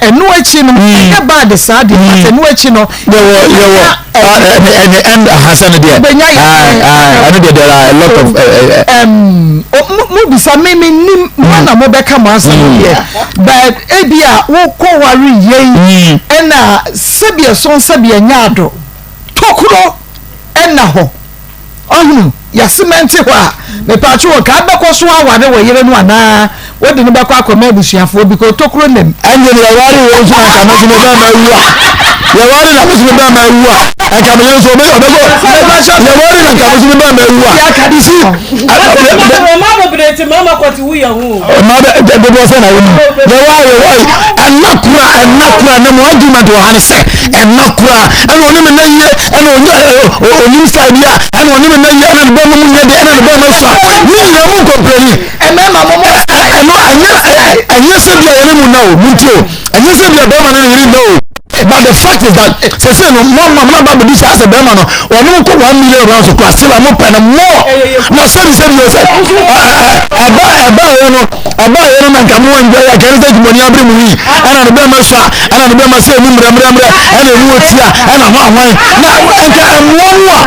Ɛno akyi no, ɛnyɛ bad saa deɛ, but ɛno akyi no, Yɛwɔ yɛwɔ ɛne ɛne ɛn ahasa no deɛ. Wobɛnya yɛ- Aye, ɛno deɛ, there are a lot of Mo bisa me, me nim mo na mo bɛka mo asɛm deɛ, but ebi a wokɔ ware yei ɛna sɛbi ɛso sɛbi ɛnyɛ ado tokuro ɛna hɔ ɔhunu yasemɛnte hɔ a, mepatwo wɔ ka bɛkɔ so aware wɔ yere no anaa wode no bɛkɔ akɔma abusuafoɔ bi kɔ tokuro nam. Ɛnde no yɛware wei nso na nka me nso me bɛrima awu a, yɛware na me nso me bɛrima awu a, nka me yere nso ɔbɛkɔ. Yɛware na nka me nso me bɛrima awu a, you see. Mmaa bebree ti mmarima kɔte wu yɛ ho. Mmaa bɛ dodoɔ sɛ na wɔn mu yɛware yɛware ɛna kora, ɛna kora na mo argument wɔ ha ne sɛ ɛna kora ɛna ɔne me na yie, ɛna ɔnyɛ ɔnim style bi a ɛna ɔne me na yie, ɛna ne bɛrima mu nyɛ de, ɛna ne bɛrima sua ne nyinaa mu nkɔmplɛni. Ɛmɛɛma mo mo Ɛno ɛnyɛ sɛ bi a yɛne mu na o mu nti o, ɛnyɛ sɛ bi a bɛrima ne ne yere na o, but the fact is that sese no mo ma mo na ba bɛbi sɛ asɛ bɛrima no ɔno kɔ 1 million rounds kora, still a mo pɛ no more na sɛbi o sɛ ɛba ɛyɛ no, ɛba ɛyɛ no na nka mo enjoy yɛ kɛne sɛ dwumɔni abere mu yi, ɛna ne bɛrima sua, ɛna ne bɛrima sɛ emu mmerɛmmerɛmmerɛ, ɛna emu otia, ɛna ho ahwan na nka ɛmoa mu a,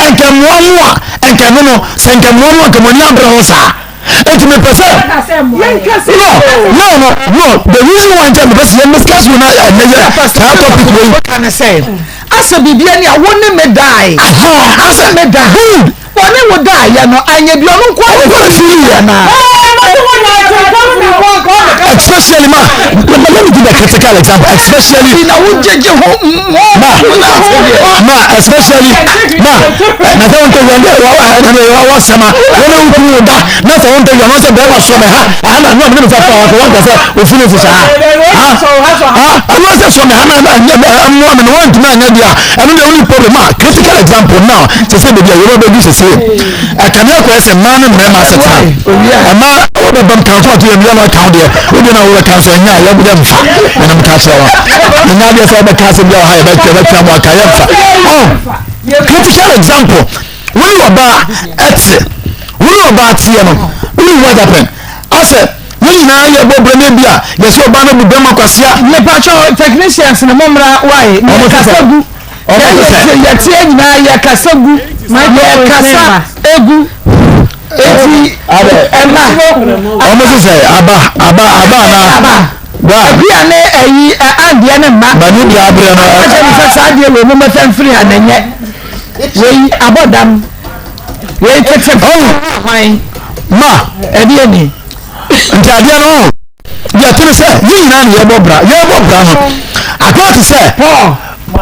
nka ɛmoa mu a, nka ɛno no sɛ nka ɛmoa mu a, nka mo ani abere ho saa. Eti mepɛ sɛ no, no, no, no, the reason why nkyɛn mepɛ sɛ yɛn discuss wo na ɛnɛ yɛ saa topic wei. Ka ne sɛ asɛ biribi ani a wo ne me dae. Asɛ me da good. Wɔne wo daeɛ no anyɛ bi, ɔno nko ɔno nko na feel yɛ. Especially ma, let me give a critical example, especially na wo gyegye ho ma ma especially ma na sɛ wɔn tɛ wɛn wa wa ɛna wa wa sɛma wɔn ne wukuru wo da na sɛ wɔn tɛ wɛn wɔn sɛ bɛrima sɔ mɛ ha aha na nua mi ne mi fa fa wɔn sɛ wɔn kɛ sɛ ofin sisa ha ha ha, ɛnu sɛ sɔ mɛ ha na ɛnyɛ ɛmoa mi na wɔn ntumi anyɛ di a, ɛno deɛ wɔn problem. Ma critical example now, sɛ sɛ beebi a yɛrɛ bɛ di sɛ sɛ ɛkame akɔyɛ sɛ mmaa ne mmarima asetena ɛmaa wɔbɛbɛm kan so ato yɛ mmea no aka wo deɛ wode na wobɛka nso ɛnyɛ a yɛmfa ɛna meka kyerɛ wa ɛnyɛ adeɛ sɛ wobɛka asɛm bi a wɔ ha yɛbɛtwa mu aka yɛmfa. Oh, critical example, wo ne ɔbaa ɛte, wo ne ɔbaa teɛ no, wonim what happen, asɛ yɛn nyinaa yɛbɔ brɛ no bi a yɛsɛ ɔbaa no bu bɛma kwasea. Mepatwɛ technicians no, mommra wae Ɔmo sɛ yɛkasa gu. Ɔmo sɛ yɛteɛ nyinaa yɛkasa gu, yɛkasa egu, eti ɛma Ɔmo sɛ sɛ aba aba aba anaa bra. Abia ne ayi andeɛ ne mma. Mani bra abrɛ no. Akyɛ mi sɛ saa adeɛ wei mo mɛfɛ mfiri ha na nyɛ wei abɔ dam wei tete ɔhu hwan ma ɛdeɛ ni. Nti adeɛ no deɛ tene sɛ yɛn nyinaa ne yɛbɔ bra, yɛbɔ bra no akɔyɛ te sɛ Paul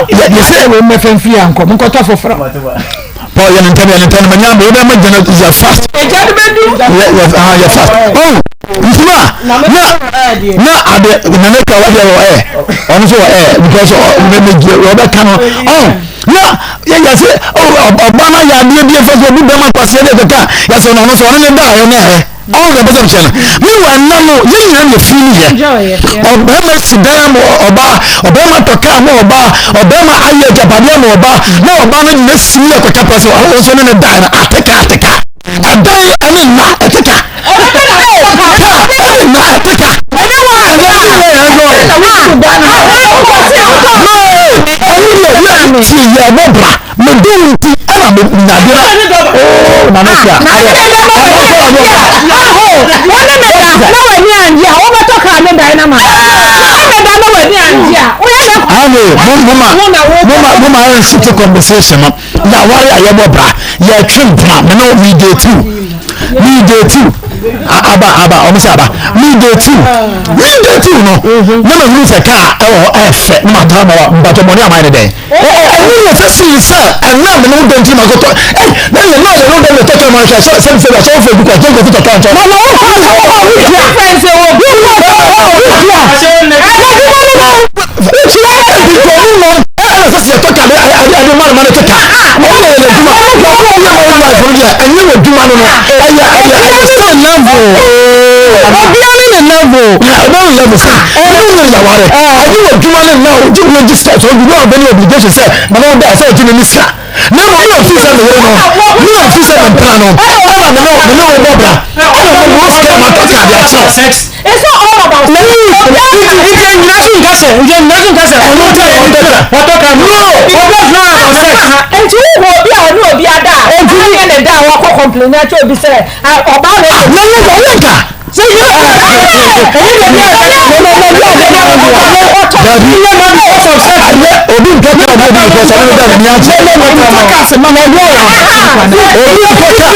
yɛ yɛsɛ wei mɛfɛ mfiri ha nkɔ mo nkɔtɔ foforɔ. Paul yɛ ne ntɛm, yɛ ne ntɛm manya abɛ wobɛ ma gyina yɛ fast. Ɛgya no bɛdu. Yɛ yɛ ah yɛ fast. Oh, ntoma na ade na ne ka wadeɛ wɔ ɛ ɔno nso wɔ ɛ because ɔ mɛ mɛ gye ɔbɛka no. Oh, na yɛ yɛ sɛ oh, ɔba na yɛ adeɛ bi efa so obi bɛma kwaseɛ de keka yɛ sɛ ɔno nso ɔno ne da ɔno ɛ ɔno na ɛbɛsɛ kyerɛ no. Meanwhile nna no yɛn nyinaa na efiri no yɛ ɔbɛrima si dan ama ɔbaa, ɔbɛrima tɔ kaa ma ɔbaa, ɔbɛrima ayɛ agyapadeɛ ama ɔbaa, na ɔbaa no nyina si mu yɛ kɔka pɛ sɛ ɔno nso ne ne dan no ateka ateka ɛdan ɛne nna ɛteka kaa ɛne nna ɛteka ɛne wa ɛne yɛ ɛnjɔy ɛne yɛ yɛ ti yɛ ɛbɔ bra mɛ den ti ɛna mɛ nyadeɛ na ooo na ne fia ayɛ ɛna kɔ ɔbɔ bra. Wɔne me da na w'ani angye a, wobɛtɔ kaa ne dan no ma na wɔne me da na w'ani angye a, woyɛ dɛ. Ame mo ma mo ma yɛn city conversation no yàwárí a yɛbɔ bra yɛtwe mpena me no mi de tu mi de tu aba aba ɔmo sɛ aba mi de tu mi de tu no ne ma hunu sɛ kaa ɛwɔ hɔ ɛfɛ ne ma tɔn ma wa mpatɔ mɔni ama yɛ ne dɛn ɛnu yɛ sɛ si sɛ ɛnna mi no dɔn ti ma ko tɔ ɛ ne yɛ náà yɛ no dɔn mi tɔtɔ ma hwɛ sɛ sɛ sɛ sɛ ɔfɔ bi kɔ jɛn ko tɔtɔ ntɔ. Na na wokɔ sɛ wokɔ wotua difference wɔ bi wɔ wotua Wotua nti ɔno no ɛna sɛ sɛ yɛtɔ ka de ade ma no ma no keka ɔno na yɛ n'adwuma na ɔno ɔyɛ ma wo life no deɛ ɛnyɛ wɔ adwuma no no ɛyɛ sɛ level. Obia ne ne level. Na ɛbɛ ne level sɛ ɛne nyɛ yaware ɛnyɛ wɔ adwuma no na ɔgye bi ɔgye sika sɛ ɔgye bi ɔbɛ ne obligation sɛ ma na ɔda sɛ ɔgye ne ne sika na mmom ne ɔfi sɛ ne yere no ne ɔfi sɛ ne mpena no ɛna me ne wo bɔ bra ɛna me wɔ sika ma tɔ ka de akyerɛw. It's not all about Nti nyina so nka sɛ nti nnaso nka sɛ ɔno nti a ɔtɔ ka ɔtɔ ka no ɔbɛ fún about sex. Nti wo hu obi a ɔne obi ada a ɛnyɛ ne da a wakɔ complain akyɛ obi sɛ ɔbaa wei na yɛ nka ɔyɛ nka sɛ yɛ ɛyɛ de bi a dabi yɛ ma because of sex. Ayɛ obi ntɔ kaa bi obi because ɔno da n'ani agye ɔtɔ ma na ɔyɛ obi ntɔ kaa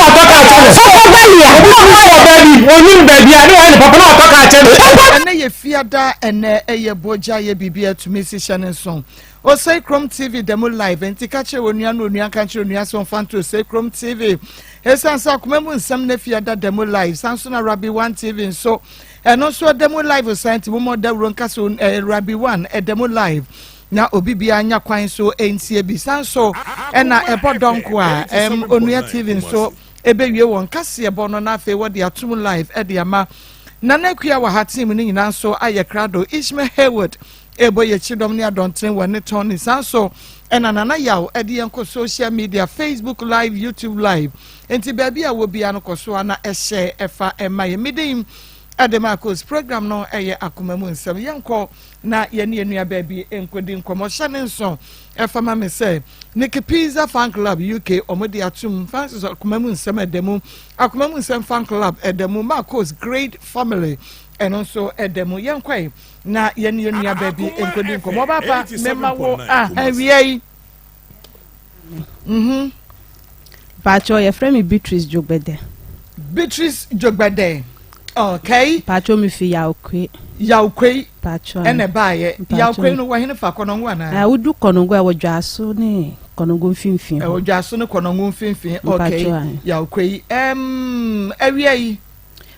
ɔtɔ kaa kyɛ no. Papa Balia obi tumi wɔ baabi onim baabi a ne wɔyɛ ne papa na ɔtɔ kaa kyɛ no. Ɛnɛ yɛ fiada, ɛnɛ ɛyɛ bogya yɛ biribi atumi si hyɛ ne nso. Osei Krom TV da mu live, nti ka kyerɛ onua na onua nka nkyerɛ onua sɛ ɔmfa nto Osei Krom TV. Ɛsiane sɛ akoma mu nsɛm na fiada da mu live, san so na Rabbi One TV nso ɛno nso ɛda mu live san, nti mommɔ dawuro nka so Rabbi One ɛda mu live na obi biara nya kwan so ntie bi. San so ɛna ɛbɔ dɔnko a Onua TV nso ɛbɛwie wɔn kaseɛbɔ no na afei wɔde atom live ɛde ama Nana Akua wɔ ha. Team no nyinaa nso ayɛ krado. Ishmael Hayward ɛbɔ yɛ kyidɔm ne adɔntene wɔ ne tɔn ne san so ɛna Nana Yaw ɛde yɛn kɔ social media, Facebook live, YouTube live, nti baabi a wɔ bia no kɔ so a na ɛhyɛ ɛfa ɛma yɛ. Midin ɛde Marcos, program no ɛyɛ Akoma Mu Nsɛm. Yɛnkɔ na yɛne yɛn nua baabi nkɔdi nkɔmmɔ. Hyɛ ne nso ɛfa ma me sɛ Nicky Pizza Fan Club UK ɔmo de atum Francis Akoma Mu Nsɛm ɛda mu, Akoma Mu Nsɛm Fan Club ɛda mu, Marcos Great Family ɛno nso ɛda mu. Yɛnkɔe na yɛne yɛn nua baabi nkɔdi nkɔmmɔ. Ɔbaapa, mɛma wo a awia yi. Pacho, yɛfrɛ me Beatrice Jogbede. Beatrice Jogbede, okay. Pacho, me fi Yawkwe. Yawkwe? Pacho. Ɛna ɛbaayɛ Yawkwe no, wɔhene fa Kɔnɔngo anaa? Ah, wodu Kɔnɔngo a, ɛwɔ Dwaso ne Kɔnɔngo mfimfini. Ɛwɔ Dwaso ne Kɔnɔngo mfimfini, okay. Yawkwe, awia yi.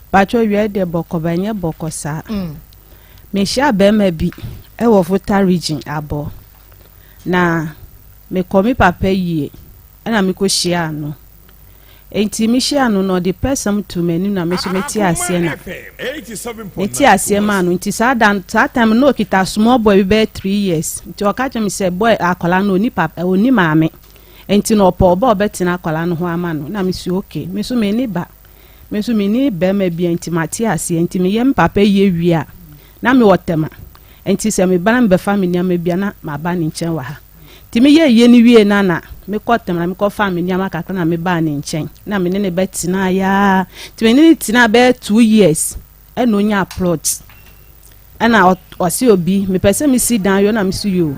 Pacho, awia deɛ bɔkɔ ba nyɛ bɔkɔ saa. Mehyia bɛrima bi ɛwɔ Volta Region abɔ na mekɔ me papa yie ɛna mekɔ hyia no. Nti mehyia no na ɔde pɛsɛm to m'anim na me nso mete aseɛ na mete aseɛ maa no. Nti saa dan saa time no, okita small boy bi bɛyɛ 3 years. Nti ɔka kyerɛ me sɛ boy akwadaa no oni papa, oni maame, nti na ɔpɛ ɔba a ɔbɛtena akwadaa no ho ama no. Na me si okay, me nso me ni ba, me nso me ni bɛrima bi, nti mate aseɛ. Nti meyɛ me papa yie wie a na me wɔ tɛma, nti sɛ me ba na mebɛfa me nneɛma bi a na maba ne nkyɛn wɔ ha. Nti meyɛ yie no wie na mekɔ tɛma na mekɔfa me nneɛma kakra na mebaa ne nkyɛn na me ne ne bɛtena yaa. Nti me ne ne tena bɛyɛ 2 years ɛna onya plot ɛna ɔsi obi mepɛ sɛ mesi dan yɔ na mesi yɔ.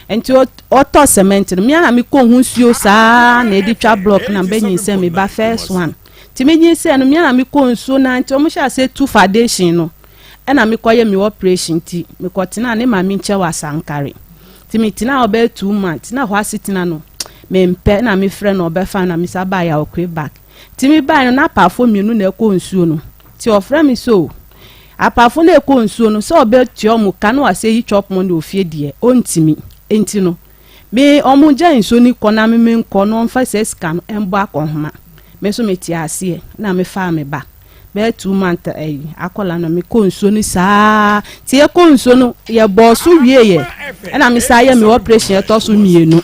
Nti ɔtɔ cement no, mmea na mekɔ ho nsuo saa na yɛde twa block na mbɛnyinsɛn me ba first one. Nti menyinsɛn no, mmea na mekɔ nsuo na nti ɔmo hyɛ ase tu foundation no ɛna mekɔyɛ me operation. Nti mekɔtena ne maame nkyɛn wɔ Asankare. Nti metena hɔ bɛyɛ 2 months na hɔ asetena no mempɛ na mefrɛ no ɔbɛfa na mesa baa yɛ ɔkwe back. Nti mebae no na apaafo mmienu na ɛkɔ nsuo no. Nti ɔfrɛ me so apaafo no ɛkɔ nsuo no sɛ ɔbɛtua ɔmo ka na wasɛ yi chop money ofie deɛ ɔntumi. Nti no me ɔmo gya nsuo no kɔ na me me nkɔ na ɔmfa sɛ sika no ɛmbɔ akɔnhoma. Me nso mete aseɛ na mefaa me ba bɛyɛ 2 months ɛyi akɔla no mekɔ nsuo no saa. Nti yɛkɔ nsuo no, yɛbɔɔ so wie yɛ ɛna me saa yɛ me operation ɛtɔ so mmienu.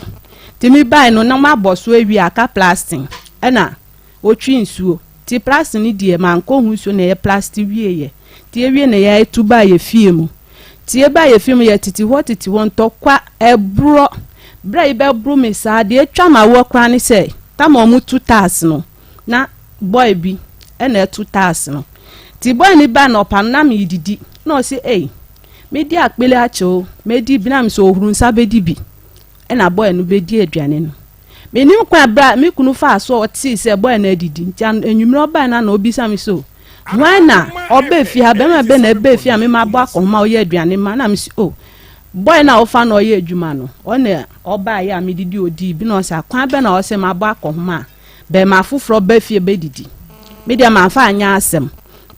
Nti me bae no na mabɔ so awie, aka plastering ɛna otwi nsuo. Nti plastering no deɛ mankɔ ho nsuo na ɛyɛ plaster wie yɛ. Nti ewie na yɛatu baa yɛ fie mu. Nti yɛbaa yɛ fie mu, yɛ tete hɔ tete hɔ ntɔkwa ɛborɔ berɛ yi bɛboro me saa deɛ atwa ma wɔ koraa ne sɛ tama ɔmo tu tiles no na boy bi ɛna ɛtu tiles no. Nti boy no ba na ɔpa no na meyɛ na ɔsi ei medi akpele akyɛ o medi bi na mi sɛ ohuru nsa bɛdi bi ɛna boy no bɛdi aduane no. Menim kwan bra me kunu faa so ɔtee sɛ boy no adidi. Nti anwummerɛ ɔbae no na obisa me so hwan na ɔbɛ fie ha, bɛrima bɛ na ɛbɛ fie a mema abɔ akɔnhoma ɔyɛ aduane ma na mesi o boy na ɔfa na ɔyɛ adwuma no ɔna ɔbaeɛ a medidi odii bi na ɔsɛ kwan bɛ na ɔsɛ mabɔ akɔnhoma a bɛrima foforɔ bɛ fie bɛdidi. Me deɛ mamfa anyɛ asɛm.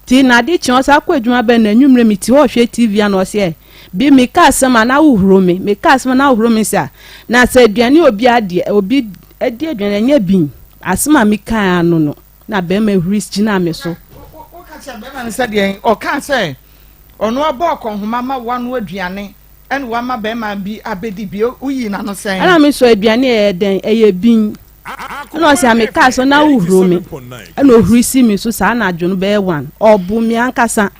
Nti na ade kye ɔsɛ akɔ adwuma bɛ na anwummerɛ meti hɔ ɔhwɛ TV a na ɔsɛ bi meka asɛm a na wohuro me, meka asɛm a na wohuro me sɛ na sɛ aduane obi adeɛ obi adi aduane ɛnyɛ bi asɛm a meka ano no na bɛrima huri gyina me so. Woka kyerɛ bɛrima no sɛ deɛ ɔka sɛ ɔno abɔ akɔnhoma ma wano aduane ɛna wama bɛrima bi abɛdi bi, woyi n'ano sɛn? Ɛna me sɔ aduane ɛyɛ dɛn ɛyɛ bin ɛna ɔsɛ ameka so na wohuro me ɛna ohuri si me so saa anadwo no bɛyɛ 1. Ɔbo me ankasa.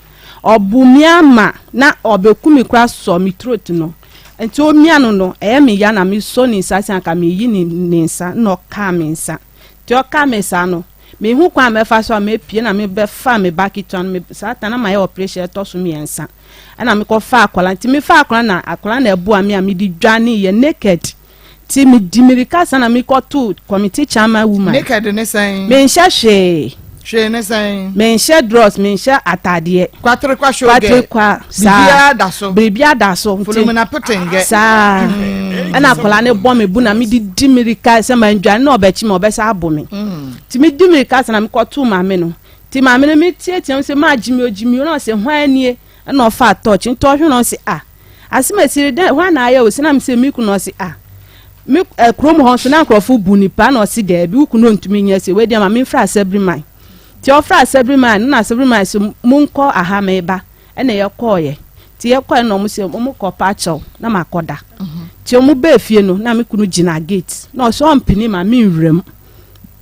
Ɔbu me ama na ɔbɛku me koraa sɔ me throat no. Nti ɔmia no no, ɛyɛ me ya na mesɔ ne nsa sɛ anka meyi ne ne nsa na ɔkaa me nsa. Nti ɔkaa me saa no, menhu kwan a mɛfa so a mɛpue na mebɛfaa me ba ketewa no, me saa ta na mayɛ operation ɛtɔ so mmiɛnsa. Ɛna mekɔfaa akwadaa, nti mefaa akwadaa na akwadaa na ɛboa me a mede dwaneeɛ naked. Nti medi mirika sa na mekɔtoo committee chairman woman. Naked ne sɛn? Menhyɛ hwee. Hwee ne sɛn? Menhyɛ drawers, menhyɛ ataadeɛ. Kwaterekwa show girl. Kwaterekwa saa. Biribiara da so. Biribiara da so. Folomina potengɛ. Saa. Ɛna akwadaa no bɔ me bu na mede di mirika sɛ mandwane na ɔbɛkye me ɔbɛsa abo me. Nti medi mirika sa na mekɔtoo maame no. Nti maame no meteatea mu sɛ maa gyimi o gyimi o na ɔsɛ hwan nie? Ɛna ɔfaa torch nti ɔhwɛ na ɔse ah Asemesiri dɛn hwan na ayɛ wo se na mese me kunu ɔse ah me eh, kurom hɔ nso na nkurɔfo bu nipa na ɔse daabi wo kunu ntumi nyɛ se wei deɛ ma memfra asɛbiriman nti ɔfra asɛbiriman no na asɛbiriman so monkɔ aha meba ɛna yɛkɔɔyɛ nti yɛkɔɛ na ɔmo se ɔmo kɔ pa akyɛw na makɔda nti ɔmo bɛɛ fie no na me kunu gyina gate na ɔse ɔmpene ma menwura mu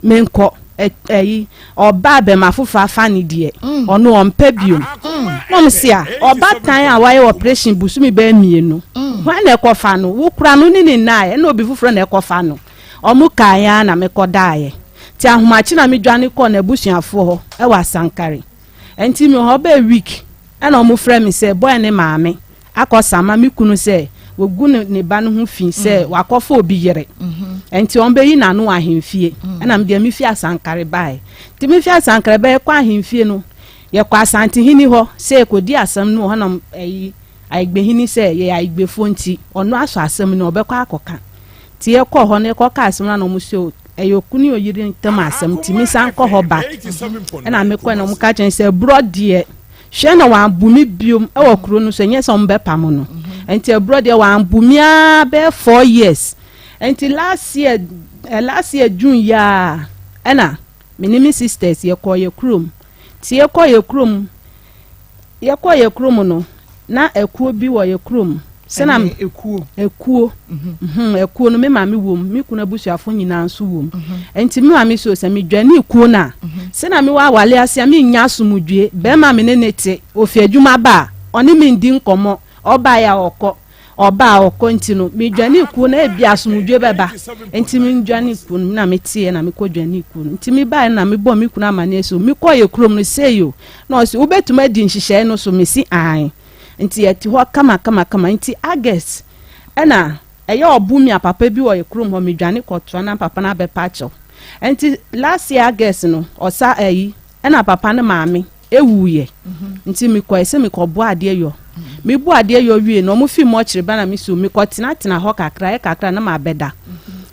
menkɔ ɛyi ɔbaa bɛma foforɔ afa ne deɛ mm. ɔno ɔmpɛ biom mm. na ɔmo se a ɔbaatan a wayɛ operation busumi bɛyɛ mmienu mm. hwan na ɛkɔfa no wo kura no ne ne nnaeɛ ɛna obi foforɔ na ɛkɔfa no ɔmo kaa yɛn na mekɔ daeɛ te ahomakye na medwane kɔɔ n'abusuafoɔ hɔ ɛwɔ asankare nti mi hɔ bɛyɛ week ɛna ɔmo frɛ mi sɛ bɔyɛ ne maame akɔ sama me kunu sɛ wagu ne ne ba no ho fi sɛ mm. wakɔfa obi yere mm-hmm. nti wɔn bɛyi n'ano wɔ ahemfie mm. ɛna medeɛ mefi asankare baeɛ nti mefi asankare bɛyɛ kɔ ahemfie no yɛkɔ asantehene hɔ sɛ yɛkɔdi asɛm no wɔ hɔnom ayi ayigbehene sɛ yɛyɛ ayigbefoɔ nti ɔno asɔ asɛm no ɔbɛkɔ akɔka nti yɛkɔ hɔ no yɛkɔka asɛm no na ɔmo sɛ ɛyɛ okunu ne oyere ntam asɛm nti mesan kɔ hɔ back ɛna mekɔ na ɔmo ka kyɛn sɛ borɔ deɛ Hwɛ na wɔambu me biom wɔ kuro no so, ɛnyɛ sɛ wɔbɛpamo no. Nti aburɔ deɛ wɔambu me ara bɛyɛ four years. Nti last year, eh, last year June yi ara ɛna me ne me sisters yɛkɔɔ yɛ kurom. Nti yɛkɔɔ yɛ kurom, yɛkɔɔ yɛ kurom no, na akuo bi wɔ yɛ kurom. Sɛna Ɛne ekuo. Ekuo. Mhm, ekuo no me maame wom, me kunu abusuafo nyinaa nso wom. Nti me maame so sɛ medwane kuo no a, sɛna mewɔ awale ase a mennya asomdwie. Bɛrima me ne ne te, ofi adwuma ba a, ɔne me ndi nkɔmmɔ, ɔbaeɛ a ɔkɔ, ɔba a ɔkɔ nti no, medwane kuo no ebi asomdwie bɛba. Nti medwane kuo no na meteɛ na mekɔdwane kuo no. Nti mebaeɛ no na mebɔɔ me kunu amanneɛ sɛ mekɔɔ yɛ kurom no sei o. Na ɔse wobɛtumi adi nhyehyɛe no so? Mese aane. Nti yɛte hɔ kama kama kama nti August ɛna ɛyɛ ɔbo mi a papa bi wɔ yɛ kurom hɔ medwane kɔtoa na papa no abɛpa akyɛw nti last year August no ɔsa ayi ɛna papa no maame ewuiɛ nti mekɔɛ sɛ mekɔbɔ adeɛ yɔ mebɔ adeɛ yɔ wie no ɔmo fi mɔkyere ba na me so mekɔ tenatena hɔ kakra yɛ kakra na mabɛda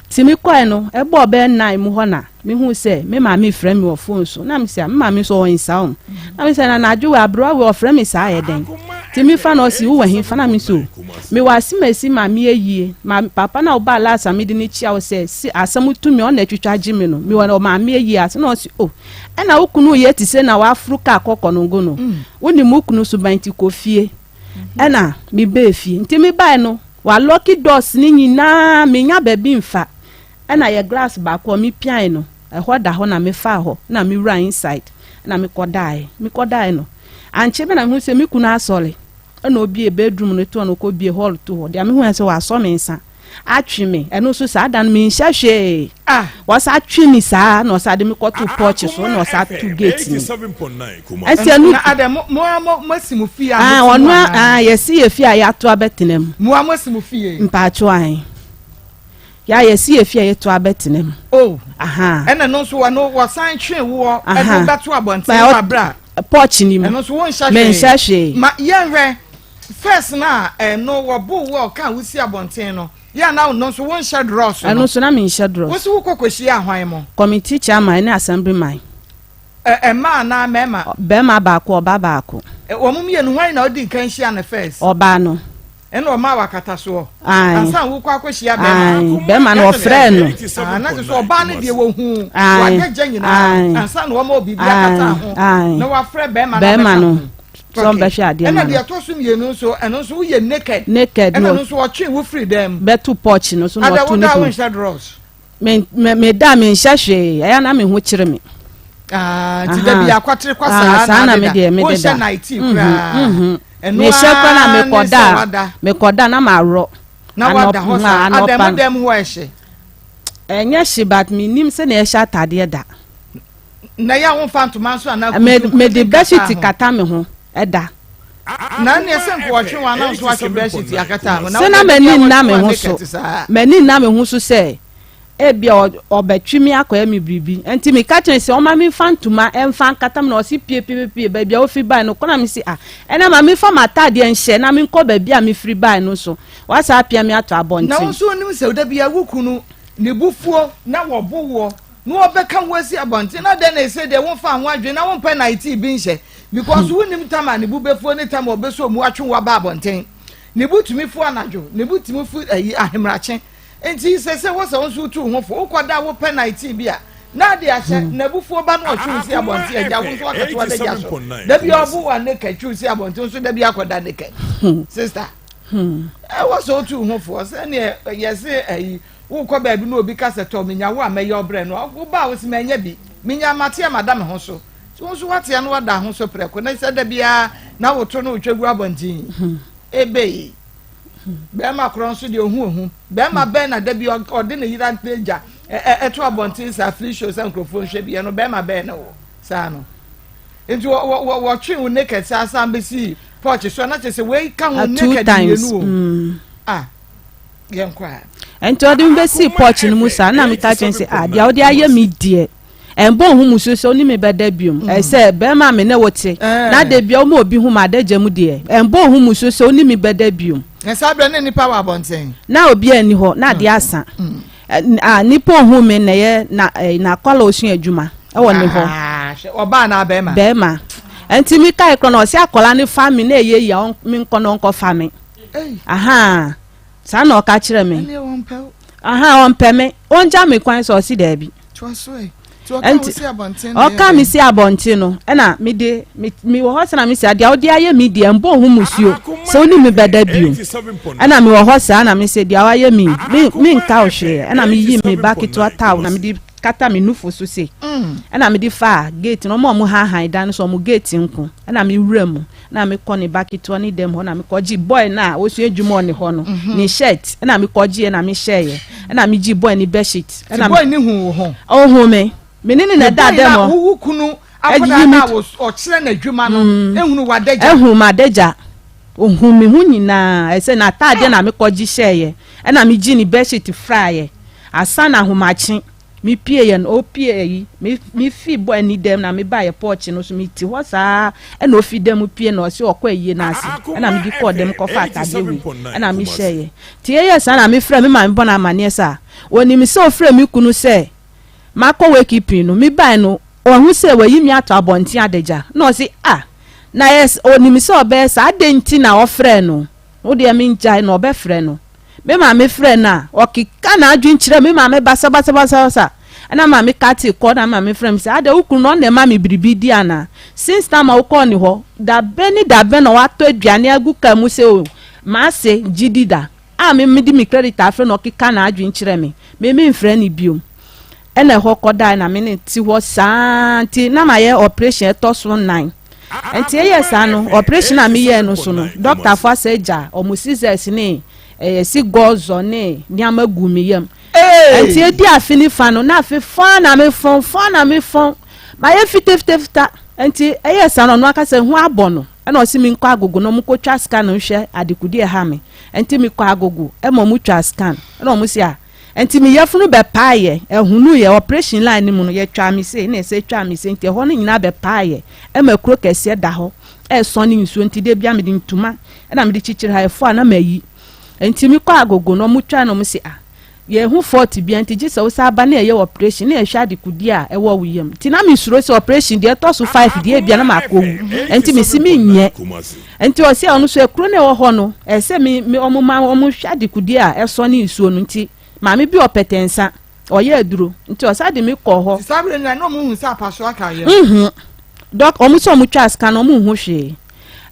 nti mekɔɛ no ɛbɔɔ bɛyɛ nine mu hɔ na Mehuu sɛ me maame refrɛ me wɔ fon so. Na mise, Me maame nso ɔwɔ nsaom. Na mise, Na anadwo wei, aberewa wei ɔfrɛ me saa ayɛ dɛn? Nti mefa no, ɔse, Wowɔ hefa? Na mise, O, mewɔ Asemasi maame ayie. Ma papa no a wobaa last a mede no kyia wo sɛ, se asɛm to me a, ɔno na atwitwa agye me no. Mewɔ ɔmaame ayie ase. Na ɔse, O, ɛna wo kunu reyɛ te sei na waforo kaa kɔ Kɔnongo no. Wonim wo kunu suban nti kɔ fie. Ɛna mebaa fie. Nti mebae no, walɔke doors no nyinaa, mennya baabi mfa. Ɛna yɛ glass baako a me piae no ɛhɔ da hɔ na me faa hɔ na me wura inside na me kɔ daeɛ me kɔ daeɛ no ankye bɛ na me hu sɛ me kunu asɔre ɛna obie bedroom no to na ɔkɔ bie hall to hɔ deɛ me hu yɛ sɛ wasɔ me nsa atwe me ɛno nso saa da no me nhyɛ hwee ah wasa atwe me saa na ɔsa de me kɔ to porch so na ɔsa to gate ni ɛnti ɛno na adɛ mo mo mo mo asi mo fie a ah ɔno a yɛsi yɛ fie a yɛato abɛtena mu mo a mo asi mo fie mpaatwo ahen. Yɛ a yɛsi yɛ fie a yɛto abɛtena mu. Oh. Aha. Ɛna no nso wɔno wɔsan twe woɔ ɛde bɛto abɔnten wɔ abira. Pɔɔkye ni mu. Ɛno nso wonhyɛ hwee. Menhyɛ hwee. Ma yɛnhwɛ first na ɛno wɔbo wo a ɔka wosi abɔnten no yɛ a na no nso wonhyɛ drɔs no. Ɛno nso na menhyɛ drɔs. Wosi wokɔ kɔhyia ahwan mo. Committee chairman ne assembly man. Ɛ mmaa anaa mmarima? Barima baako, ɔbaa baako. Wɔn mmienu hwan na ɔdi nkan hyia no first? Ɔbaa no. Ɛna ɔmaa wo akatasoɔ. Ae. Ansa na wokɔ akɔhyia bɛrima. Ae, bɛrima no ɔfrɛɛ no. Ah, na kyerɛ sɛ ɔbaa no deɛ wɔhu Ae. w'adagya nyinaa Ae. ansa na wɔma wo biribi akata ho. Ae. Na wafrɛ bɛrima no Bɛrima abɛka no ho. sɛ ɔmbɛhwɛ adeɛ Ɛna ma no. deɛ ɛtɔ so mmienu nso, ɛno nso woyɛ naked. Naked Ɛna na ɛno nso ɔtwee wo firi dan mu. bɛto porch no so na Ada ɔto wo ne da a pono. wonhyɛ drawers. Me me meda a menhyɛ hwee, ɛyɛ a na me ho kyere me. Ah, nti da bi akwatere kwa saa saa na me deɛ me deda. Wonhyɛ nightie koraa. Ɛno Mehyɛ koraa na ara ne mekɔda sɛ a wada. mekɔda na maworɔ. Na wada hɔ saa. Anɔpa Adɛn no. mo dɛm hɔ ɛhye? Ɛnyɛ hye but mennim sɛnea yɛhyɛ atadeɛ da. Na ɛyɛ a womfa ntoma nso anaa Me kuntu mede nkata bedsheet ho? kata me ho da. Na ɛneɛ sɛ nka wɔtwe wo anaa nso watwe bedsheet akata ho na Sɛ na wode m'ani bia nna wɔtwe me wo ho naked so. saa. M'ani nna me ho so sɛ ebia ɔbɛtwe me akɔyɛ me biribi. Nti meka kyerɛ no sɛ ɔma memfa ntoma mfa nkata me na ɔse pie pie pie baabi a wofiri bae no kɔ na mese ah ɛna ma memfa m'ataadeɛ nhyɛ na menkɔ baabi a mefiri bae no so wasan apia me ato Na wo abɔnten. nso wonim sɛ da bia wo kunu ne bo fuo na wɔbo woɔ na wɔbɛka wo asi abɔnten na dɛn na ɛsɛ deɛ womfa ho adwene na wompɛ nightie bi nhyɛ because wonim tam a ne bo bɛfuo ne tam a ɔbɛsɔ mu atwe wo aba abɔnten. Ne bo tumi fu anadwo, ne bo tumi fu ayi ahemrakye. Nti sɛ sɛ wɔ sɛ wo nso wotu wo ho fo, wokɔda a wopɛ nightie bi a na ade ahyɛ, na abufuo ba na ɔtwe wo si abɔnten agya wo nso wakɔto adagya so. Da bi ɔbo wa naked twe wo si abɔnten wo nso da bi akɔda naked. Sister, ɛwɔ sɛ wotu wo ho fo sɛdeɛ yɛse ayi wokɔ baabi na obi ka sɛ tɔ menya wo a mɛyɛ ɔbrɛ no woba a wo se manya bi menya mate a mada me ho so. Nti wo nso woate a na wada ho so prɛko na sɛ da biara na woto no wotwa gu abɔnten. Ebei. Bɛrima korɔ nso deɛ ohu ohu. Bɛrima bɛn na da bi ɔde ne yere agya ɛto abɔnten saa free show sɛ nkurɔfoɔ nhwɛ bi ɛno bɛrima bɛn na wɔ saa no. Nti wɔtwe wo naked saa san bɛsi porch so na kyerɛ sɛ wei ka ho naked mmienu o. Mm. Ah, yɛn kɔ a. Nti ɔde me bɛsi porch no mu saa na meka kyerɛ sɛ ah deɛ wode ayɛ me deɛ. Ɛmbɔ wo ho musuo sɛ wo ne me bɛda biom. Mm. Ɛsɛ bɛrima a me ne wo te. Eh. Na da bia woma obi hu m'adagya mu deɛ. Ɛmbɔ wo ho musuo sɛ wo ne me bɛda biom. Na saa berɛ ne nipa wɔ abɔnten. Na obi ani hɔ na adeɛ mm. asa. Mm. A nipa ohu me na ɛyɛ na na akɔla osua adwuma ɛwɔ ne hɔ. Ah, ɔbaa na bɛrima. Bɛrima. Nti mi kae korɔ na ɔsi akɔla ne fa mi na ɛyɛ yia mi nkɔ na ɔnkɔ fa mi. Aha. Saa na ɔka kyerɛ me. Aha ɔmpɛ me. Ɔngya me kwan sɛ ɔsi daabi. Nti ɔka me si abɔnten no ɛna mede me wɔ hɔ sɛ na me si adeɛ a wode ayɛ me deɛ mbɔ ho musuo sɛ wo ne me bɛda bio ɛna me wɔ hɔ saa na me sɛ deɛ wayɛ me me me nka wo hwee ɛna me yi me ba ketewa towel na mede kata me nufo so se ɛna mede fa gate no ɔmo a ɔmo hahan dan no so ɔmo gate nko ɛna me wura mu na me kɔ ne ba ketewa ne dɛm hɔ na me kɔ gye boy na osua adwuma wɔ ne hɔ no mhm. ne shirt ɛna me kɔ gye ɛna me hyɛ yɛ ɛna me gye boy ne bedsheet ɛna boy ne hu wo ho ɔhu me me ne ne na ɛda dɛm hɔ wowu kunu akɔda na ɔkyerɛ n'adwuma no mm. ehunu w'adagya ehu m'adagya ohun me ho nyinaa ɛsɛ n'ataadeɛ na me kɔ gye hyɛ yɛ ɛna me gye ne bedsheet fra yɛ asa na ahomakye. Me pie yɛ no opie ayi me me fi bɔ ani dɛm na me ba yɛ pɔɔkye no so me ti hɔ saa ɛna ofi dɛm pie na ɔsi ɔkɔ ayie no ase ɛna me de kɔɔ dɛm kɔfa atadeɛ wei ɛna me hyɛ yɛ ti yɛ yɛ saa na me frɛ me maame bɔ no amaneɛ saa onim sɛ ofrɛ me kunu sɛ makɔ wakeeping no me bae no ɔho sɛ wayi me ato abɔnten adagya na ɔsi ah na yɛ onim sɛ ɔbɛyɛ saa adɛn nti na ɔfrɛ no Wo deɛ mengyae no, ɔbɛfrɛ no. Me maame frɛɛ no a, ɔkeka n'adwene kyerɛɛ me maame basabasabasabasa. Ɛna maame katee kɔ na maame frɛ me sɛ, adɛn wo kunu no ɔno na ɛma me biribi di anaa? Since time a wokɔɔ ne hɔ, dabɛn ne dabɛn na watɔ aduane agu kaa mu sɛ o, m'ase gye di da a me mede me credit afrɛ no ɔkeka n'adwene kyerɛ me. Me memfrɛ no biom. Ɛna ɛhɔ kɔdae na me ne te hɔ saa nti na mayɛ operation ɛtɔ so nan. Nti eyɛ saa no, operation a meyɛɛ no so no, dɔktafo asɛ agya wɔn scissors ne ɛyɛ si gɔzɔ ne nneɛma gu me yam. Nti edi afe ne fa no, na afe fɔn na me fɔn, fɔn na me fɔn. Mayɛ fitafitafita. Nti ɛyɛ saa no, ɔno akasa ehu abɔ no. Ɛna ɔsi mi nkɔ agogo na wɔn kɔ twa scan nhwɛ adekudi ɛha me. Nti mi kɔ agogo ɛma wɔn twa scan. Ɛna wɔn si a. Nti me yafunu bɛpaeɛ, ɛhunuiɛ, operation line no mu no, yɛtwaa me sei, na ɛsɛ twaa me sei, nti ɛhɔ no nyinaa bɛpaeɛ, ɛma kuro kɛseɛ da hɔ, ɛresɔne nsuo, nti da biara mede ntoma ɛna mede kyikyiri ha, ɛfɔ a na mayi. Nti mekɔ agogo no, wɔn twae na wɔn se ah, yɛnhu fault biara, nti gye sɛ wosan ba na yɛyɛ operation, na yɛhwɛ adekodeɛ a ɛwɔ wo yam. Nti na mesuro sɛ operation deɛ ɛtɔ so five deɛ ebia na makɔwu, nti mese menyɛ. Nti ɔse ɔno nso akuro no ɛwɔ hɔ no ɛsɛ me me ɔmo ma ɔmo hwɛ adekodeɛ a ɛsɔ ne nsuo no nti maame bi ɔpɛtɛ nsa ɔyɛ aduro nti ɔsa de me kɔɔ hɔ. Saa bere no na ɔmo hu sɛ apaso aka yɛ. Nhu dɔk ɔmo sɛ ɔmo twa sika no ɔmo nhu hwee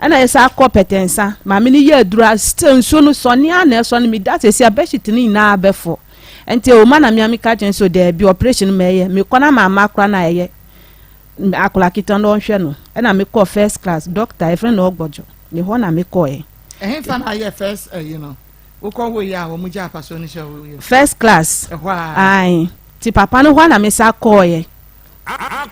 ɛna yɛ sa kɔ pɛtɛ nsa maame no yɛ aduro a still nsuo no sɔne a na ɛsɔ no me da sɛsi a bɛhyit no nyinaa bɛfɔ nti ɔma na mea me ka kyɛn so daabi operation mɛyɛ mekɔ na maama kora na ɛyɛ. akwadaa ketewa no ɔnhwɛ no. Ɛna mekɔɔ first class, doctor yɛfrɛ no Ɔgbɔdwo, ne hɔ na mekɔɛ. Ɛhefa na ayɛ first ɛyi no? Wokɔ hɔ yi a wɔn gya apasoɔ no hyɛ wo yɛ. First class. Ɛhɔ a. Ae. Ti papa no hɔ na me sa kɔɔyɛ.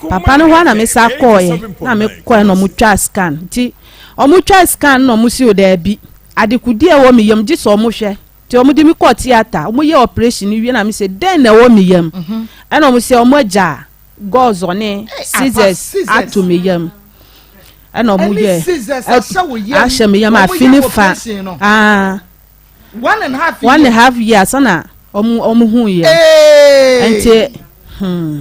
Papa no hɔ na me sa kɔɔyɛ. Na me kɔɛ na wɔn twa scan. Ti wɔn twa scan na wɔn si o daabi. Adekudi a ɛwɔ me yam gye sɛ wɔn hwɛ. Ti wɔn de me kɔɔ theatre. Wɔn yɛ operation no wie na me sɛ dɛn na ɛwɔ me yam. Ɛna wɔn sɛ wɔn agya gauze ne scissors ato me yam. Ɛna wɔn yɛ ahyɛ me yam afi ne fa. Ah. One and half years. One and half years na ɔmo ɔmo hu yɛ. Nti hmm.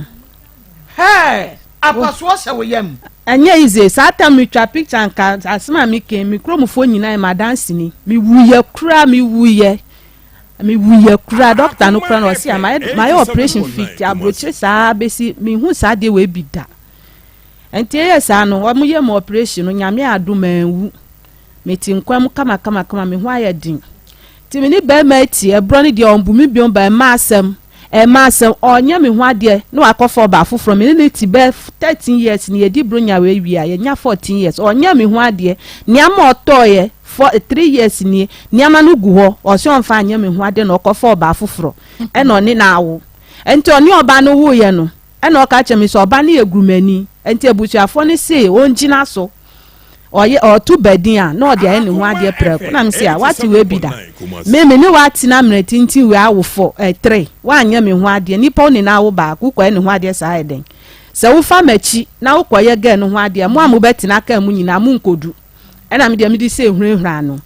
Hey, apasoɔ hyɛ wo yam. Ɛnyɛ easy saa tam mi twa picture nka asɛm a mi kɛn mi kuromfoɔ nyinaa yɛ m'adansi ni mi wuyɛ kura mi wuyɛ mi wuyɛ kura dɔkta no kura na ɔsi a mayɛ mayɛ operation fit aburokyire saa besi mi hu saa deɛ wɔ ebi da nti ɛyɛ saa no wɔn yɛ mu operation no nyame adum ɛnwu. Mete nkwa mu kamakamakama, me ho ayɛ den. Nti me ne barima yi te, ɛborɔ no deɛ ɔmbu me biom ba ɛmma asɛm, ɛmma asɛm, ɔnyɛ me ho adeɛ na wakɔfa ɔbaa foforɔ. Me ne no te bɛyɛ 13 years ni, yɛdi bronya wei wie a, yɛnya 14 years, ɔnyɛ me ho adeɛ. Nneɛma a ɔtɔeɛ for 3 years nie, nneɛma no gu hɔ, ɔse ɔmfa anyɛ me ho adeɛ na ɔkɔfa ɔbaa foforɔ ɛna ɔne no awo. Nti ɔne ɔbaa no woeɛ no, ɛna ɔka kyerɛ me sɛ ɔba no yɛ gurumani, nti abusuafoɔ no se ɔngyina so. Ɔyɛ ɔto badin a, na ɔde ayɛ ne ho adeɛ prɛko. Na mese a, woate wei bi da? Me, me ne wo atena mmerɛ tenten wei awo fɔ, eh, tre, woanyɛ me ho adeɛ. Nnipa wo nyinaa wo baako, wokɔyɛ ne ho adeɛ saa ayɛ dɛn? Sɛ wofa m'akyi na wokɔyɛ girl no ho adeɛ a, mo a mobɛtena kaa mu nyinaa monkɔdu. Ɛna me deɛ mede sei hurahura no.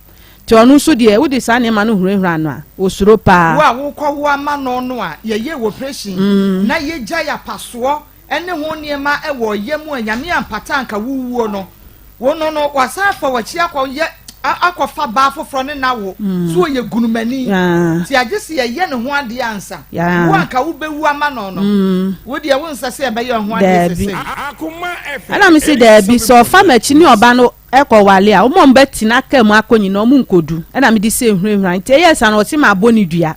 Nti ɔno nso deɛ, wode saa nneɛma no hurahura no a, ɔsuro paa. Wo a wokɔwo ama no no a, yɛyɛɛ wo operation na yɛgyae apasoɔ ne ho nneɛma wɔ ɔya mu a Nyame ampata anka wo wuo no, wo no no wasan afa wakyi akɔ yɛ akɔ fa baa foforɔ ne na wo so ɔyɛ gunumani ti agye sɛ yɛyɛ ne ho adeɛ ansa wo anka wo bɛwu ama no no wo deɛ wo nsɛ sɛ yɛbɛyɛ ho adeɛ sesei. Ɛna me se daabi sɛ ɔfa makyi ne ɔba no ɛkɔ wale a wɔn a wɔbɛtena kaa mu akɔ nyina wɔn nkɔdu ɛna mede sɛ ehurahura nti ɛyɛ sa no ɔse mabɔ ne dua.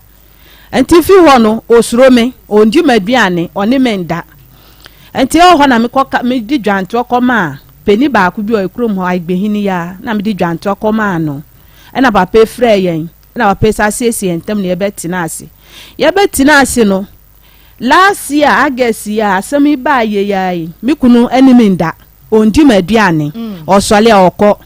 Ntsi fi hɔ no, osuro me, onngye m'eduane, ɔne me nnda. Ntsi ɔwɔ hɔ na mekɔ ka mede dwantoa kɔmaa panin baako bi ɔyɛ kurom hɔ, Agbehene yi ara, na mede dwantoa kɔmaa no. Ɛna papa yi frɛɛ yɛn, ɛna papa yi san siesie yɛn ntam na yɛbɛtenaa ase. Yɛbɛtenaa ase no, last year, August yi a asɛm yi baa yie yi ara yi, me kunu ne me nda, ɔndi m'aduane, ɔsɔre a ɔkɔ.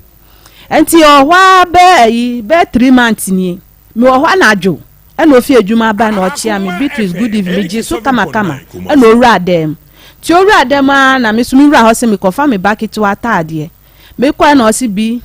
Nti ɔwɔ hɔ ara bɛyɛ ayi, bɛyɛ 3 months nie. Mewɔ hɔ anadwo ɛna ofi adwuma ba na ɔkyea me, Beatrice good evening, megyee so kamakama ɛna owuraa dan mu. Nti owuraa dan mu ara na me nso me wura hɔ sɛ mekɔfa me ba ketewa ataadeɛ. Mekɔɛ na ɔse Bi,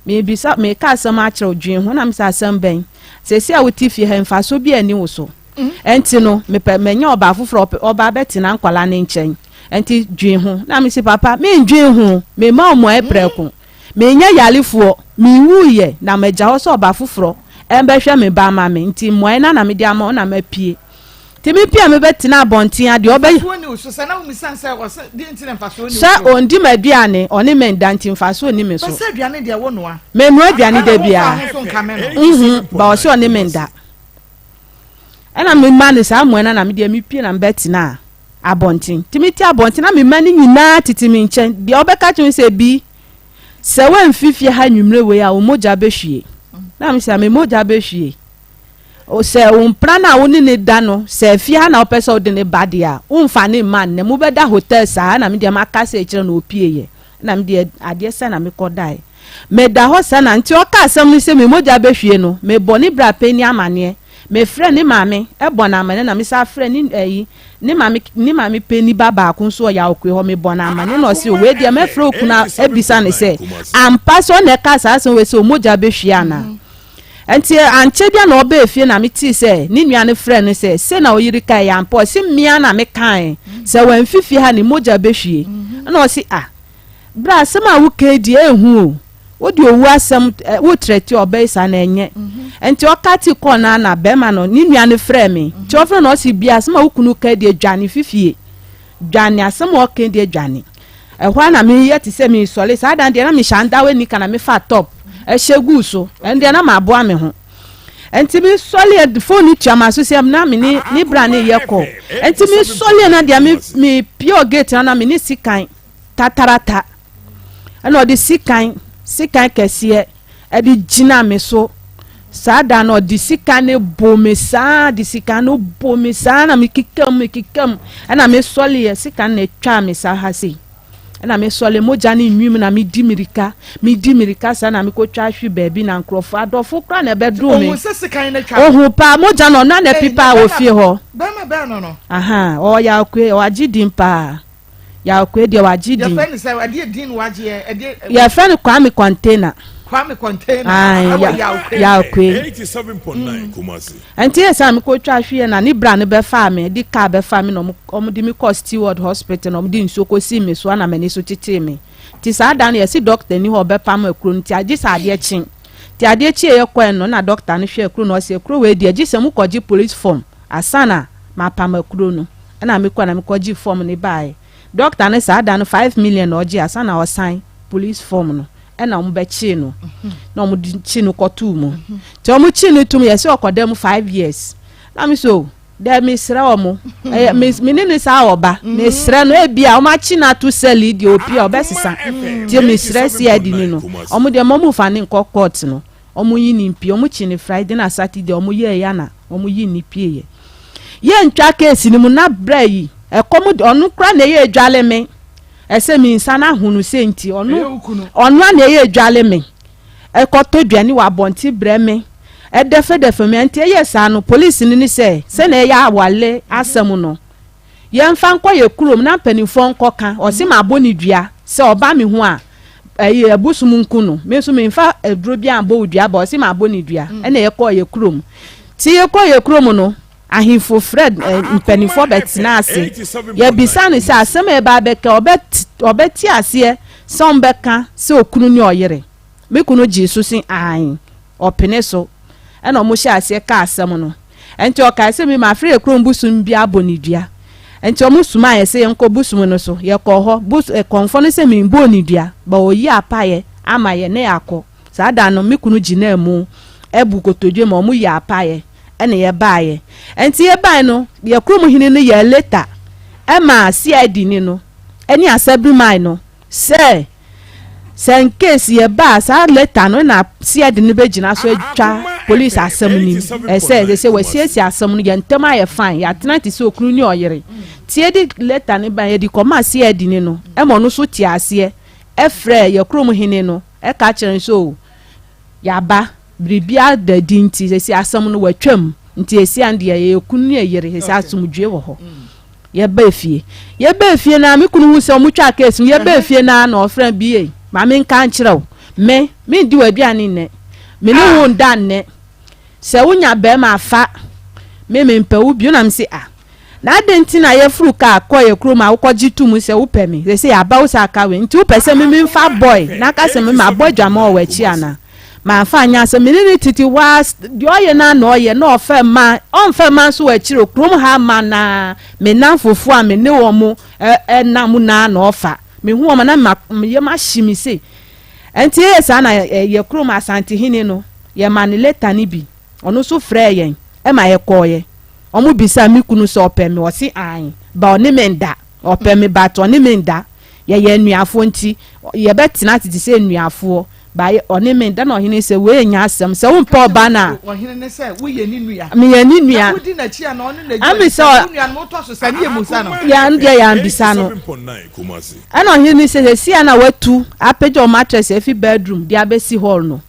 mebisa, meka asɛm akyerɛ wo, dwen ho. Na mese asɛm bɛn? Seesei a wote fie ha yi mfasoɔ biara nni wo so. Ɛnti no mepɛ manya ɔbaa foforɔ a ɔba abɛtena nkwadaa no nkyɛn. Ɛnti dwen ho. Na mese papa mendwen ho, mema wo mmuaeɛ prɛko. Menyɛ yarefoɔ, menwuiɛ, na magya hɔ sɛ ɔba foforɔ mmɛhwɛ me ba mma me, nti mmuaeɛ no ara na mede ama wo na mapue. Nti mepue a mebɛtena abɔnten a, deɛ ɔbɛ. Mfasoɔ nni wo so, sɛ na womisa no sɛ ɔse deɛ nti na mfasoɔ nni wo Sɛ so. ɔndi m'aduane, ɔne me nda nti mfasoɔ nni me so. Bɛ sɛ aduane deɛ wonoa. Menoa aduane da Ɛna womfa biara. ho nso nkame no. Nhu, ba ɔse ɔne me nda. Ɛna mema no saa mmuaeɛ no ara na medeɛ mepue na mebɛtenaa abɔnten. Nti mete abɔnten na me mma no nyinaa tete me nkyɛn. Deɛ ɔbɛka kyerɛ me sɛ, Bi, sɛ woamfi fie ha anwummerɛ wei a, wo mogya bɛhwie. Na me sɛ, me mogya bɛhwie? Sɛ wo mpena no a wo ne no da no, sɛ fie ha na wopɛ sɛ wode no ba deɛ a, womfa no mma nnɛ. Mobɛda hotel saa. Na me deɛ maka sɛ kyerɛ no ɔpieeɛ. Na me deɛ adeɛ sɛ na mekɔdaeɛ. Meda hɔ saa na nti ɔka asɛm no sɛ me mogya bɛhwie no, mebɔ ne bra panin amaneɛ. Mefrɛ ne maame bɔ no amaneɛ na mesan frɛ ne ɛyi ne maame ne maame panin ba baako nso wɔ Yaokoe hɔ mebɔ no amaneɛ na ɔse wei deɛ mɛfrɛ okunu abisa no sɛ ampa sɛ ɔna ɛka saa asɛm wei sɛ omogya bɛhwie anaa. Nti ankyɛ bia na ɔbaa fie na metee sɛ ne nua no frɛ no sɛ sei na ɔyere kae ɛyɛ ampa ɔse mmea na mekae sɛ wamfi fie ha ne mogya bɛhwie ɛna ɔse ah Bra asɛm a woka yi deɛ ɛnhu o. Wode owu asɛm wo trɛte ɔbɛ yi saa na ɛnyɛ. Nti ɔka te kɔɔ no na bɛrima no ne nua no frɛ me. Nti ɔfrɛ no ɔse bia asɛm a wo kunu ka deɛ dwane fifie. Dwane asɛm a ɔka deɛ dwane. Ɛhɔ a na meyɛ te sɛ mesɔre saa dan deɛ na mehyɛ andawa nika na mefa top ɛhyɛ guu so. Ɛno deɛ na maboa me ho. Nti mesɔre phone no tua m'aso sɛ na me ne ne bra ne yɛ kɔ. Nti mesɔre na deɛ me me pure gate na me ne sikan. tatarata. Ɛna ɔde sikan, sikan kɛseɛ ɛde gyina me so. Saa da no ɔde sikan no bo me saa, de sikan no bo me saa na mekeka mu, mekeka mu. Ɛna mesɔleɛ, sikan no na ɛtwaa me saa ha sei. Ɛna mesɔle, mogya no nwi mu na medi mirika, medi mirika saa na mekɔtwa ahwe baabi na nkurɔfoɔ, adɔfo koraa na ɛbɛdoo me. Ohun sɛ sikan no twa. Ohun paa, mogya no ɔno na ɛpipaa wɔ fie hɔ. Bɛrima bɛn no no? Aha, ɔyɛ akoe, ɔagye din paa. Yawkwe deɛ wagye din. Yɛfrɛ no sɛ ɛdeɛ din na wagye yɛ ɛdeɛ. Yɛfrɛ no Kwame Container. Kwame Container. Ɛwɔ Yawkwe. Yawkwe. 87.9 Kumasi. Ɛnti yɛ sɛ mekɔ twa hweɛ na ne bra no bɛfaa me de car bɛfaa me na ɔmo de me kɔɔ Steward Hospital na ɔmo de nsuo kɔ sii me so ana m'ani so tetee me. Nti saa da no yɛse doctor ni hɔ ɔbɛpam akuro no nti agye sɛ adeɛ kye. Nti adeɛ kyeeɛ yɛkɔɛ no na doctor no hwɛɛ akuro no ɔse akuro wei deɛ gye sɛ mokɔ gye police form asa na mapam akuro no. Ɛna mekɔe na mekɔgyee form no baeɛ. Doctor no saa da no 5 million na ɔgyee ansa na ɔsan police form no ɛna wɔn bɛkyee no na wɔn de kye no kɔtoo mu. Nti wɔn kyee no tom yɛsɛ ɔkɔda mu 5 years. Na me so dɛ mesrɛ wɔn ɛyɛ me me ne ne saa ɔba mesrɛ no ebi a wɔn akye no ato cell yi deɛ opie a ɔbɛsesa nti mesrɛ CID ni no wɔn deɛ wɔn fa ne nkɔ court no wɔn yi ne mpie wɔn kye no Friday na Saturday wɔn yɛɛ ya na wɔn yi ne pie yɛ. Yɛntwa case no mu na brɛ yi ɛkɔm de ɔno kora na ɛyɛ adwale me ɛsɛ me nsa no ahono sɛ nti ɔno ɔno a na ɛyɛ adwale me ɛkɔtɔ aduane wɔ abɔnten brɛ me ɛdɛfɛdɛfɛ me nti ɛyɛ saa no police no ne sɛ sɛ na ɛyɛ awale asɛm no Yɛmfa nkɔ yɛ kurom na mpanimfoɔ nkɔka. Ɔse mabɔ no dua sɛ ɔba me ho a, ɛyi abosom nku no. Me nso memfa aduro biara mbɔ wo dua but ɔse mabɔ no dua. Ɛna yɛkɔɔ yɛ kurom. Nti yɛkɔɔ yɛ kurom no, ahemfo frɛ mpanimfoɔ bɛtenaa ase. Yɛbisaa no sɛ asɛm a yɛba abɛka ɔbɛte aseɛ sɛ wɔbɛka sɛ okunu ne ɔyere. Me kunu gyee so se aane. Ɔpene so. Ɛna wɔhyɛɛ aseɛ kaa asɛm no. Ɛnti ɔkae sɛ, Me mafrɛ yɛ kurom bosom bi abɔ no dua. Ɛnti wɔn somaa yɛ sɛ yɛnkɔ bosom no so. Yɛkɔɔ hɔ. Bos eh, kɔmfoɔ no sɛ membɔɔ no dua, but ɔyi apaeɛ ama yɛ na yɛakɔ. Saa da no, me kunu gyinaa mu bu kotodwe ma wɔn yii apaeɛ ɛna yɛbaeɛ. Ɛnti yɛbaeɛ no, yɛ kurom hene no yɛɛ leta ɛmaa CID ni no ɛne Asɛbiriman no sɛ, Sɛ incase yɛ ba a saa letter no na CID no bɛ gyina so atwa police asɛm no mu. Ɛsɛ sɛ sɛ wasiesie asɛm no yɛn ntam ayɛ fine yɛatena te sɛ okunu ne ɔyere. Nti yɛde letter no ba yɛde kɔma CID ni no ɛma ɔno nso te aseɛ ɛfrɛ yɛ kurom hene no ɛka kyerɛ no sɛ o Yɛaba, biribiara da adi nti, seesei asɛm no watwam. Nti seesei ano deɛ yɛyɛ kunu ne yere, seesei asomdwoe wɔ hɔ. Yɛbaa fie. Yɛbaa fie no ara, me kunu hu sɛ wɔtwaa case no, yɛbaa fie no ara na ɔfrɛ me, BA, ma menka nkyerɛ wo, me, mendi w'aduane nnɛ. Me ne wo nda nnɛ. Sɛ wonya barima a, fa. Me, mempɛ wo bio. Na mese, ah, Na adɛn nti na yɛforo kaa kɔɔ yɛn kurom a wokɔgye too mu sɛ wopɛ me? Seesei aba wo sɛ aka wei nti wopɛ sɛ me memfa boy na aka sɛ me mabɔ adwaman wɔ w'akyi anaa? Mamfa anyɛ asɛm. Me ne no tete hɔ ara, deɛ ɔyɛ no ara na ɔyɛ, na ɔfa mmaa, ɔmfa mmaa nso wɔ akyire o, kurom ha mma no ara, me nnamfofoɔ a me ne wɔn nam no ara na ɔfa. Mehu wɔn a na ma, me yam ahye me sei. Ɛnti ɛyɛ saa na yɛn kurom Asantehene no, yɛma no leta no bi. Ɔno nso frɛɛ yɛn ma yɛkɔeɛ. Wɔbisaa me kunu sɛ ɔpɛ me, ɔse aane, but ɔne me nda. Ɔpɛ me but ɔne me nda. Yɛyɛ anuafoɔ nti yɛbɛtena ase te sɛ anuafoɔ but ɔne me nda. Na ɔhene sɛ wei nyɛ asɛm, sɛ wompɛ ɔba no a. Ɔhene ne sɛ woyɛ ne nua. Meyɛ ne nua. Na wodi n'akyi anaa ɔne n'agya Ame sɛ wo nua no wotɔ so sɛ ne yɛmmusa no. Yɛn deɛ yɛambisa no. Ɛna ɔhene no sɛ seesei a na watu apagya wo mattress afi bedroom de abɛsi hall no,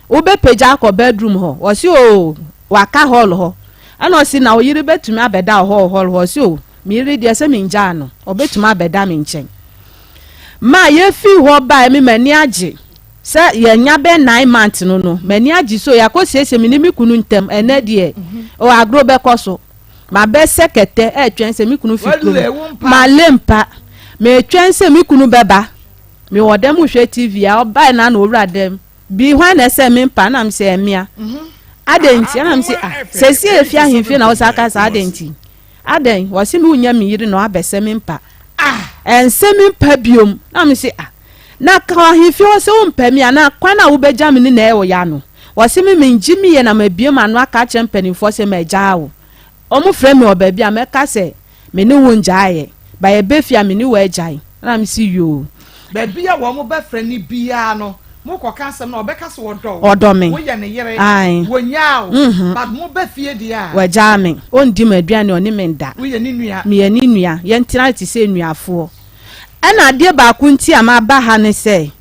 Wobɛpagya akɔ bedroom hɔ? Ɔse oo, waka hall hɔ. Ɛna ɔse na wo yere bɛtumi abɛda wo hɔ wɔ hall hɔ? Ɔse oo, me yere deɛ sɛ mengyaa no, ɔbɛtumi abɛda me nkyɛn. Ma yɛfii hɔ baeɛ me m'ani agye sɛ yɛanya bɛ 9 months no no, m'ani agye so yɛakɔsiesie me ne me kunu ntam, ɛnɛ deɛ o agorɔ bɛkɔ so. Mabɛsɛ kɛtɛ ɛretwɛn sɛ me kunu fi kurom. Male mpa. Metwɛn sɛ me kunu bɛba. Mewɔ dɛm rehwɛ TV a, ɔbae na na owura dɛm. Bi hwan na ɛsɛ me mpa? Na mesɛ ɛmea. Adɛn nti? Ɛna mese ah, sɛsi efi ahemfie na wosa ka saa adɛn nti? Adɛn? Wɔse me wonya me yere na wabɛsɛ me mpa. Ah, ɛnsɛ me mpa biom. Na mese ah, na ka ahemfie hɔ sɛ wompɛ me a, na kwan a wobɛgya me ne na ɛyɛ wo ya no. Wɔse me mengye me yɛ na mabue m'ano aka akyerɛ mpanimfoɔ sɛ magyaa wo. Wɔfrɛ me wɔ baabi a mɛka sɛ me ne wo ngyaeɛ, but yɛba fie a me ne wo agyae. Ɛna me si yoo. Baabi a wɔn bɛfrɛ no biara no, mo kɔ ka asɛm no ɔbɛka sɛ ɔdɔ wo. Ɔdɔ me. Woyɛ ne yere. Ae. Wɔnyaa wo. But mo ba fie deɛ a. Wagyaa me. Ɔndi m'aduane, ɔne me nda. Woyɛ ne nua. Meyɛ ne nua. Yɛntena te sɛ nnuafoɔ. Ɛna adeɛ baako nti a maba ha ne sɛ,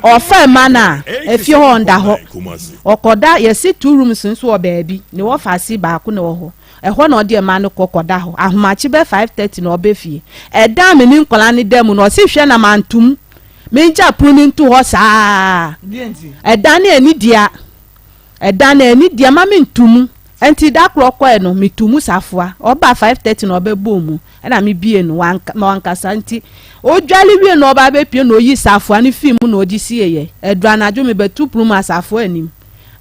ɔfa mma no a, efie hɔ ɔnda hɔ. Ɔkɔda, yɛsi two rooms nso wɔ baabi, ne wɔfaase baako na ɛwɔ hɔ. Ɛhɔ na ɔde mma no kɔ kɔda hɔ. Ahomakye bɛ 5:30 na ɔba fie. Ɛdan a me ne nkwadaa no da mu no, ɔse hwɛ na manto mu. Mengya pono no nto hɔ saa. Ɛdan no ɛni dea. Ɛdan no ɛni dea ma mento mu. Ɛnti da koro ɔkɔɛ no, meto mu safoa. Ɔba 5:30 na ɔbɛbɔɔ mu. Ɛna mebie no, wankasa nti. Ɔdwale wie na ɔba bɛpie na ɔyi safoa no fii mu na ɔde sieeɛ. Ɛduru anadwo mebɛto pono mu a safoa nnim.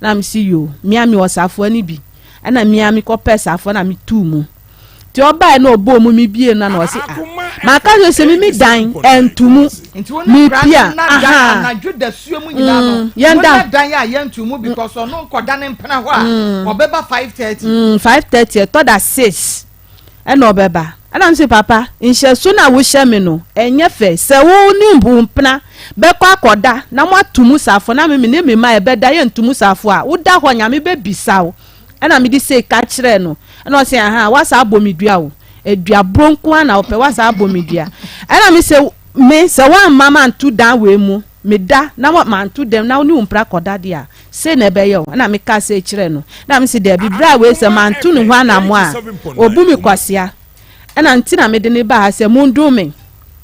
Na mese yoo, me a mewɔ safoa no bi. Ɛna me ara mekɔpɛɛ safoa na metuu mu. Nti ɔbaeɛ na ɔbɔɔ mu mebiee no na ɔse ah maka kyerɛ sɛ mimi dan ɛnto mu. Nti wo ne kura Mepia no na dan aha anadwo dasuo mu nyinaa no mm, yɛn mo da na dan a yɛnto mu because ɔno nkɔda ne mpena hɔ a ɔbɛba 5:30. 5:30 ɛtɔ da 6. Ɛna ɔbɛba. Ɛna mese, Papa, nhyɛso no a wohyɛ me no, ɛnyɛ fɛ. Sɛ wo ne wo mpena bɛkɔ akɔda na moato mu safoa na me me ne me mma yɛbɛda yɛnto mu safoa a, woda hɔ a, Nyame bɛbisa wo. Ɛna mede sei ka kyerɛɛ no. Ɛna ɔse, Ahaa, woasan abɔ me dua o. Aduaburo nko ara na wopɛ, woasan abɔ me dua. Ɛna mese, Me, sɛ woamma manto dan wei mu, meda na manto dɛm na wo ne wo mpena kɔda deɛ a, Sei na ɛbɛyɛ o. Ɛna mekaa sei kyerɛɛ no. Ɛna mese, Dabi, berɛ a wei sɛ manto ne ho anammɔn a, ɔbu me kwasea. Ɛna nti na mede no baa ha sɛ mondom me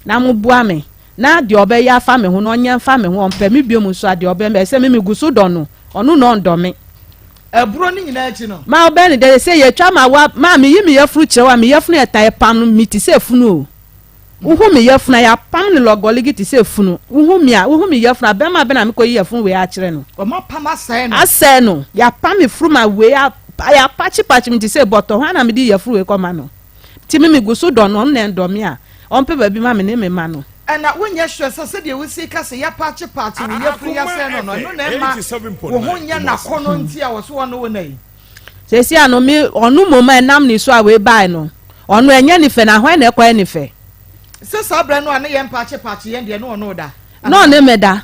na moboa me, na deɛ ɔbɛyɛ afa me ho no, ɔnyɛ mfa me ho. Ɔmpɛ me biom nso a, deɛ ɔbɛyɛ, ɛsɛ me megu so dɔ no, ɔno na ɔndɔ me. Aburo no nyinaa akyi no. Ma ɔbɛn no dɛ, sɛ yɛtwa ma wa, ma meyi me yafunu kyerɛ wo a, me yafunu yɛ tan, ɛpam me te sɛ funu o. Wohu me yafunu a, yɛapam no lɔgɔlege te sɛ funu. Wohu me a, wohu me yafunu a, bɛrima bɛn na mekɔyi yafunu wei akyerɛ no? Wɔapam asɛe no. Asɛe no. Yɛapam me furuma wei, yɛapakyepakye me te sɛ bɔtɔ. Hwan na mede yafunu wei kɔma no? Nti me, megu so dɔ no, ɔno na ɛndɔ me a, ɔmpɛ baabi ma me ne me mma no. Ɛna wonyɛ sure sɛ sɛdeɛ wosi ka sɛ yɛapakyepakye wo yafunu yi asɛe no no, ɛno na ɛma wo ho nyɛ no akɔnnɔ nti a wɔse wɔne wo nna yi? Seesei ano me, ɔno mmom a ɛnam ne so a wei bae no, ɔno ɛnyɛ ne fɛ, na hwan na ɛkɔyɛ ne fɛ? Sɛ saa berɛ no a ne yɛn mpakyepakye yɛn deɛ ne ɔne wo da. Na ɔne me da.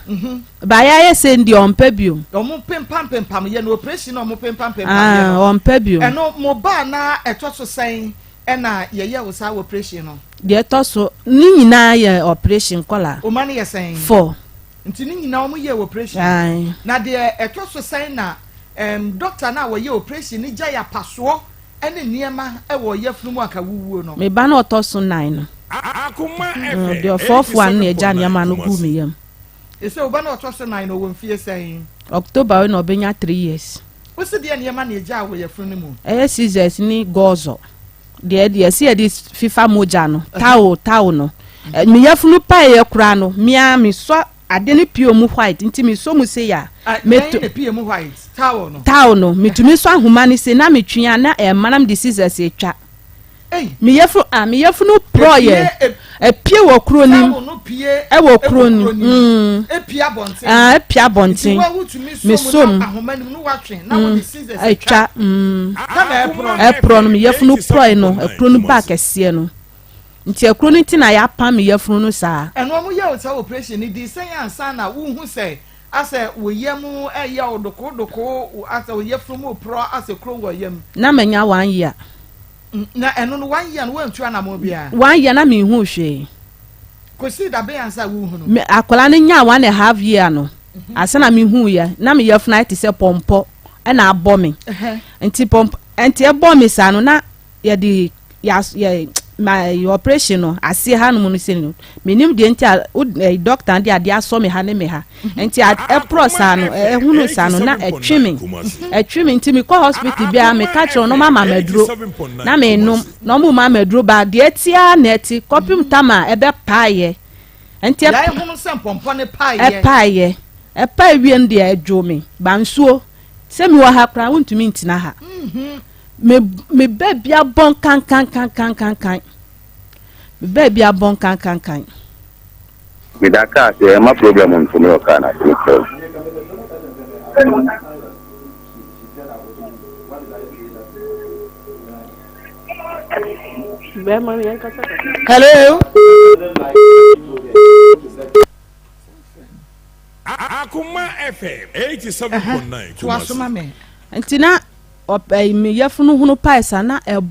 Ba yɛayɛ sei no deɛ ɔmpɛ biom. Ɔmo pempam pempam yɛ no, operation na ɔmo pempam pempam yɛ no. Ah, ɔmpɛ biom. Ɛno mo ba na ɛtɔ so sɛn ɛna yɛyɛ wo saa operation no? Deɛ ɛtɔ so, ne nyinaa yɛ operation kɔla. Wo ma no yɛ sɛn? Four. Nti ne nyinaa ɔmo yɛɛ operation? Ae. Na deɛ ɛtɔ so sɛn na ɛɛm doctor no a wɔyɛ operation no gyae apasoɔ ne nneɛma wɔ yafunu mu anka wowuo no? Me ba no a ɔtɔ so nan no. Mm, deɛ ɔfɔɔfoɔ ano na ɛgya nneɛma no guu me yam. Ese wo ba no a ɔtɔ so nan no ɔwɔ mfie sɛn? October wei na ɔbɛnya 3 years. Wose deɛ nneɛma na ɛgyaa wɔ yafunu no mu? Ɛyɛ scissors ne gauze. Deɛ deɛ ɛsɛ yɛde fifa mogya no, towel towel no. Me yafunu paeɛ koraa no, me ara mesɔ ade no pue mu white nti mesɔ mu sei a. Metu na pue mu white towel no. Towel no, metumi sɔ ahoma no sei na metwe a na ɛma na mede scissors atwa. Me yafunu ah me yafunu porɔeɛ epie wɔ kuro nim ɛwɔ kuro nim mm ah epie abɔnten mesɔ mu mm atwa mm ɛporɔ no me yafunu porɔe no ɛkuro no baa kɛseɛ no nti ɛkuro no nti na yɛapam me yafunu no saa. Ɛno ɔmo yɛ wo saa operation no di sɛn ansa na wohu sɛ asɛ wo yam ɛyɛ wo dokoodokoo asɛ wo yafunu mu porɔ asɛ kuro wɔ yam. Na manya one year. Na ɛno no one year no woantu anamɔn biara? One year na menhuu hwee. Kosii da bɛn ansa wohunu? Me akwadaa no nyaa one and a half year no ansa na mehuiɛ. Na me yafunu ayɛ te sɛ pɔmpɔ ɛna abɔ me. Nti pɔmpɔ nti ɛbɔ me saa no na yɛde yɛ yɛ ma operation no aseɛ hanom no sɛ no menim deɛ nti a wo doctor no de adeɛ asɔ me ha ne me ha. Nti ɛporɔ saa no ɛhunu saa no na ɛtwe me ɛtwe me nti mekɔ hospital biara meka kyerɛ wɔn ama me aduro na menom na wɔn ma me aduro ba deɛ ɛte ara na ɛte kɔpem tam a ɛbɛpaeɛ nti ɛpaeɛ ɛpae wie no deɛ ɛdwo me ba nsuo sɛ mewɔ ha koraa wontumi ntena ha me me baabi abɔn kankankankankankan me baabi abɔn kankankan. Meda car ase ɛmma problem nto me wɔ car no ase mesrɛ wo. Hello. FM 87.9 Toa so ma Kumasi. me. Nti na ɔp me yafunu hunu pae saa na ɛ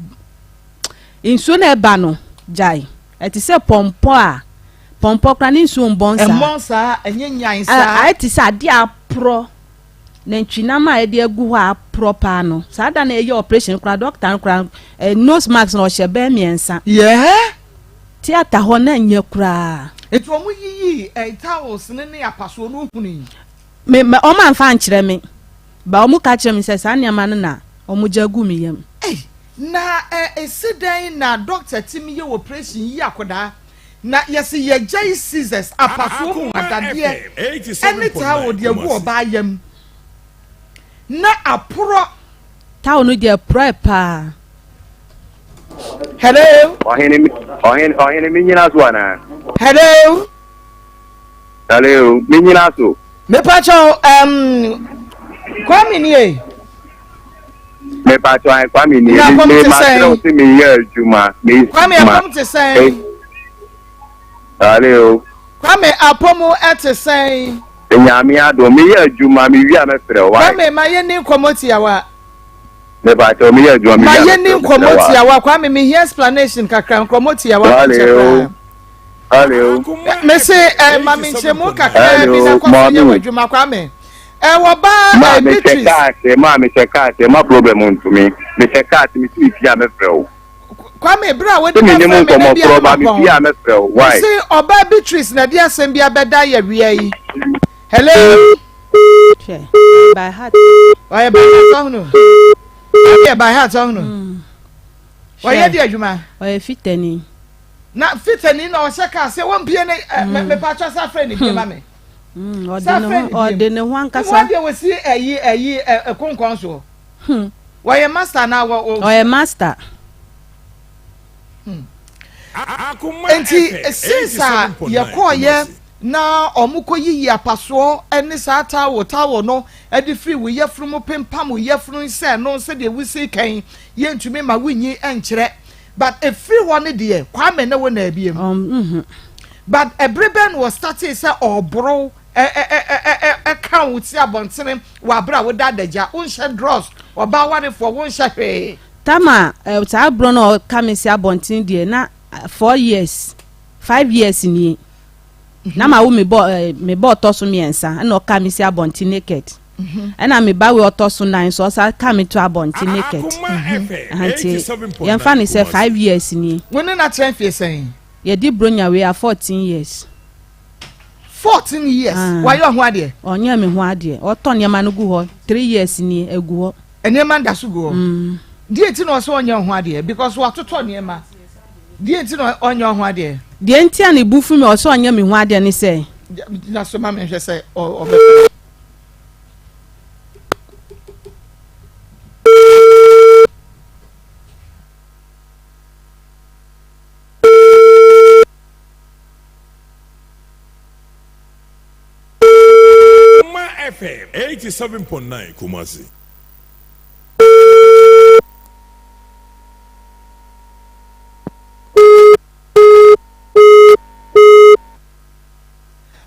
nsuo na ɛba no gyae ɛte sɛ pɔmpɔ a pɔmpɔ koraa ne nsuo mbɔn saa. Ɛmmɔn saa, ɛnyɛ nyan saa. Ayɛ te sɛ adeɛ a aporɔ nantwinam a yɛde agu hɔ a aporɔ paa no saa da na ɛyɛ operation koraa doctor no koraa eh, nose mask na ɔhyɛ bɛɛ mmiɛnsa. Yeah. Theatre hɔ na nyɛ koraa. Nti wɔn yiyi eh, towels ne ne apasoɔ no ohunu yi. Me me wɔn anfa ankyerɛ me ba wɔn ka kyerɛ me sɛ saa nneɛma no na wɔn gya gu me yam. Ei na eh, esi dɛn na doctor timi yɛ operation yi akɔdaa na yɛsi yɛgyae scissors apasoɔ mu Akoma adadeɛ FM ɛne towel 87.9 de agu Kumasi. ɔbaa yam na aporɔ. Towel no deɛ ɛporɔɛ paa. Hello. Ɔhene ɔhene ɔhene mi nyina so anaa. Hello. Hello mi nyina so. Mepakyɛw um, Kwame nie. Mepakyɛw ayi Kwame nie. Na akɔm te sɛn? Makyerɛw sɛ meyɛ adwuma. Kwame akɔm te sɛn? Hello. Kwame apɔmu ɛte sɛn? Nyame adom meyɛ adwuma mewie a mɛfrɛ wo. Kwame ma yɛnni nkɔmmɔ tiawa. Mepakyɛw meyɛ adwuma mewie Ma a yɛnni mɛfrɛ wo nkɔmmɔ mesrɛ wo a. tiawa Kwame mehia explanation kakra nkɔmmɔ tiawa menkyɛ Hello. koraa. Hello. Mese eh, ma me nkyerɛmu kakraa bi na Hello, kɔ so yɛ mommy. w'adwuma Kwame. Eh, wɔba Ma eh, mehyɛ Beatrice. kaa ase, ma mehyɛ kaa ase, ma problem ntumi. Mehyɛ kaa ase, mesi me fie a mɛfrɛ wo. Kwame, bere a wode Sɛ menim bɛfrɛ me na nkɔmmɔ bia korɔ na ba me fie mapɔn. a mɛfrɛ wo. Why? Mese ɔbaa Beatrice na ɛde asɛm bi abɛda yɛ wia yi. Hello. Hwɛ, by heart. Ɔyɛ by heart ɔhono. Ɔyɛ by heart ɔhono. Ɔyɛ di adwuma. Ɔyɛ fitani. Na fitani na ɔhyɛ kaa sɛ wɔmpie ne mepatwa sa frɛ ne bie ma me. Ɔde ne ho ɔde ne ho ankasa. Wɔn deɛ wɔsi ɛyi ɛyi ɛkonkɔn soɔ. Wɔyɛ master na wɔ. Ɔyɛ master. Nti since a yɛkɔɔyɛ na wɔn kɔ yiyi apasoɔ ne saa towel towel no de firi wo yafunu mu pempam wo yafunu sɛ no sɛdeɛ wusi kan yɛntumi ma wonyi nkyerɛ but efiri hɔ no deɛ Kwame ne wo na abiem but ɛbere bɛn na wɔ startee sɛ ɔboro ɛka wo ti abɔntene wɔ abere a woda adagya wonhyɛ drawers ɔbaa warefoɔ wonhyɛ hwee. Tama saa borɔ no a ɔka me si abɔnten deɛ na 4 years 5 years nie na ma wo me bɔ me bɔ ɔtɔ so mmiɛnsa ɛna ɔka me si abɔnten naked ɛna me ba wei ɔtɔ so nan so ɔsa ka me to abɔnten naked nti yɛmfa ne sɛ 5 years nie. Wo ne na kyerɛ mfie sɛn? Yɛdi bronya wei a 14 years. 14 years wayɛ ɔho adeɛ? Ɔnyɛ me ho adeɛ, ɔtɔ nneɛma no gu hɔ 3 years nie egu hɔ. Nneɛma da so gu hɔ. Deɛ nti na ɔsɛ ɔnyɛ ɔho adeɛ because watotɔ nneɛma deɛ nti na ɔnyɛ ɔho adeɛ. Deɛ nti a ne bu fu mi ɔsɛ ɔnyɛ me ho adeɛ ne sɛ. Gyina so ma mi nhwɛ sɛ ɔbɛ. Kuma FM 87.9 Kumasi.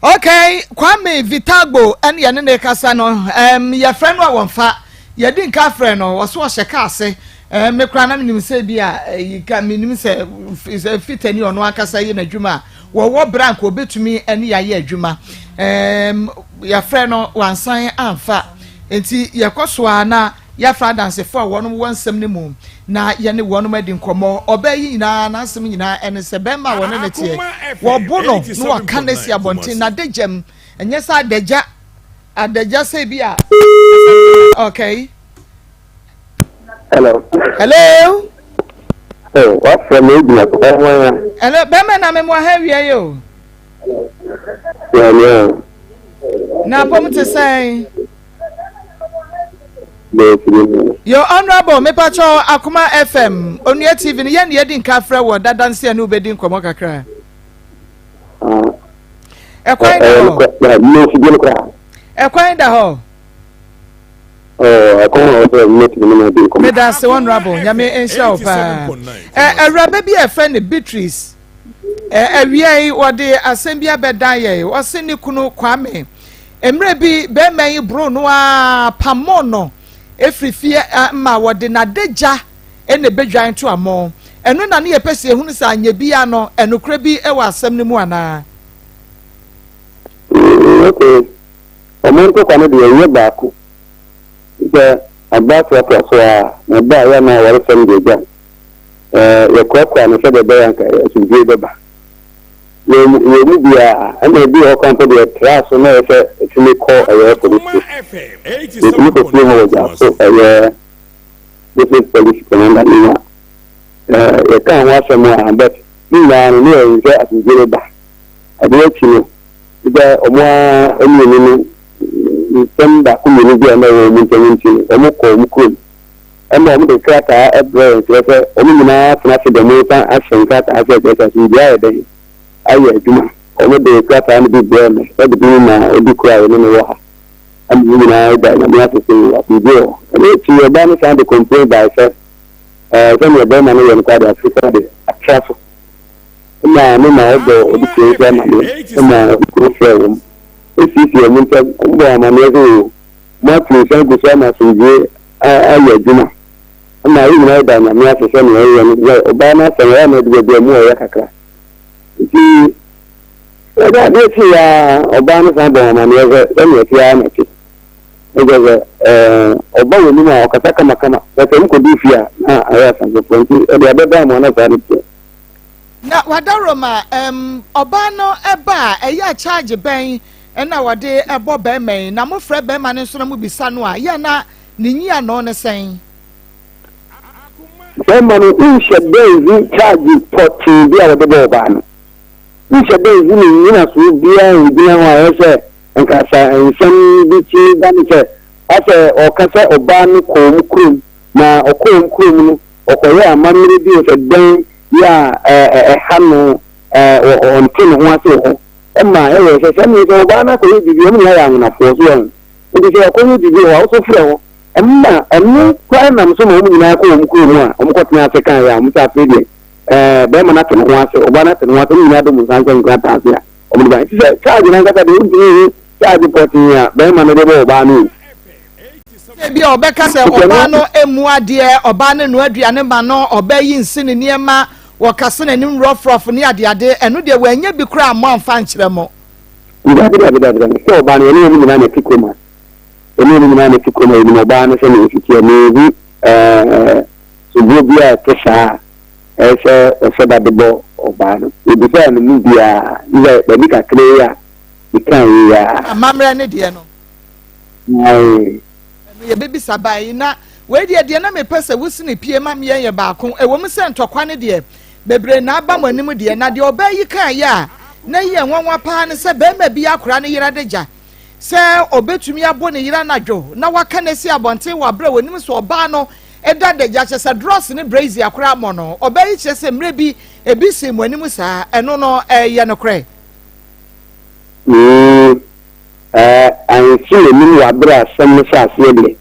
Okay, Kwame Vitagbo ɛne yɛne ne kasa no yɛfrɛ no a wɔmfa yɛdi nka frɛ no ɔso ɔhyɛ kaa ase me koraa na menim sɛ bi a ka menim sɛ sɛ fitani ɔno ankasa yɛ n'adwuma a wɔwɔ berɛ a nka obɛtumi ɛne yɛayɛ adwuma yɛfrɛ no wansan amfa nti yɛkɔ so a na yɛafrɛ adansefo a wɔn wɔ nsɛm no mu na yɛne wɔn adi nkɔmmɔ. Ɔbaa yi nyinaa n'asɛm nyinaa ɛne sɛ bɛrima a wɔne ne teɛ wɔbo no na wɔaka no asi abɔnten na adagyam ɛnyɛ sɛ adagya adagya sɛ bi a okay. Hello. Hello. Oh, wafrɛ me egyina so ɛho ya. Hello, bɛrima na memo ha awia yi o. Yeah, yeah. Na apɔm te sɛn? Yo honorable mepakyɛw Akoma FM Onua TV no yɛn na yɛdi nka frɛ wɔ dada nsi ɛne wobɛdi nkɔmmɔ kakra. Ɛkwan da hɔ. Ɛkwan da hɔ. Meda ase honorable nyame nhyira wo paa. Awuraba bi a ɛfrɛ no Beatrice awia yi wɔde asɛm bi abɛdan yɛn ɔse ne kunu Kwame. Mmerɛ bi barima yi boroo no ara pamoo no firi fie ma wɔde n'adagya na ɛbɛdwan to amɔ. Ɛno na ne yɛpɛ sɛ yɛhunu sɛ anyɛ biara no ɛnokorɛ bi wɔ asɛm no mu anaa? Mm, okay. Ɔmo ntɔkwa no deɛ ɛnyɛ baako. Sɛ aba toatoa so a, na ɛba a yɛ na awaresɛm deɛ gya. Ɛɛ yɛkorakora no sɛdeɛ ɛbɛyɛ anka asomdwoe bɛba. Yɛn mu yɛn mu biara, ɛna ebi wɔ hɔ koraa mpo deɛ ɛtra so na ɛyɛ sɛ ɛtumi kɔ ɛyɛ police station. Yɛtumi kɔpie hɔ wɔ Gyaso ɛyɛ district police commander no mu a, ɛɛ yɛkaa ho asɛm a but ne nyinaa no ne yɛn sɛ asomdwoe bɛba. Ɛno akyi no, sɛ wɔn ara mmienu no nsɛm baako mmienu bi a na ɛwɔ wɔn ntam nti no, wɔkɔɔ wɔn kurom. Ɛnna wɔde krataa brɛɛ yɛn kyerɛ sɛ wɔn nyinaa atena ase de wɔn nsa ahyɛ nkrataa ase kyerɛ sɛ asomdwoe ayɛ dɛn? Ayɛ adwuma. Wɔde krataa no bi brɛɛ me de bi maa obi koro a yɛne no wɔ ha. Ɛnna yɛn nyinaa da Nyame ase sɛ asomdwoe wɔ hɔ. Ɛno akyi ɔbaa no san de complain bae sɛ ɛɛ sɛnea ɔbarima no yɛ no koraa de afei koraa de atra so. Ɛnna me ma ɔbɔɔ obi kuro nso amaneɛ ma obi kuro frɛɛ wɔn. Esiesiee wɔn ntam, wɔbɔɔ amaneɛ sɛ oo moato nsa agu so ama asomdwoe ayɛ adwuma ma yɛn nyinaa yɛda Nyame ase sɛ nea ɔyɛ no sɛ ɔbaa no asɛm ɛyɛ na ɛde baabi a mu ɔyɛ kakra nti ɛda adeɛ kye ya ɔbaa no san bɔ amaneɛ sɛ sɛnea ɛte ara na ɛte ɛkyɛ sɛ ɔba wɔ anim a ɔkasa kamakama na sɛ mkɔdu fie a na ayɛ asamfoforɔ nti ɛde abɛda mo ana saa no teɛ. Na wadaroma um, ɔbaa no ɛba a ɛyɛ a charge bɛn ɛna wɔde ɛbɔ bɛrima yi na mofrɛ bɛrima no nso na mobisa no a yɛ na Ne nyiano ne sɛn? Bɛrima no nhyɛ da nhu charge pɔtee bi a wɔde bɔɔ ɔbaa no. Nhyɛ da nhu ne nnyinasoɔ biara a ɛgyina ho a ɛyɛ sɛ nka sa nsɛm bi tumi ba no sɛ asɛ ɔka sɛ ɔbaa no kɔɔ wɔn kurom na ɔkɔɔ wɔn kurom no ɔkɔyɛɛ amammerɛ bi wɔ sɛ dɛn yɛ a ɛha no ɔnte ne ho ase wɔ hɔ ɛma ɛyɛ sɛ sɛ sɛ ɔbaa no akɔyɛ biribi wɔn nyinaa yɛ anwonafoɔ so wɔn Enti sɛ wɔkɔyɛ biribi wɔ hɔ a, wo nso frɛ hɔ. Ɛno na ɛno koraa nam so ma wɔn nyinaa kɔ wɔn kurom a wɔkɔtena ase kaeɛ a wɔn sɛ afei deɛ ɛɛ barima no ate ne ho ase, ɔbaa no ate ne ho ase, wɔn nyinaa de wɔn nsa nhyɛ nkrataa ase a wɔde ba. Nti sɛ charge no ankasa deɛ wontumi nhu charge pɔtee a barima no de bɔ ɔbaa no o. Sɛ ebia ɔbɛka sɛ ɔbaa no mmu adeɛ, ɔbaa no nnoa aduane ma no, ɔbaa yi nsi ne nneɛma, wɔkasa n'anim rɔfrɔf ne adeade, ɛno deɛ wannya bi koraa ammɔ amfa ankyerɛ mo. Dabi, dabi, dabi, dabi. Sɛ ɔbaa no, yɛne wɔn nyinaa na ɛte kurom ha. Yɛne wɔn nyinaa na ɛte kurom ha. Yɛnim ɔbaa no sɛnea ɔsi teɛ. Menhu ɛɛ soboɔ bi a ɛte saa a ɛyɛ sɛ ɔhyɛ da de bɔ ɔbaa no. Yɛbisaa no mu biara, gye sɛ baabi kakra yi a mekaa yi ara. Amammerɛ ne deɛ no. Ae. Ɛno yɛbɛbisa bae na wei deɛ deɛ na mepɛ sɛ wosini pie ma meɛ yɛ baako. Ɛwɔ mu sɛ ntɔkwa no deɛ Bebree na aba mo anim deɛ, na deɛ ɔbaa yi kaeɛ a na ɛyɛ nwanwa paa ne sɛ barima bi akora ne yere adagya sɛ ɔbɛtumi abɔ ne yere anadwo na waka no asi abɔnten wɔ aberɛ a wɔnim sɛ ɔbaa no da adagya, kyerɛ sɛ drɔs ne brazier koraa mmɔ no. Ɔbaa yi kyerɛ sɛ mmerɛ bi ebi sii mo anim saa, ɛno no ɛyɛ nokorɛ? Mm, eh, ansi m'anim wɔ aberɛ a asɛm no hyɛ aseɛ deɛ,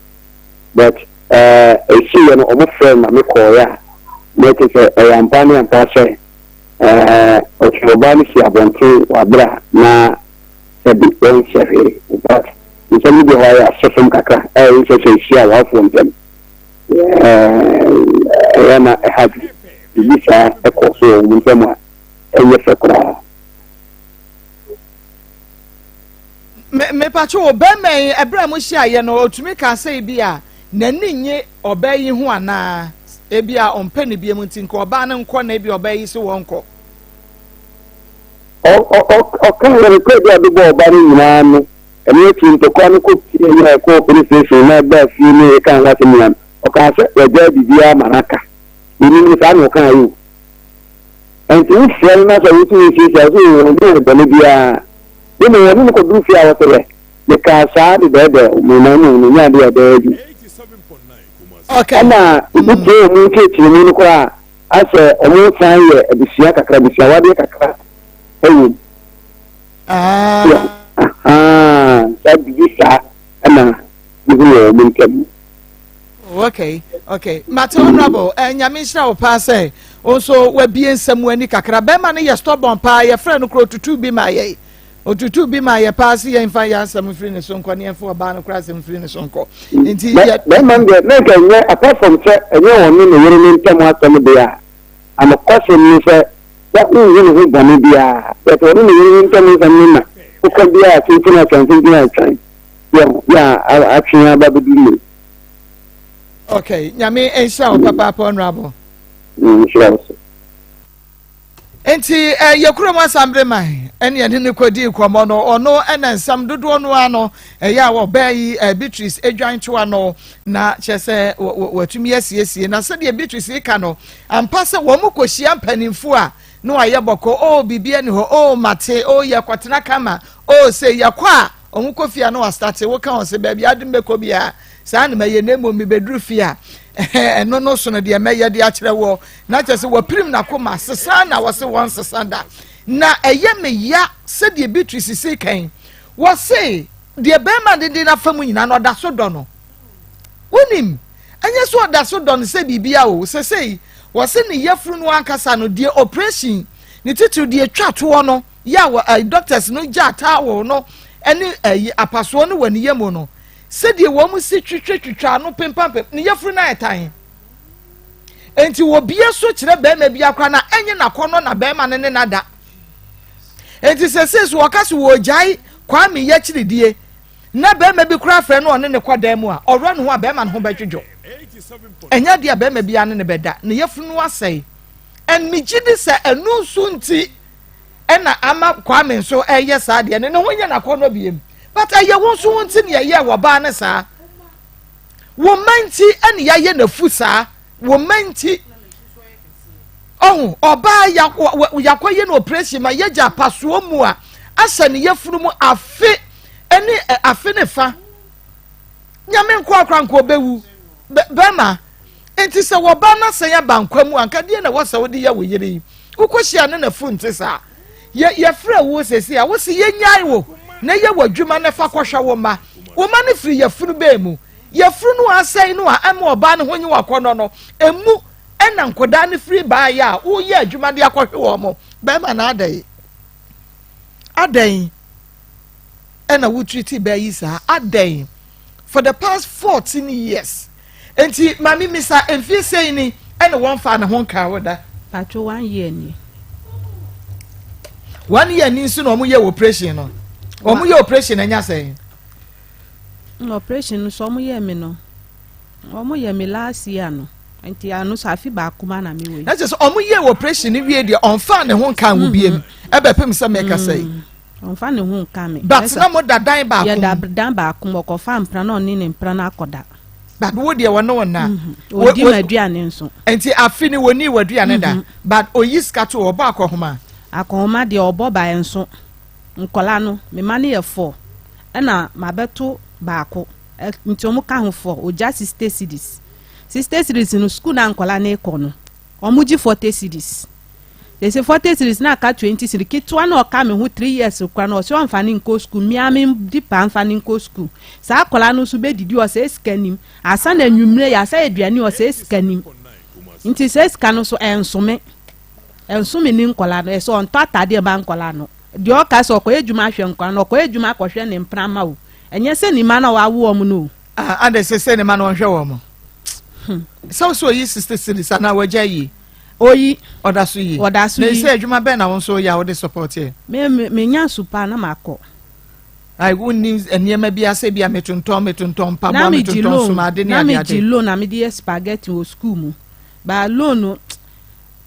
but eh, ɛsiiɛ no ɔmo frɛɛ me ma me kɔɔeɛ a, na ɛkyerɛ sɛ ɛyɛ ampa ne ampa sɛ eh, ɔtwe ɔbaa no si abɔnten wɔ aberɛ a na sɛbi wɔnhyɛ hwee. In fact, nsɛm no bi wɔ hɔ a ɛyɛ asɛ fam kakra a ɛnsɛ sɛ ɛsi awarefoɔ ntam. Eh, ɛyɛ na ɛha dwene. Biribi saa ɛkɔɔ so wɔ wɔn ntam a ɛnyɛ fɛ koraa. Me mepatwo wo bɛrima yi ɛberɛ a mo hyiaeɛ no ɔtumi kaa sɛ ebi a n'ani nye ɔbaa yi ho anaa ebi a ɔmpɛ ne biam nti nka ɔbaa no nkɔ na ebi ɔbaa yi so wɔnkɔ. Ɔka yɛ no kɔ ebi a ɔde bɔ ɔbaa no nyinaa no ɛno akyi ntɔkwa no kɔ pie na ɛkɔɔ police station na ɛbaa fie ne ɛka ho asɛm nyinaa no ɔkaa sɛ wagyae biribiara ma no aka menim no saa na ɔkaa yi o. Enti wofrɛ no na sɛ wotumi siesie a, ɔse oo ɔnyɛɛ bɔne biara. Na mmom wɔne no kɔduru fie a ɔse hwɛ, mekaa saa de dɛɛdɛɛ mo na mmom no nyɛ adeɛ a ɛbɛyɛ adwuma. Ɛna obi tie wɔn nkyerɛkyerɛmu no koraa a, asɛ wɔn san yɛ abusua kakra, abusuawadeɛ kakra wɔ mu. Ahaa, saa biribi saa ɛna mehu wɔ wɔn ntam. Oh, okay, okay. Mate honorable, eh, nyame nhyira wo paa sɛ wo nso wabie nsɛm ani kakra. Bɛrima no yɛ stubborn paa, yɛfrɛ no kuro tutu bi ma yɛi. Otutu bi ma yɛ paa se yɛnfa yɛn asɛm mfiri ne so nkɔ ne yɛnfa ɔbaa no koraa asɛm mfiri ne so nkɔ. Nti yɛ. Bɛrima no deɛ na nka ɛnyɛ apart from sɛ ɛnyɛ ɔne ne yere no ntam asɛm deɛ a, anokwasɛm ni sɛ na wonhu ne ho bɔne biara. But ɔne ne yere no ntam nsɛm no na woka biara a tenten atwan tenten atwan yɛ yɛ a atwe aba bɛdu nnɛ yi. Okay, Nyame nhyira wo papaapa honorable. Nhyira wo so. Enti eh, yɛ kurom asambere man ɛne ɛne no kɔdii nkɔmmɔ no, ɔno ɛna nsɛm dodoɔ no ara no ɛyɛ a ɔbaa yi eh, Beatrice adwan toa no na kyerɛ sɛ watumi asiesie na sɛdeɛ Beatrice ka no ampa sɛ wɔn kɔhyia mpanimfoɔ a na wayɛ bɔkɔ o oh, biribi ani hɔ o oh, mate o oh, yɛkɔtena kama o oh, sɛ yɛkɔ a wɔn kɔ fie a na wastate woka wɔn sɛ baabi ade mbɛkɔ biara saa na mɛyɛ na mmom mebɛduru fie a ɛno no so no deɛ mɛyɛ de akyerɛ wɔ na kyerɛ sɛ wɔpirim n'akoma sesa na wɔse wɔnsesa da na ɛyɛ me ya sɛdeɛ Beatrice si kan wɔse deɛ bɛrima deden afa mu nyinaa no ɔda so dɔ no wonim ɛnyɛ sɛ ɔda so dɔ no sɛ biribia o sɛsɛi wɔse ne yafunu no ankasa no deɛ operation ne titiriw deɛ twa toɔ no yɛ a wɔ doctors no gya towel no ɛne ɛyi apasoɔ no wɔ ne yam no sɛdeɛ wɔn si twitwatwitwa ano pempampem ne yafunu no ayɛ tan Enti wɔbie so kyerɛ bɛrima bi akora na ɛnyɛ n'akɔnnɔ na bɛrima no ne no ada. Enti sɛsei so wɔka so wɔgyae Kwame yɛkyiridie na bɛrima bi koraa frɛ no ɔne ne kɔ dan mu a ɔwerɛ ne ho a bɛrima no ho bɛdwodwo. Ɛnyɛ adeɛ a bɛrima biara ne ne bɛda ne yafunu asɛe. And megye di sɛ ɛno nso nti ɛna ama Kwame nso ɛyɛ saa deɛ no ne ho nyɛ n'akɔnnɔ biem. But ɛyɛ wo nso wo nti ne ɛyɛ wɔ baa ne saa. Wo mma nti ɛna yɛayɛ n'afu saa. Wo mma nti. Ɔho, ɔbaa yakɔyɛ no operation ma yɛgya apasoɔ mu a ahyɛ ne yafunu mu afe ɛne afe ne fa. Nyame nko akora nko ɔbɛwu. Bɛma. Nti sɛ wɔba na sɛn aba nkwa mu anka deɛ na ɛwɔ sɛ wode yɛ wo yere yi. Wokɔhyia ne n'afu nte saa. Yɛ yɛfrɛ wo sɛsi a wose yɛnyae wo na yɛ w'adwuma na fa kɔhwɛ wo mma. Wo mma no firi yafunu bɛn mu? Yafunu no a asɛe no a ɛma ɔbaa no ho nye wakɔnnɔ no, emu ɛna nkɔdaa no firi baeɛ a woyɛ adwuma de akɔhwe wɔn mo. Bɛrima na adɛn? Adɛn ɛna wo treat bɛɛ yi saa? Adɛn? For the past 14 years. Enti maame misa mfie sɛn ni ɛna wɔn fa ne ho nkaa wo da. Patro one year ni. One year ni nso na wɔn yɛ operation no. Wɔn yɛ operation na nya sɛn. Operation no so wɔn yɛ mi no. Wɔn yɛ mi last year no. Nti ano so afi baako ma na mi wɔ yi. Na kyerɛ sɛ wɔn yɛ operation no wie deɛ ɔnfa ne ho nkaa wo biem ɛbɛpem sɛ mɛka sɛ yi. Ɔnfa ne ho nka me. But na mo da dan baako mu. Yɛ da dan baako mu ɔkɔfa mpena na ɔne ne mpena no akɔda. But wo deɛ wɔne wo nna. Ɔdi mhm. m'aduane nso. Nti afi ni wɔni w'aduane da. Mhm. But oyi sika to ɔbɔ akɔhoma. Akɔhoma deɛ ɔbɔ ba nso. Nkɔla no me ma no yɛ fɔ ɛna mabɛto baako nti wɔn ka ho fɔ ogya sixty cedis sixty cedis no sukuu na nkɔla no kɔ no. Ɔmo gye forty cedis. Sese forty cedis na aka 20 cedis. Ketewa na ɔka me ho three years koraa no ɔse ɔnfa no nkɔ school. Me ara me di paa nfa no nkɔ school. Saa akwadaa no nso bɛdidi ɔsɛe sika nim. Ansa na anwummere yɛasa aduane ɔsɛe sika nim. Nti saa sika no nso ɛnso me. Ɛnso me ne nkwadaa no. Ɛsɛ ɔntɔ ataadeɛ ma nkwadaa no. Deɛ ɔka sɛ ɔkɔyɛ adwuma ahwɛ nkwadaa no, ɔkɔyɛ adwuma akɔhwɛ ne mpena mma o. Ɛnyɛ sɛ ne mma no a wawo wɔn no o. Ah, adɛ sɛ sɛ ne ma no ɔnhwɛ wɔn mo. Hmm. Sɛ wo sɛ oyi 60 series anaa wagya yi? Oyi. Ɔda so yi. Ɔda so yi. Na sɛ adwuma bɛn na wo nso yɛ a wode support yɛ? Me me menya so paa na makɔ. Like wonni nneɛma bi ase bi a metontɔn metontɔn mpaboa metontɔn sumade ne ade ade. Na megye loan na mede yɛ spaghetti wɔ school mu. Ba loan no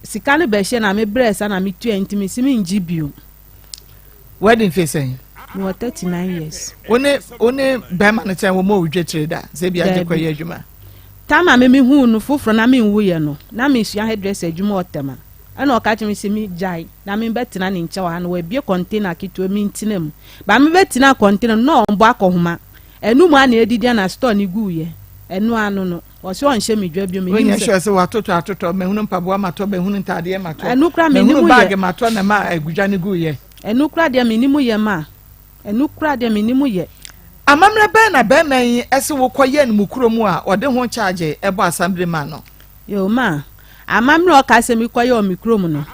sika no bɛhyɛ na mebrɛ sa na metua nti mesi mengye bio. Wedding fee sɛn? Mewɔ 39 years. Wo ne wo ne bɛrima no kyɛn wɔn a wodwa tire da sɛ ebi agye kɔ yɛ adwuma. Time a me me huu no foforɔ na me nwu yɛ no na me sua hairdresser adwuma wɔ Tema ɛna ɔka kyerɛ me sɛ me gyae na me bɛ tena ne nkyɛn wɔ ha no wabie container ketewa me ntena mu ba me bɛ tena container no na ɔmbɔ akɔhoma ɛno mu a na edidi na store ne gu yɛ ɛno ano no. Ɔse ɔnhyɛ me dwa bio menim sɛ. Wonyɛ sure sɛ watotɔ atotɔ mahunu mpaboa matɔ mahunu ntaadeɛ matɔ. Ɛno kora menim yɛ. Mahunu bag matɔ na ma agudwa no gu yɛ. Ɛno kora deɛ menim yɛ ma. Ɛno kora deɛ menim yɛ. Amammerɛ bɛn na bɛrima yi se wo kɔ yɛ no mo kuro mu a ɔde ho charge bɔ asambere ma no? Yoo ma, amammerɛ a ɔka sɛ me kɔ yɛ wɔ me kurom no,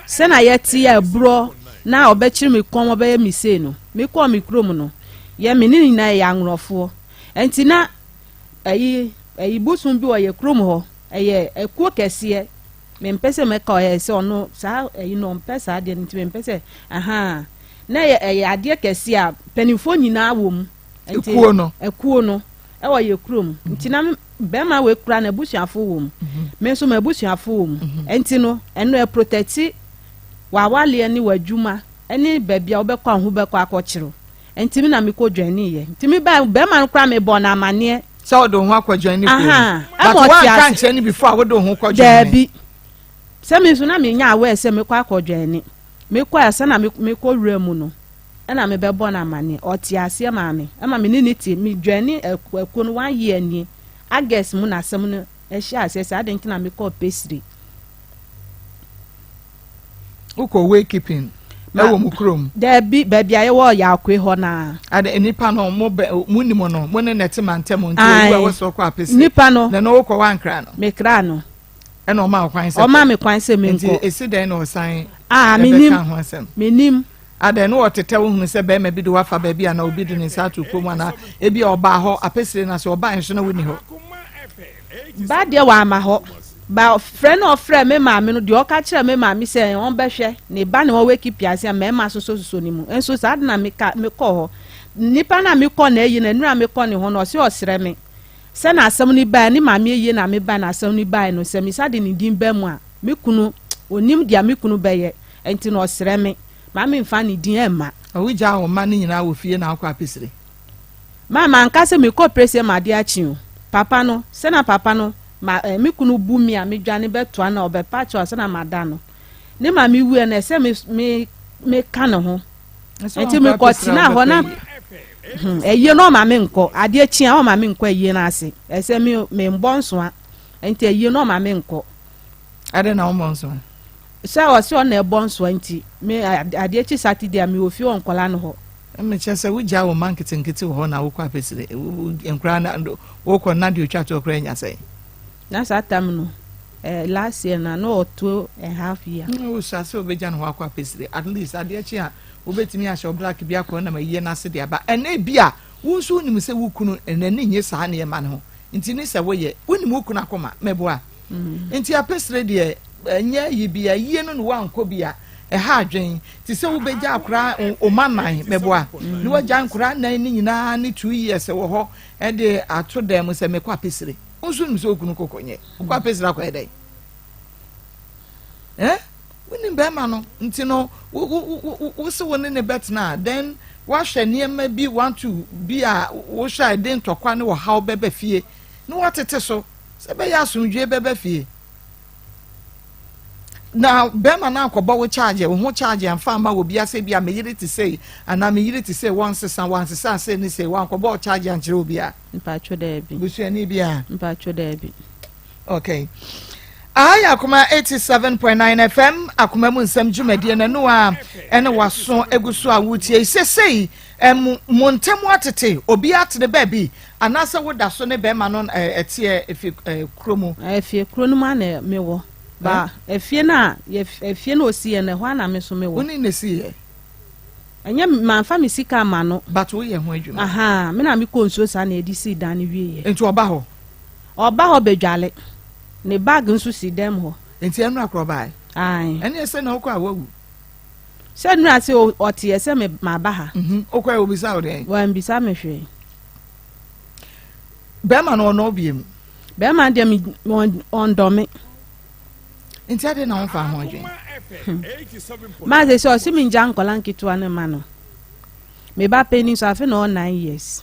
sɛ na yɛte yɛ aburɔ. na ɔbɛkyere me kɔn ɔbɛyɛ me sei no, mekɔɔ me kurom no, yɛ me ne no nyinaa yɛyɛ Anworɔfoɔ. Ɛnti na ɛyi ɛyi bosom bi wɔ yɛ kurom hɔ, ɛyɛ ɛkuo kɛseɛ, mempɛ sɛ mɛka ɔyɛ sɛ ɔno saa ɛyi no ɔmpɛ saa adeɛ no nti mempɛ sɛ ahaa na ɛyɛ ɛyɛ adeɛ kɛseɛ a mpanimfoɔ nyinaa wɔ mu. Nti Ekuo no. Ekuo no ɛwɔ yɛ kurom. Nti na bɛrima wei kura n'abusuafo wɔ mu. Me nso m'abusuafo wɔ mu. Nti no ɛno ɛprotɛkti w'awaleɛ ne w'adwuma ne baabi a wobɛkɔ a wo ho bɛkɔ akɔkyere wo. Nti me na mekɔ dwaneeɛ. Nti me bae bɛrima no koraa mebɔɔ no amaneɛ. Sɛ wode wo ho akɔ dwane kurom. Ahaa. But Ɛma ɔte woanka ase. ankyerɛ no before a wode wo ho kɔ dwane? Daabi. Sɛ me nso na menya aware sɛ mekɔ akɔ dwane. Mekɔ ansa na mekɔ wura mu no ɛna mebɛbɔ no amaneɛ. Ɔte aseɛ maa me. Ɛma me ne no te. Me dwane akuo no one year nie. August mu na asɛm no hyɛɛ aseɛ sɛ adɛn nti na mekɔɔ Pesire. Wokɔ waykeeping ɛwɔ mo kurom? Daabi, baabi a yɛwɔ Yakoe hɔ naa. Ade nipa no mo bɛ mo nim no mo ne na ɛte mantam nti owu a wɔsɛ ɔkɔ apese. Nipa no. Na no wokɔ wankra no. Mekra no. Ɛna ɔma wo kwan sɛ. Ɔma me kwan sɛ menkɔ. Nti esi dɛn na ɔsan. Ah, menim. Ɛbɛka ho asɛm. Menim. Adɛn na ɔtetɛ wo hunu sɛ bɛrima bi de wafa baabi anaa obi de ne nsa ato kurom anaa ebi a ɔbaa hɔ apesire na sɛ ɔbaa nso na wonni hɔ. Ba deɛ wamma hɔ. Ba frɛ na ɔfrɛɛ me maame no, deɛ ɔka kyerɛɛ me maame sɛ ɔmbɛhwɛ ne ba na wawake piase a mmarima asosɔsosɔ ne mu. Nso saa de na meka mekɔɔ hɔ. Nipa no a mekɔ n'ayi no, nnura a mekɔ ne ho no, ɔse ɔsrɛ me sɛ na asɛm no bae, ne maame ayie na mebae na asɛm no bae no, sɛ mesa de ne din ba mu a, me kunu, ɔnim deɛ me kunu bɛyɛ, nti no ɔsrɛ me ma memfa ne din mma. Na wogyaa wo mma no nyinaa wɔ fie na wokɔ apesire? Ma manka sɛ mekɔ presie ma adeɛ akye o. Papa no, sɛ na papa no, ma eh, me kunu bu me a medwane bɛtoa no a ɔbɛpa kyɛw ansa na mada no. Ne maame wuiɛ no ɛsɛ me me meka ne ho. Nti mekɔ tenaa hɔ na hmm, ayie no ɔma me nkɔ. Adeɛ kye a ɔma me nkɔ ayie no ase. Ɛsɛ me membɔ nsoa. Nti ayie no ɔma me nkɔ. Adɛn na wommɔ nsoa? Sɛ ɔse ɔna ɛbɔ nsoa nti me adeɛ kye Saturday a mewɔ fie wɔ nkɔla no hɔ. Mekyerɛ sɛ wogyaa wo mma nketenkete wɔ hɔ na wokɔ apɛsire nkoraa na wokɔ na deɛ otwa toɔ koraa anya sɛn? Na saa tam no eh, last year na na ɔwɔ 2½ year. Na wosua sɛ wobɛgya ne hɔ akɔ apɛsire at least adeɛ kye a wobɛtumi ahyɛ wo black bi akɔ nam ayie no ase de aba ɛna ebi a wo nso wonim sɛ wo kunu n'ani nye saa nneɛma no ho nti ne sɛ woyɛ wonim wo kunu akoma mɛboa Nti apesere deɛ ɛnyɛ ayi bi ayie no na wankɔ bi a ɛha adwen te sɛ wobɛgya akora ɔma nan mɛboa na wagya nkora nan ne nyinaa ne 2 years wɔ hɔ ɛde ato dan mu sɛ mekɔ apesere nso nim sɛ okunu kɔkɔ nyɛ wokɔ apesere akɔyɛ dɛn eh wonim bɛrima no nti no wo se wo ne ne bɛtena a then woahwɛ nneɛma bi one two bi a wohwɛ a ɛde ntɔkwa ne ɔhaw bɛba fie na woatete so sɛ ɛbɛyɛ asomdwoe bɛba fie na bɛrima no ankɔbɔ wo charge wo ho charge amfa ama wɔ bi asɛ bi a me yere te sei anaa me yere te sei wɔnsesa wɔansesa sei ne sei wankɔbɔ wo charge ankyerɛ obi a. Mpatwo daabi. Busuani bi a. Mpatwo daabi. Okay. Aha yɛ Akoma 87.9 FM akoma mu nsɛm dwumadie na no a ɛne waso egu so a wotie sesei mo mo ntam atete obi atene baabi anaasɛ woda so ne bɛrima no ɛteɛ efi kuro mu. Efie kuro no mu ana mewɔ ba efie no a efie no osi yɛ no ɛhɔ ana me so mewɔ. Wo ne na esi yɛ. Ɛnyɛ manfa me sika ama no. But woyɛ ho adwuma. Aha me na mekɔ nsuo saa na yɛde sii dan no wie yɛ. Nti ɔba hɔ. Ɔba hɔ bɛdwale. Ne bag nso si dɛm hɔ. Nti ɛnora korɔ ɔbae? Ae. Ɛneɛ sɛ na wokɔ a wawu. Sɛ nnora se ɔteɛ sɛ me maba ha. Mhm. Wokɔɛ obisa wo dɛn? Wambisa me hwee. Bɛrima no ɔnɔ biem? Bɛrima deɛ me ɔndɔ me. Nti adɛn na womfa ho adwene? Maa sɛ sɛ ɔse mengya nkɔla nketewa no ma no. Me ba panin so afe na ɔwɔ 9 years.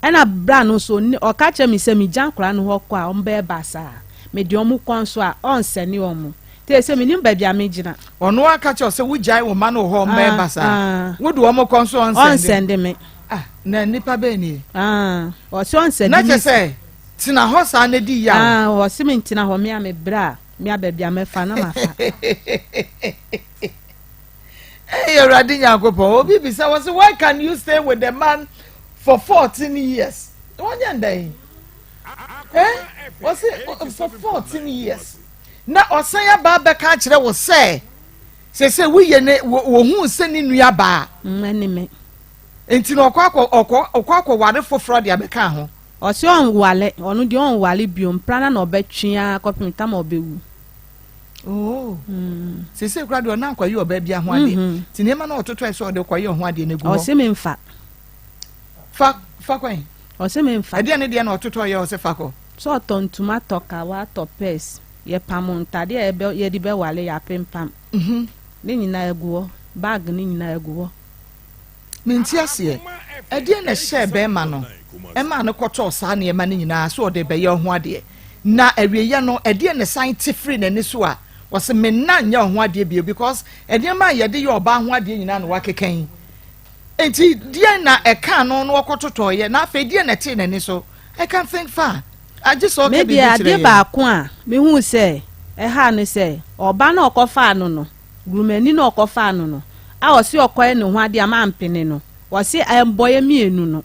Ɛna bra no nso ɔka kyerɛ me sɛ megya nkɔla no hɔ kɔ a ɔmo bɛyɛ basaa. Mede ɔmo kɔ nso a ɔnsɛne ɔmo. Nti sɛ menim baabi a megyina. Ɔno aka kyerɛ sɛ wogyae wo ma no wɔ hɔ ɔmo bɛyɛ basaa. Wode ɔmo kɔ nso ɔnsɛnde. Ɔnsɛnde me. Ah, na nipa bɛn nie? Ɔse ɔnsɛnde me. Na kyerɛ sɛ tena hɔ saa na di yaw. Ɔse me ntena hɔ me a me brɛ a me a baabi a mɛfa na mafa. Hey, Awurade Nyankopɔn, obi bisa wɔ sɛ why can you stay with the man for 14 years? Wɔnyɛ ndɛn? Eh? Wɔse for 14 years. Na ɔsan aba abɛka akyerɛ wo sɛ. Sese woyɛ ne wɔhuu sɛ ne nua baa. Ɛne me. Nti na ɔkɔ akɔ ɔkɔ ɔkɔ akɔware foforɔ de abɛka ho. Ɔse ɔnwale, ɔno deɛ ɔnwale bio, mpra na na ɔbɛtwe ara kɔpem tam a ɔbɛwu. Oh. Sese kora deɛ ɔna nkɔyɛ ɔbaa bi ho adeɛ. Nti nneɛma na ɔtotɔɛ sɛ ɔde kɔyɛ ɔho adeɛ no gu hɔ. Ɔse memfa. Fa fa kwan. Ɔse memfa. Ɛdeɛ ne deɛ na ɔtotɔ yɛ ɔse fa kɔ. Sɛ ɔtɔ ntoma tɔ kawa tɔ pɛs yɛpam ntadeɛ a yɛbɛ yɛde bɛwale yɛapempam. Ne nyinaa agu hɔ bag ne nyinaa agu hɔ. Mente aseɛ. Ɛdeɛn na ɛhyɛɛ bɛrima no maa no kɔtɔɔ saa nneɛma no nyinaa sɛ ɔde rebɛyɛ wo ho adeɛ? Na awieeɛ no, ɛdeɛn na ɛsan te firii n'ani so a ɔse me nna nyɛ wo ho adeɛ bio because nneɛma a yɛde yɛ ɔbaa ho adeɛ nyinaa na wakeka yi? Enti deɛn na ɛkaa no na ɔkɔtotɔeɛ na afei deɛn na ɛtee n'ani so? I can think far. Agye sɛ ɔka Me biribi deɛ kyerɛ adeɛ yɛn. baako a mehuu sɛ ɛhaa ne sɛ ɔba no a ɔkɔfaa no no, Gurumani no a ɔkɔfaa no no a ɔse ɔkɔyɛ ne ho adeɛ a mampene no, ɔse ɛmbɔeɛ mmienu no.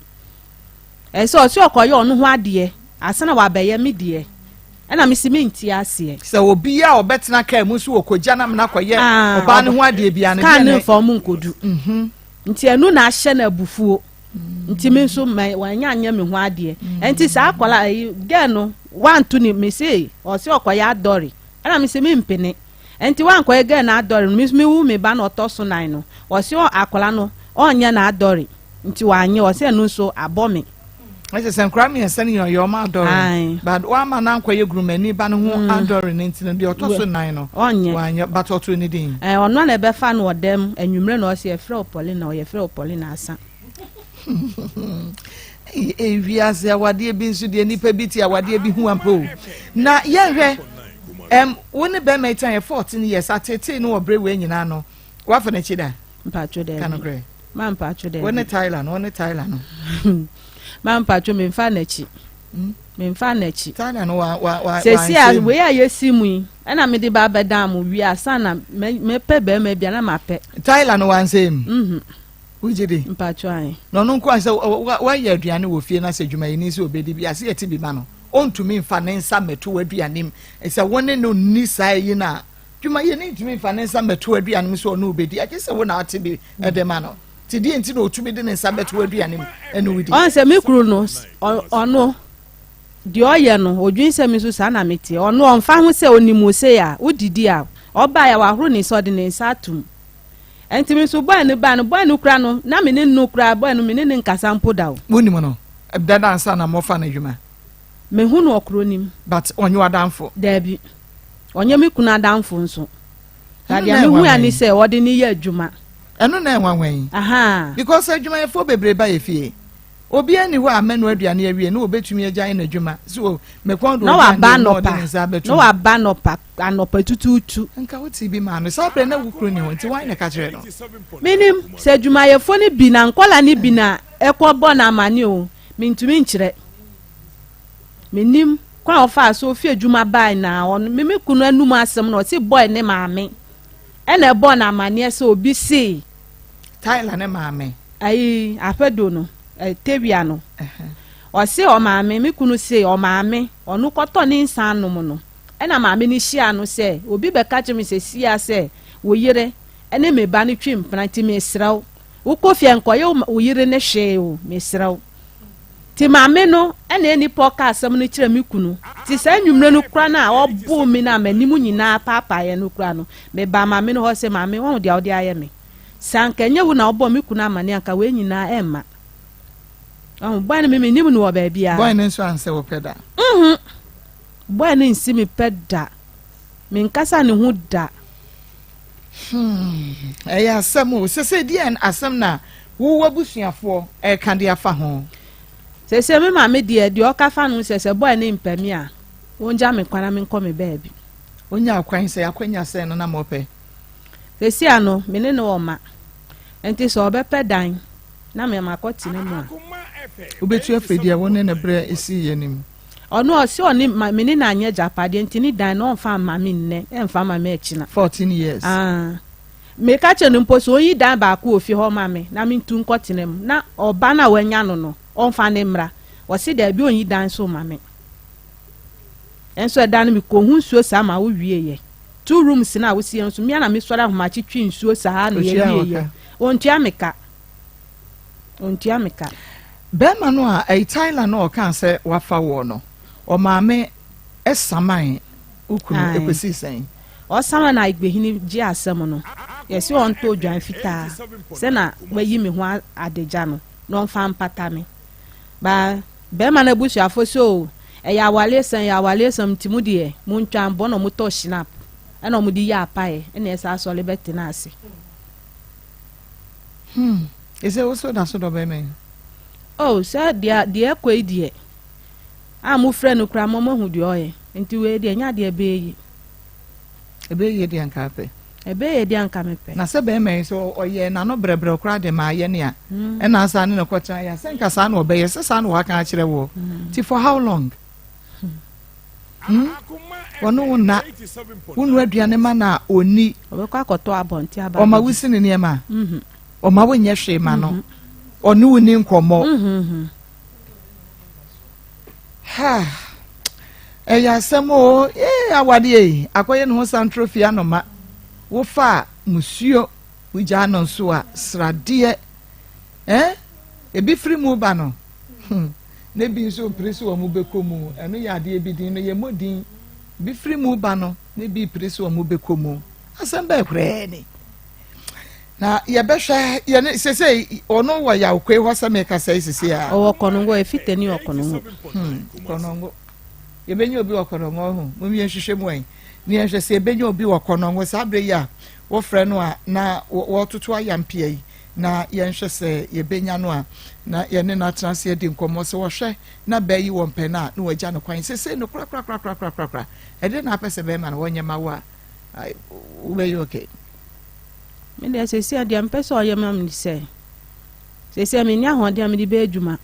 Ɛsɛ ɔse ɔkɔyɛ ɔno ho adeɛ ansa na wabɛyɛ me deɛ. Ɛna mese mente aseɛ. Sɛ obi a ɔbɛtena kaa mu nso ɔkɔgya no amena kɔyɛ Ah, ɔbaa no ho adeɛ biara no, kaa deɛ no na mfa ɔmo nkɔdu. Nti ɛno na ahyɛ no abufuo. Nti me nso ma wanya anyɛ me ho adeɛ. Nti saa akwadaa ayi girl no wanto ne me se ɔse ɔkɔyɛ adɔre. Ɛna me se mempene. Nti wankɔyɛ girl no adɔre no me nso mewu me ba no ɔtɔ so nan no ɔse akwadaa no ɔnyɛ n'adɔre nti wanyɛ ɔse ɛno nso abɔ me. Ɛsɛ sɛ nkwadaa mmiɛnsa no nyinaa ɔyɛ ɔmo adɔre but wama no ankɔyɛ gurumani ba no ho adɔre no nti no deɛ ɔtɔ so nan no ɔnyɛ wanyɛ but ɔtoo ne din. Ɛɛ ɔno na ɛbɛfa no ɔdɛm anwummerɛ na ɔse yɛfrɛ wo Paulina ɔyɛfrɛ wo Paulina asa. Ewiase awadeɛ bi nso deɛ nipa bi te awadeɛ bi ho ampa o na yɛhwɛ ɛm wo ne bɛrima yi tan yɛ 14 years atetee no wɔ bere wei nyinaa no wafa n'akyi da mpatwo dɛ ka nokorɛ ma mpatwo dɛ wo ne Tyler no wo ne Tyler no ma mpatwo memfa n'akyi memfa n'akyi Tyler no wa wa wa sɛsi a wei a yɛsi mu yi ɛna mede ba abɛdan mo wie asa na mɛpɛ bɛrima bi a na mapɛ Tyler no wansɛm mhm wogye di mpatwo ae na ɔno nko a sɛ wayɛ aduane wɔ fie na sɛ adwumayɛni sɛ ɔbɛdi bi ase yɛte bi ma no ɔntumi mfa ne nsa mmɛto w'aduane mu sɛ wo ne no nni saa yi no a dwumayɛni ntumi mfa ne nsa mmɛto w'aduane mu sɛ ɔne wobɛdi agye sɛ wo na ate bi de ma no nti deɛ nti na ɔtumi de ne nsa bɛto w'aduane mu ɛne wodi ɔn sɛ me kunu no ɔno deɛ ɔyɛ no odwin sɛ me nso saa na meteɛ ɔno ɔmfa ho sɛ onim wo sei a wodidi a ɔbaeɛ a wahoro ne nsa ɔde ne nsa atom Ɛnti me nso boy no baa no, boy no kura no, na me ne no kura boy no, me ne no nkasa mpo da o. Wonim no dada ansa na mofa no adwuma? Me hu no wɔ kuro no mu. But ɔnyɛ w'adamfo? Daabi, ɔnyɛ me kunu adamfo nso. Na deɛ me hu a ne sɛ ɔde no yɛ adwuma. Ɛno na ɛnwanwa yi. Ahaa. Because adwumayɛfoɔ bebree ba yɛ fie. Obiara nni hɔ a mɛnoa aduane awie na obetumi agyae n'adwuma sɛ o me kɔn dɔ Na aduane waba yi na ɔde ne anɔpa, nsa abɛto na mu. waba anɔpa, anɔpa tutuutu. Nka wotee bi maa no. Saa berɛ na wo kunu nni hɔ nti hwan na ɛka kyerɛɛ no? Menim sɛ adwumayɛfoɔ no bi na nkɔla no bi na ɛkɔ bɔ no amane o, mentumi nkyerɛ. Menim kwan a ɔfaa so ofi adwuma bae na ɔno me me kunu anum asɛm na ɔse boy ne maame ɛna ɛbɔɔ no amaneɛ sɛ obi see. Tyler ne maame. Ayi Apedo no, eh, Tewia no. Ɔse ɔmaame, me kunu se ɔmaame, ɔno kɔtɔ ne nsa anom no. Ɛna maame no hyia no sɛ, obi bɛka kyerɛ me sesia sɛ wo yere ne me ba no twi mpena nti mesrɛ wo, wokɔ fie a nkɔyɛ wo yere no hwee o, mesrɛ wo. Nti maame no ɛna nipa ɔka asɛm no kyerɛ me kunu. Nti saa anwummerɛ no kora no a ɔboo me no a m'anim nyinaa paapaeɛ no kora no, mebaa maame no hɔ sɛ, maame, woahu deɛ wode ayɛ me? Sɛ anka ɛnyɛ wo na wobɔɔ me kunu amanneɛ a, anka wei nyinaa ɛmma. Ɔho, boy no me mennim no wɔ baabiara. Boy no nso ansɛ wo pɛ da? Mhm. Boy no nsi me pɛ da. Menkasa ne ho da. Hmm, ɛyɛ asɛm o. Sese deɛn asɛm na wo w'abusuafoɔ ɛreka de afa ho? Sese me maame deɛ, deɛ ɔka fa no sɛ, sɛ boy no mpɛ me a, ɔngya me kwan na menkɔ me baabi. Ɔnya kwan sɛ, akwanya sɛn no na mɔpɛ? Seesei no, me ne no wɔ mma. Enti sɛ ɔbɛpɛ dan na me makɔtena mu a. Wobɛtu afiri deɛ wo ne no berɛ siiɛ no mu. Ɔno ɔse ɔne ma me ne no anyɛ agyapadeɛ nti ne dan no ɔmfa mma me nnɛ ɛmfa mma me akyina. 14 years. Ah. Meka kyerɛ no mpo sɛ ɔnyi dan baako wɔ fie hɔ ma me na mentu nkɔtena mu na ɔba no a wanya no no ɔmfa no mmra. Ɔse daabi ɔnyi dan nso mma me. Nso ɛda no mekɔhu nsuo saa ma wowieɛ. Two rooms no a wosi yɛ nso mmea na mesɔre ahomakye twe nsuo saa na yɛwie yɛ. Ɔntua me ka. Ɔntua me ka. Bɛrima no a ɛyi Tyler no a ɔkaa sɛ wafa woɔ no, ɔmaame saman wo kunu ɛkɔsii sɛn? Ɔsaman na Agbehene gye asɛm no, yɛse ɔntɔ odwan fitaa sɛ na wayi me ho adagya no na ɔmfa mpata me. Ba bɛrima no abusuafo sɛ o ɛyɛ awaresɛm ɛyɛ awaresɛm nti mo deɛ montwa mbɔ na ɔmotɔ shinap ɛna ɔmode yɛ apaeɛ ɛna ɛsɛ asɔre bɛtena ase. Hmm, ɛsɛ wo so da so dɔ bɛrima yi? Oh, sɛ deɛ deɛ ɛkɔ yi deɛ a mofrɛ no koraa mo moahu deɛ ɔyɛ nti wei deɛ ɛnyɛ adeɛ ɛbɛyɛ yie. Ɛbɛyɛ yie deɛ anka apɛ. Ɛbɛyɛ yie deɛ anka mepɛ. Na sɛ bɛrima yi sɛ ɔyɛ n'ano brɛbrɛ koraa de maa yɛ ne a hmm. ɛna asa ne ne kɔtena yɛ sɛ nka saa na ɔbɛyɛ sɛ saa na waka akyerɛ woɔ hmm. ti for how long? Hmm? Ɔne wo nna wonu aduane ma na ɔni. Ɔbɛkɔ akɔtɔ abɔnten aba. Ɔma wosi ne nneɛma. Mhm. Ɔma wonyɛ hwee ma no. Mhm. Ɔne wo ni nkɔmmɔ. Mhm. Ha ɛyɛ asɛm o ee awadeɛ yi akɔyɛ ne ho santoro fie anoma wofa a musuo wogyaa no nso a sradeɛ eh ebi firi mu ba no hmm na ebi nso mpere so wɔn bɛkɔ mu ɛno yɛ adeɛ bi din no yɛ mmɔ din bi firi mu ba no na ebi pere so wɔn bɛkɔ mu asɛm bɛɛ koraa ni. Na yɛbɛhwɛ yɛne sese ɔno wɔ yawkoe hɔ sɛ mekasa yi sese a. Ɔwɔ kɔnɔngo efitani wɔ kɔnɔngo. Hmm kɔnɔngo yɛbɛnya obi wɔ kɔnɔngo ho mom yɛnhwehwɛ mu ɛ ne yɛnhwɛ sɛ yɛbɛnya obi wɔ kɔnɔngo saa berɛ yi a wɔfrɛ no a na wɔtoto ayampea yi na yɛnhwɛ sɛ yɛbɛnya no a na yɛne no atena ase adi nkɔmmɔ sɛ wɔhwɛ na bɛɛ yi wɔ mpɛ no a na wɔagya no kwan sese no korakorakorakorakorakora ɛde na apɛ sɛ bɛrima no wɔnyɛ ma wo a wobɛyɛ okay. Me deɛ seesei deɛ mpɛ sɛ ɔyɛ ma me sɛ seesei menni ahoɔden a mede bɛyɛ adwuma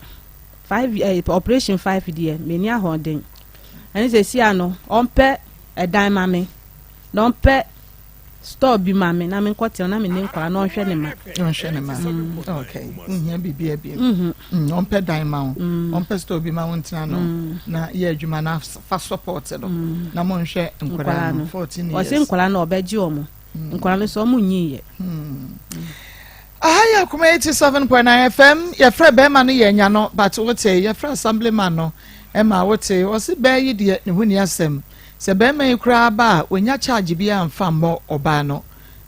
five eh, operation five deɛ menni ahoɔden ɛne seesei ano ɔmpɛ ɛdan ma me na ɔmpɛ store bi ma me na menkɔtena na mene nkwadaa na ɔnhwɛ ne ma ɔnhwɛ ne ma mm. okay wohia biribi abiem mm-hmm. mm, ɔmpɛ dan ma wo mm. ɔmpɛ store bi ma wo ntena no na yɛ adwuma na fa support no na monhwɛ nkwadaa no 14 years ɔse nkwadaa no ɔbɛgye wɔn Nkwadaa no nso wɔn nyi yɛ. Aha yɛ Akoma 87.9 FM yɛfrɛ bɛrima no yɛ nya no but wote yɛfrɛ assemblyman no ɛma wote ɔse bɛɛ yi deɛ ne ho ni asɛm sɛ bɛrima yi koraa ba a wɔnya charge bi amfa mmɔ ɔbaa no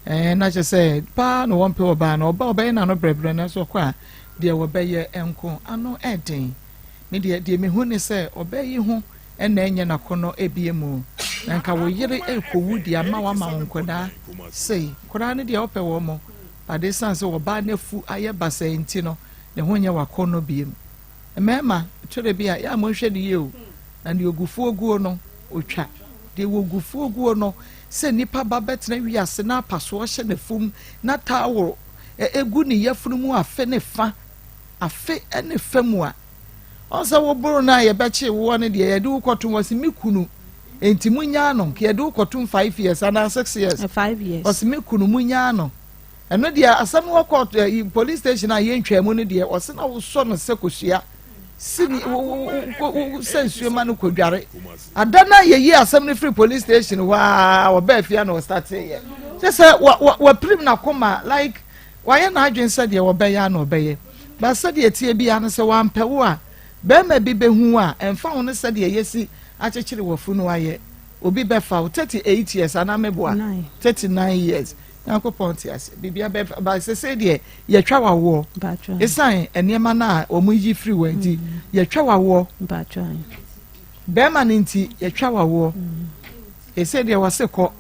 ɛɛ na kyɛ sɛ paa na wɔmpɛ ɔbaa no ɔba ɔbɛyɛ n'ano brɛbrɛ nanso ɔkɔ a deɛ wɔbɛyɛ nko ano ɛden me deɛ deɛ mehu ne sɛ ɔbaa yi ho Ɛna ɛnyɛ n'akɔnnɔ abie mu. Na nka wo yere rekɔwu de ama wo ama wo nkwadaa sei. Nkwadaa no deɛ wopɛ wɔn mo, but ɛsiane sɛ ɔbaa no afu ayɛ basaa nti no, ne ho nyɛ w'akɔnnɔ biem. Mmarima, ɛtɔ da bi a, yɛ a monhwɛ no yie o. Na deɛ ɔgufoɔ guo no, ɔtwa. Deɛ wɔgufoɔ guo no, sɛ nnipa ba bɛtena wiase na apasoɔ hyɛ n'afum na towel gu ne yafunu mu afe ne fa, afe ne fa mu a, Ɔn sɛ wo boro no a yɛbɛkyee woɔ no deɛ yɛde wo kɔtom ɔse me kunu enti mo nyaa no nka yɛde wo kɔtom five years anaa six years eh, five years ɔse me kunu mo nyaa no ɛno deɛ asɛm wɔ court eh, police station a yɛntwaa mu no deɛ ɔse na wosɔ no sɛ kosua sini wo wo wo sɛ nsuo ma no kɔdware ada no a yɛyi asɛm no firi police station hɔ a ɔbaa fie na ɔstate yɛ kyɛ sɛ wapirim n'akoma like Wayɛ n'adwene sɛ deɛ ɔbɛyɛ ara na ɔbɛyɛ. But sɛdeɛ ɛteɛ biara no, sɛ wampɛ wo a, barima bi bɛhu wo a, ɛmfa ho ne sɛdeɛ yɛasi akyekyere w'afunu ayɛ, obi bɛfa wo. 38 years anaa meboa? 39 years. Nyankopɔn te ase. Biribia bɛfa, but sesei deɛ yɛtwa w'awoɔ. Ɛsiane nneɛma no a wɔn yi firi wɔn nti, yɛtwa w'awoɔ. Bɛrima no nti, yɛtwa w'awoɔ. Ɛsei deɛ wɔse kɔ.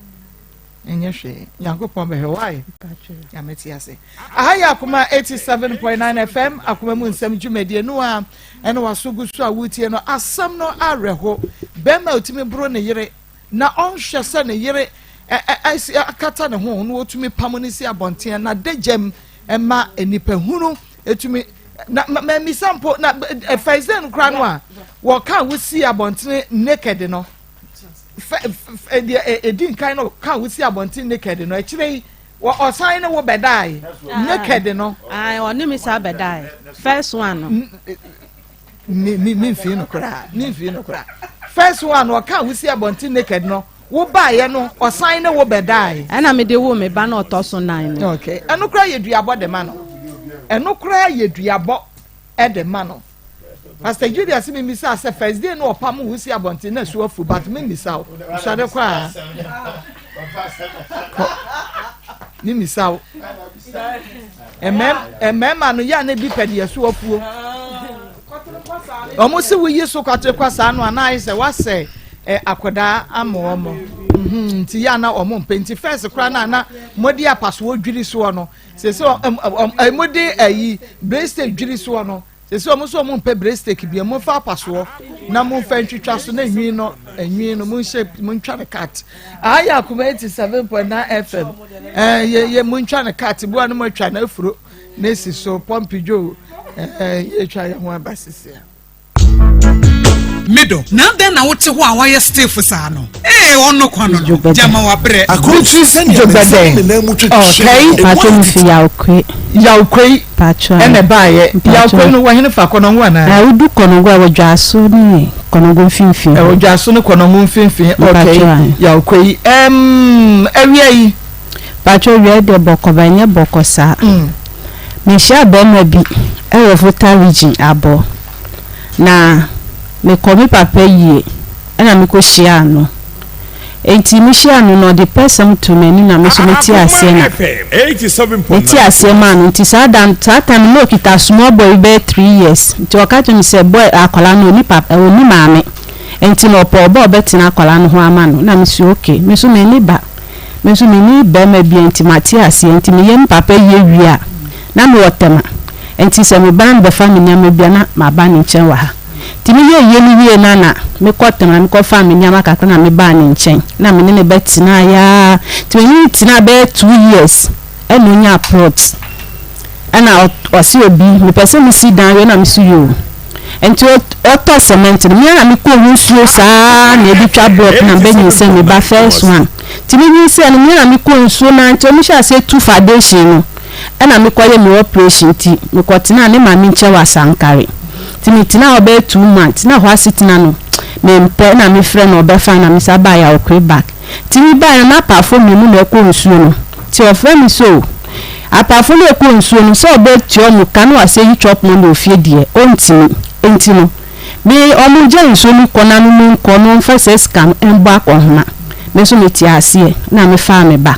Ɛnyɛ hwee. Nyankopɔn bɛhwɛ. Why? Nyame te ase. Aha yɛ Akoma 87.9 FM, Akoma mu nsɛm dwumadie no a ɛna waso gu so a wotie no. Asɛm no awerɛho. Bɛrima a otumi boro ne yere na ɔnhwɛ sɛ ne yere akata ne ho na otumi pam no si abɔnten na dagyam ɛma nnipa hunu etumi na mamisa mpo na first day no koraa no a wɔka wosi abɔntene naked no fɛ fɛ deɛ edi nkan no ka wosi abɔnten naked no akyire yi wɔ ɔsan ne wo bɛdae naked no. Ayi ɔne mi sa bɛdae first one no. Mi mi mi nfii no koraa mi nfii no koraa first one ɔka wosi abɔnten naked no. Wobaeɛ no, ɔsan ne wo bɛdae. Ɛna mede woo me ba no a ɔtɔ so nan no. Okay. Ɛno koraa yɛ duabɔ de ma no. Ɛno koraa yɛ duabɔ de ma no. Pastor Julius mi misa sɛ first day no ɔpam wo si abɔnten na su afu but mi misa wo. Sɔre kɔ a. Kɔ. Mi misa wo. Mmarima no yɛ a na ebi pɛ deɛ so afuo. Wɔn si woyi so kwatere kwa saa no a na ayɛ sɛ wasɛ ɛ akwadaa ama wɔn mhm, nti yɛ a na wɔn mpɛ nti fɛs koraa na na mode apasoɔ dwiri soɔ no sese ɔm mode ayi bracelet dwiri soɔ no sese wɔn nso wɔn mpɛ bracelet bi wɔn fa apasoɔ na mo nfa ntwitwa so na enwi no enwi no mo nhyɛ mo ntwa no cut ayɛ akoma 87.9 fm ɛɛ yɛ yɛ mo ntwa no cut bu a no mo atwa no afuro. Ne si so pɔmpi dwo ɛɛ yɛtwa yɛn ho aba sisi a. Me dɔ, na adɛn na wote hɔ a woayɛ stiff saa no? Ee, ɔno kwa no no, gyama wabrɛ. Akrokyiri sɛnea me nsa ne me nan mu twetwe no, emu Paatwo ayɛ mefi titiriw. Yawkwe. Yawkwe Paatwo ɛna ɛbaayɛ. Mpaatwo. Yawkwe no wɔ hene fa Kɔnɔngo anaa? Ɛɛ wodu Kɔnɔngo a ɛwɔ Dwaso ne Kɔnɔngo mfimfini hɔ. Ɛwɔ Dwaso ne Kɔnɔngo mfimfini. Okay, Mpaatwo ahe. Yawkwe. Ɛɛm awia yi. Paatwo wiɛ deɛ bɔkɔ but ɛnyɛ bɔkɔ saa. Mehyiaa bɛɛma bi ɛwɔ Volta region abɔ na mekɔ me papa yie ɛna mekɔ hyiaa no. Enti me hyiaa no no ɔde pɛsɛm too m'anim na me nso me te aseɛ na me te aseɛ maa no nti saa da saa time no na ɔkita small boy bi bɛyɛ 3 years nti ɔka kyerɛ me sɛ boy akwadaa no ɔni papa ɔni maame nti na ɔpɛ ɔba a ɔbɛtena akwadaa no ho ama no na me se okay me nso menni ba. Me nso menni barima biara nti mate aseɛ nti meyɛ me papa yie wie a na mewɔ tɛma nti sɛ me ba no bɛfa me nneɛma bi a na maba ne nkyɛn wɔ ha nti meyɛ yie no wie no a na mekɔ tɛma mekɔ faa me nneɛma kakra na mebaa ne nkyɛn na me ne no bɛtenaeɛ ara nti me ne no tenaa bɛyɛ 2 years ɛna ɔnyaa plot ɛna ɔse obi mepɛ sɛ mesi dan wei na mese yoo nti ɔtɔ cement no me ara na mekɔ ho nsuo saa na ebi twa block na mbɛnyinsɛn me ba first one nti menyinsɛn no me ara na mekɔ nsuo na nti ɔmo hyɛ aseɛ tu foundation no ɛna mekɔyɛ me operation nti mekɔtenaa ne maame nkyɛn wɔ Asankare nti metenaa hɔ bɛyɛ 2 months na hɔ asetena no mempɛ na mefrɛ no ɔbɛfa na mesa baa Yawokwe back. Nti me baeɛ no na apaafo mmienu na ɛkɔ nsuo no nti ɔfrɛ me sɛ o apaafo no ɛkɔ nsuo no sɛ ɔbɛtua ɔmo ka na wasɛ yi chop money wɔ fie deɛ ɔntumi nti no me ɔmo gyae nsuo no kɔ na me me nkɔ na ɔmfa saa sika no mbɔ akɔnhoma me nso me te aseɛ na me faa me ba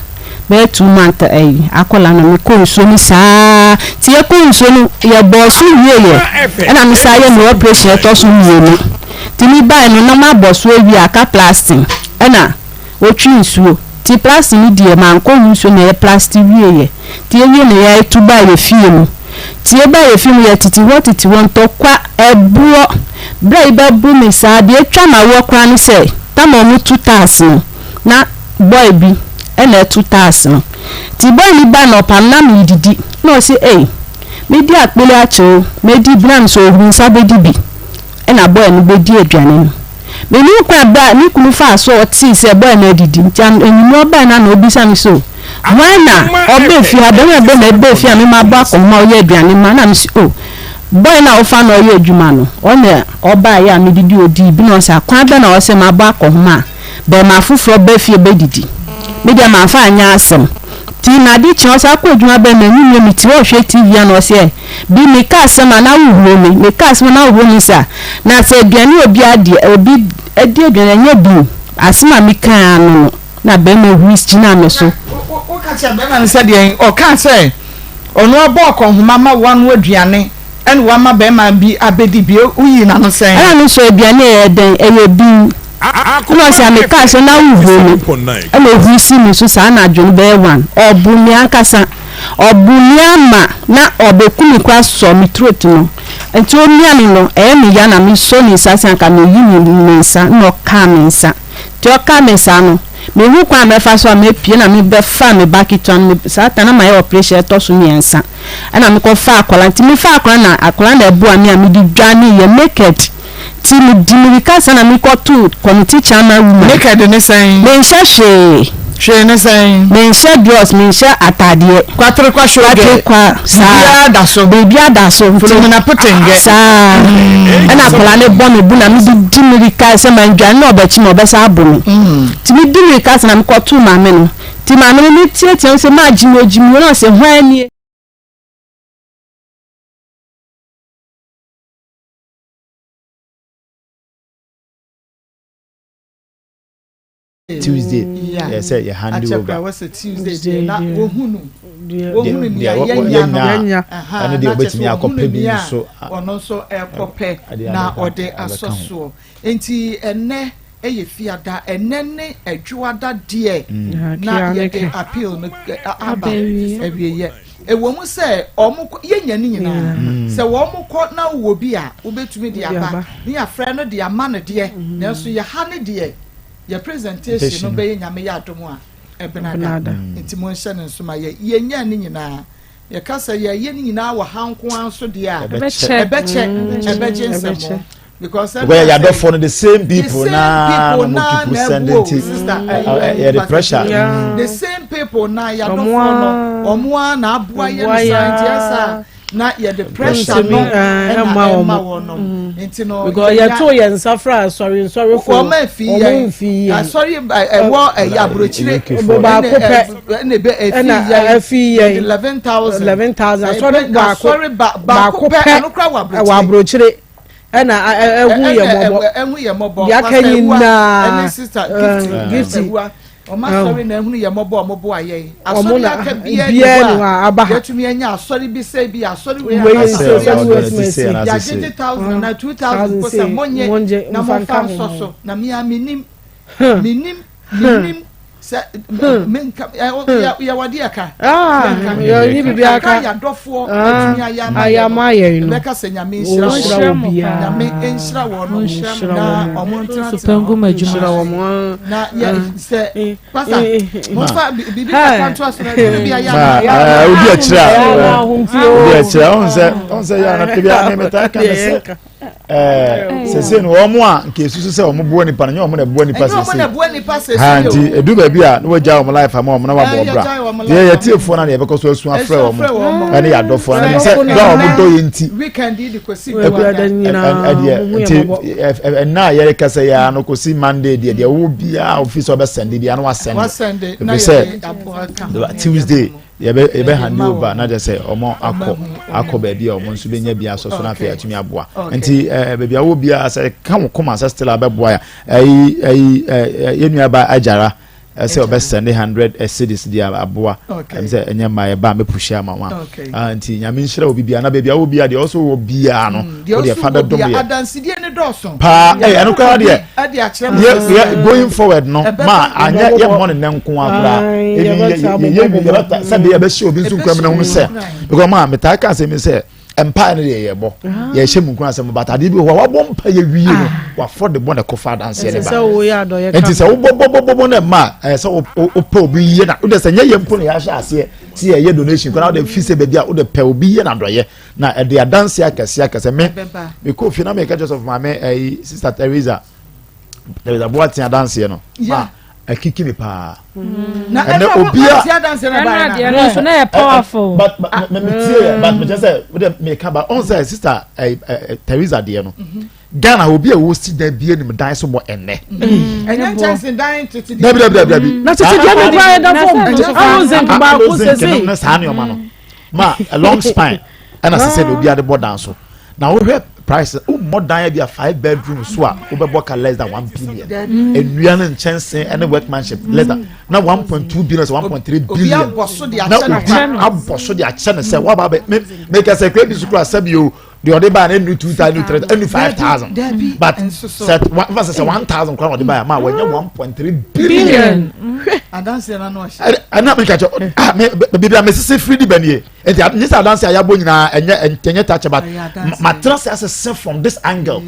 bɛyɛ 2 month ɛyi akɔla no me kɔ nsuo no saa nti yɛ kɔ nsuo no yɛ bɔɔ so wie yɛ ɛna me saa yɛ me operation ɛtɔ so mmienu nti me baeɛ no na mabɔ so awie aka plastic. Ɛna otwi nsuo nti plastic no deɛ mankɔ ho nsuo na yɛ plastic wieɛ nti yɛwie na yɛtu baa yɛ fie mu nti yɛbaa yɛ fie mu yɛ tete hɔ tete hɔ ntɔkwa ɛboɔ berɛ a yɛbɛbo me saa deɛ atwa m'awoɔ koraa ne sɛ tam a wɔtu tiles no na boy bi ɛna ɛto tiles no nti boy no ba na ɔpam na meredidi na ɔse ei medi akpele akyɛ o mɛdi bi na mesɛ ɔhuru nsa bɛdi bi ɛna boy no bɛdi aduane no. Mennim kwan bɛ a me kunu faa so a ɔtee sɛ boy no adidi nti anwummerɛ ɔbae no a na ɔbisa me sɛ o hwan na ɔbaa fie ha, barima bɛn na ɛbaa fie a me mabɔ akɔnhoma a ɔyɛ aduane ma na mese o boy no a wofa no ɔyɛ adwuma no ɔna ɔbaeɛ a medidi ɔdii bi na ɔse a kwan bɛn na ɔsɛ mabɔ akɔnhoma a barima foforɔ ba fie bɛdidi me deɛ mamfa anyɛ asɛm nti na ade kye ɔsan kɔ adwuma bɛn ma anwummerɛ mete hɔ rehwɛ TV a na ɔse ɛ Bi meka asɛm a na wohuro me, meka asɛm a na wohuro me sa, na sɛ aduane a obi adeɛ, obi adi aduane ɛnyɛ bi o, asɛm a mekae ara no no, na barima huri gyinaa me so. Na woka kyerɛɛ barima no sɛ deɛn? Ɔkaa sɛ ɔno abɔ akɔnhoma ma woanoa aduane ɛna wama barima bi abɛdi bi, woyii n'ano sɛn? Ɛna me nso aduane a ɛyɛ dɛn? Ɛyɛ bi. Ɛna ɔse a mekaa sɛ na wohuro me, ɛna ɔhuri sii me so saa anadwo no bɛyɛ one, ɔboo me ankasa. Ɔbu me ama na ɔbɛku me koraa sɔ me throat no nti ɔmia me no ɛyɛ me ya na me sɔ ne nsa sɛ anka me yi me nsa na ɔkaa me nsa nti ɔkaa me saa no me hu kwan a mɛfa so a mɛpie na me bɛ faa me ba ketewa no saa ta na ma yɛ operation ɛtɔ so mmiɛnsa ɛna me kɔ faa akwadaa nti me faa akwadaa na akwadaa na ɛboa me a me de dwane yɛ naked nti me di mirika saa na me kɔ to committee chairman woman Naked ne sɛn? Me nhyɛ hwee. Hwee ne sɛn? Menhyɛ drawers, menhyɛ ataadeɛ. Kwaterekwa shogɛ. Kwaterekwa saa. Biribiara da so. Biribiara da so. Philomena Potengɛ. Saa. Ɛna akwadaa no bɔ me bo na mede di mmirika sɛ mandwane na ɔbɛkye me ɔbɛsan abo me. Nti medi mmirika sɛ na mekɔtoo maame no. Nti maame no meteatea mu sɛ maa gyimi o gyimi o na ɔse hwan nie? Tuesday yɛ sɛ yɛ hand over. Akyɛ sɛ Tuesday deɛ na wohunu wohunu nea yɛnya ɛno deɛ obetumi akɔpɛ bi nso. Ɔno nso ɛkɔpɛ na ɔde asɔ soɔ nti ɛnɛ ɛyɛ fiada ɛnɛ ne adwoada deɛ mm. na yɛde appeal no aba awieɛ ɛwɔ mu sɛ ɔmo kɔ yɛnya ne nyinaa mm. sɛ wɔn kɔ na wɔ bi a wobɛtumi de aba ne yɛafrɛ no de ama no deɛ mm. nanso yɛha ne deɛ Yɛ presentation no bɛyɛ Nyame yɛ adom a ɛbenada nti monhyɛ no nso ma yɛ yɛnyaa ne nyinaa yɛka sɛ yɛyɛ ne nyinaa wɔ ha nko ara nso deɛ a ɛbɛkyɛ ɛbɛgye nsɛmɔ because because yɛ adɔfo no the same people na na mo keep sending ti yɛ the pressure the same people na yɛ adɔfo no ɔmo a na aboa yɛ no saa nti ɛsa. na yɛde pressure no ɛna ɛma wɔn no mm. nti no because yɛto yɛn nsa fra asɔre nsɔrefo wɔn mfi yɛn asɔre ɛwɔ ɛyɛ aburokyire baako pɛ ɛna ebe efi yɛn 11,000 11,000 asɔre baako asɔre baako pɛ ɛno kora wɔ aburokyire wɔ aburokyire ɛna ɛhu yɛ mɔbɔ ɛhu yɛ mɔbɔ deɛ aka nyinaa ɛne sister gift gift Wɔn asɔre na ehunu yɛn mmɔbɔ a wɔboa yɛn. Asɔre aka biara ni hɔ a yɛatumi anya asɔre bi sɛ bi asɔre wei anaa asɔre wei asi. Yɛagyegye thousand anaa 2,000 mpo sɛ monnye na momfa nsɔ so. Na me ara mennim, mennim, mennim sɛ menka yɛwɔ deɛ ka. Yɛnka kakra yɛ adɔfoɔ atumi ayɛ ama yɛn no. Yɛbɛka sɛ Nyame nhyira wɔn. Nyame nhyira wɔn na wɔn ntenatena hɔ. Na yɛ sɛ pasa momfa biribi kakra nto aso na ɛduru bi ayɛ ama obi akyerɛ a obi akyerɛ ɔn sɛ ɔn sɛ yɛ anapɛ bi a mɛmɛta ka ne sɛ ɛɛ sese no wɔn a nka esusu sɛ wɔn boa nipa no nyɛ wɔn na boa nipa sese ha nti edu baabi a na wɔagya wɔn life ama wɔn na wɔabɔ ɔbra deɛ yɛ tiefoɔ na deɛ yɛbɛkɔ so asu afrɛ wɔn ɛne yɛ adɔfoɔ na sɛ dɔ a wɔn dɔ yɛ nti ɛdeɛ nti ɛnna a yɛrekasa yi ara no kɔsi Monday deɛ deɛ wo biara ofi sɛ ɔbɛsɛnde biara na wasɛnde ebi sɛ Tuesday yɛbɛ yɛbɛ hand over na kyerɛ sɛ ɔmo akɔ akɔ baabi a ɔmo nso bɛnya bi asɔ so na afei atumi aboa nti ɛɛ baabi a wɔ biara sɛ ka wo koma sɛ still abɛboa ya ɛyi ɛyi ɛɛ yɛn nua ba agyara. Ɛsɛ ɔbɛ sɛnde 100 cedis de aboa. Ɛm sɛ ɛnyɛ mma ɛba a mɛpushi ama wa. Ah, nti nyame nhyira obi bia na baabi a wɔ bia deɛ ɔsɔ wɔ bia no. Mm, wo deɛ fa bɛdom yɛ. Adansidie ne dɔɔso. Paa, ɛyɛ ɛno koraa deɛ. Yɛ going forward no ma anyɛ yɛ mmɔ ne nɛ nko ara koraa. Ebi yɛ yɛ yɛ yɛbɛta sɛ deɛ yɛbɛhyɛ obi nso nkura mu na ho sɛ. Because ma metaa ka asɛm sɛ mpae no deɛ yɛbɔ ah. yɛhyɛ mu nkura asɛm but adeɛ bi wɔ hɔ a wabɔ mpa yɛ wie no ah. wafɔ de bɔ na ɛkɔfa adanseɛ ne ba nti sɛ wobɔbɔbɔbɔ no ɛma a ɛyɛ sɛ wopɛ obi yie na wode sɛ nyɛ yɛ mpo na yɛahyɛ aseɛ sɛ yɛyɛ donation kora wode fi sɛ baabi a wode pɛ obi yie na adɔyɛ na ɛde adanseɛ akɛseɛ akɛsɛ me mekɔ fie na meka kyerɛ sɔfo maame ɛyi sister Teresa Teresa Boateng adanseɛ no ma akiki mi paa. Mm. Na ɛnna obi a ɛnna deɛ no nso na yɛ powerful. But but me me tie yɛ but me kyerɛ sɛ o de me ka ba ɔn sɛ sista ɛ ɛ Teresa deɛ no mhm. Ghana obi a wosi dan bi anim dan so bɔ ɛnɛ. Mm. Ɛnyɛ nkyɛnse dan tete deɛ. Dabi dabi dabi dabi. Na tete deɛ no kura yɛ da fam. Alo zinc baako sese. Ne saa nneɛma no ma a long spine ɛna sese na obi ade bɔ dan so. Na wohwɛ price wommɔ dan bi a five bedroom so a wobɛbɔ ka less than 1 billion. Nnua no nkyɛnse ɛne workmanship less than na 1.2 billion sɛ 1.3 billion na obi abɔ so de akyɛ no sɛ waba bɛ me meka sɛ kura bi so kura sɛbi o deɛ ɔde baa no ɛnu 2,000 ɛnu 3,000 ɛnu 5,000 but sɛ one fa sɛ 1,000 kura na ɔde baa ma wɔnyɛ 1.3 billion. Ɛna meka kyɛ ah me baabi a mesese firi di bɛ nie. Nti nye sɛ adanse a yɛabɔ nyinaa ɛnyɛ ɛnyɛ touch but matena sɛ asese from this angle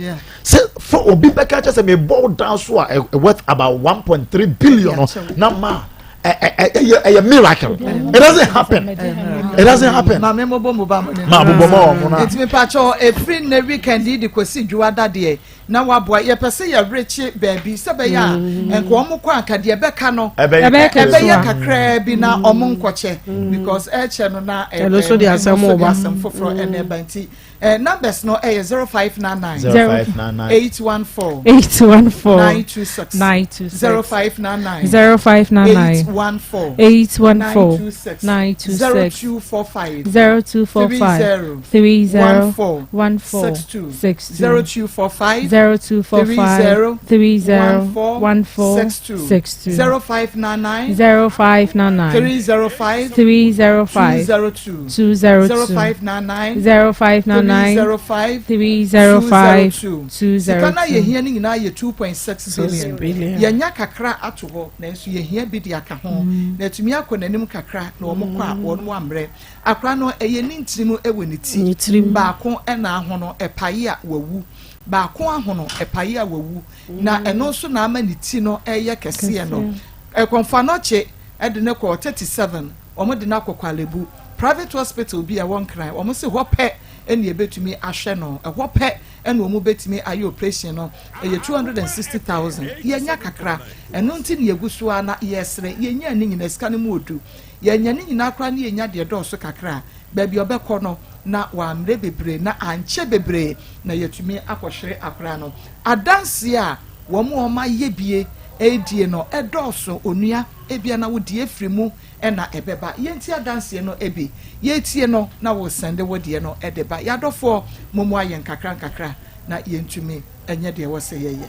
sɛ fo obi bɛka kyɛ sɛ mebɔ dan so a worth about 1.3 billion no na ma ɛyɛ ɛyɛ miracle. It doesn't happen. It doesn't happen. Maame mo bɔ mo ba mo ne. Maa bobɔ ma wɔn na. Nti mi pa kyɛw efiri ne weekend yi de kɔsi dwuada deɛ. na waboa. Yɛpɛ sɛ yɛrekye baabi sɛ bɛyɛ a mm. nka wɔn kɔ anka deɛ ɛbɛka no ɛbɛyɛ kakraa bi na wɔn nkɔkyɛ mm. because ɛkyɛ no na ɛno nso de asɛm foforɔ ɛna ɛba nti. Eh, numbers no ɛyɛ 0599 0599 814 814 926 926 0599 0599 814 814 926 926 0245 0245 30 30 14 14 62 62 0245 0245 30 30 14 14 62 62 0599 0599 305 305 202 202 0599 0599 305 305 202 sika no a 202 yɛhia no nyinaa yɛ 2.6 billion yɛnya kakra ato hɔ nanso yɛhia bi de aka ho na atumi akɔ n'anim kakra na wɔn kɔ a wɔn ammerɛ akora no ɛyɛ ne ntirim wɔ ne ti baako ɛna ahono ɛpae a wawu baako ahono ɛpae a wawu na ɛno nso na ama ne ti no ɛyɛ kɛseɛ no ɛkɔnfa nɔkye ɛde ne kɔ 37 wɔn de no akɔ Korle-Bu private hospital bi a ɛwɔ Nkran. Wɔn se hɔ pɛ ɛna ebetumi ahwɛ no, ɛhɔ pɛ ɛna wɔn betumi ayɛ operation no. Ɛyɛ 260,000. Yɛnya kakra, ɛno nti na yɛgu so ara na yɛsrɛ. Yɛnya ne nyinaa, sika no mu odu. Yɛnya ne nyinaa koraa na yɛnya deɛ ɛdɔɔso kakra a, baabi a ɔbɛkɔ no na wammrɛ bebree na ankyɛ bebree na yɛatumi akɔhwere akwadaa no. Adanseɛ a wɔn a wɔayɛ bie redie no ɛdɔɔso onua, ebia na wo deɛ afiri mu na ɛbɛba. Yɛntie adanseɛ no bi. Yɛretie no na wo sɛnde wo deɛ no de ba. Y'adɔfoɔ mommoa yɛn nkakra nkakra na yɛntumi nyɛ deɛ ɛwɔ sɛ yɛyɛ.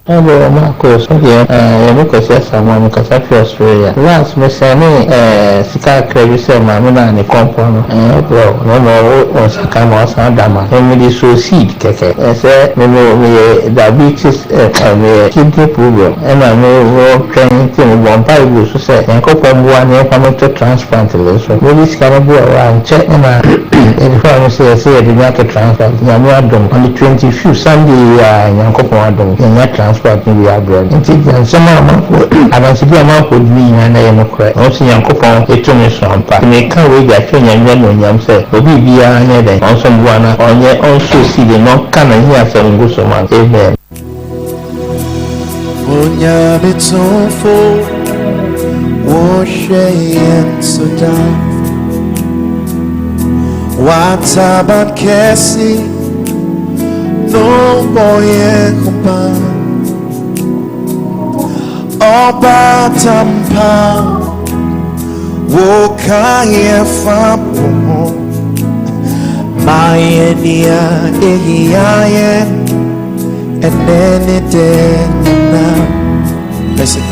Hello Marcus, wo deɛ eh, yɛ me Kwasi Asamoah, me kasa firi Australia. Last me sɛnee eh, sika kakra bi sɛ maame no a ne kɔmpɔ no eh, brɛ wo, na mmom wo wo nsa ka ma wasan ada ma me, mede soo seed kɛkɛ eh, sɛ me me meyɛ diabetes eh, eh, meyɛ kidney problem ɛna me wɔ twɛn nti me bɔ mpae guu so sɛ Nyankopɔn mmoa na yɛmfa me nto transplant list so. Mede sika no brɛɛ wo a nkyɛ na yɛde faa me sɛ yɛsɛ yɛde me ato transplant. Nyame adom on the 25th Sunday yi ara Nyankopɔn adom yɛanya transplant no bi abrɛ me. Nti deɛ nsɛm a amanfoɔ adansedi a amanfoɔ di no nyinaa na ɛyɛ nokorɛ. Mahu sɛ Nyankopɔn tumi so ampa. Nti meka wei de akyerɛ Nyame anuonyam sɛ obi biara nyɛ dɛn ɔnsom boa na ɔnyɛ ɔnsow seed na ɔnka n'ahiasɛm ngu so ma no. Amen. Onyame tumfo wohwɛ yɛn so da W'ataban kɛse no bɔ yɛn ho ban Ɔbatampa woka yɛn fa po ho Ma yɛn nea ehia yɛn Ɛnɛ ne dɛ nyinaa. Listen.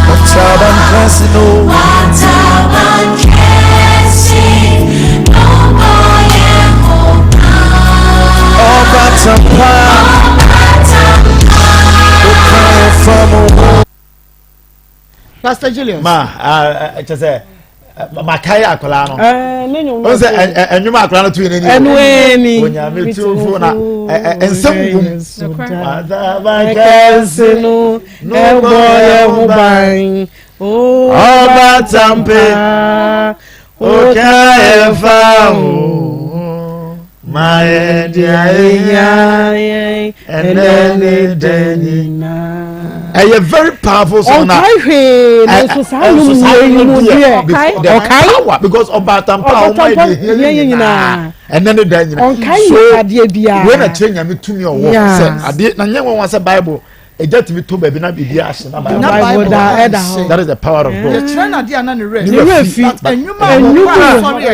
Wataban kɛse no. Wataban kɛse no bɔ yɛn ho ban. Ɔbatampa. Ɔbatampa. Woka yɛn fa mo ho. Pastor Julius. Ma kyɛ sɛ makae akwadaa no. O sɛ ɛnwom akwadaa no tu yɛn ani. Ɛnu ɛni. Onyame tumfo na nsɛm wom. Wataban kɛse no ɛbɔ yɛn ho ban. Ɔbatampe. Oka yɛn fa ho ma yɛn deɛ ehia yɛn ɛnɛ ne dɛ nyinaa. Ɛyɛ very powerful song na. Ɔnkae hwee nanso saa nnwom wei mu deɛ ɔkae. Power because ɔbaatampa a ɔma yɛ deɛ ehia yɛn nyinaa ɛnɛ ne dɛ nyinaa. Ɔnkae yɛ adeɛ biara. Wei na kyerɛ nyame tumi ɔwɔ sɛ adeɛ na nyɛ nwanwa sɛ bible. Egya tumi tɔ baabi na biribi ahye na Bible. Na Bible da ɛda hɔ. That is the power of God. Yɛkyerɛ no adeɛ a na ne werɛ. Ne werɛ fi. But enyuma a wɔkɔ asɔre a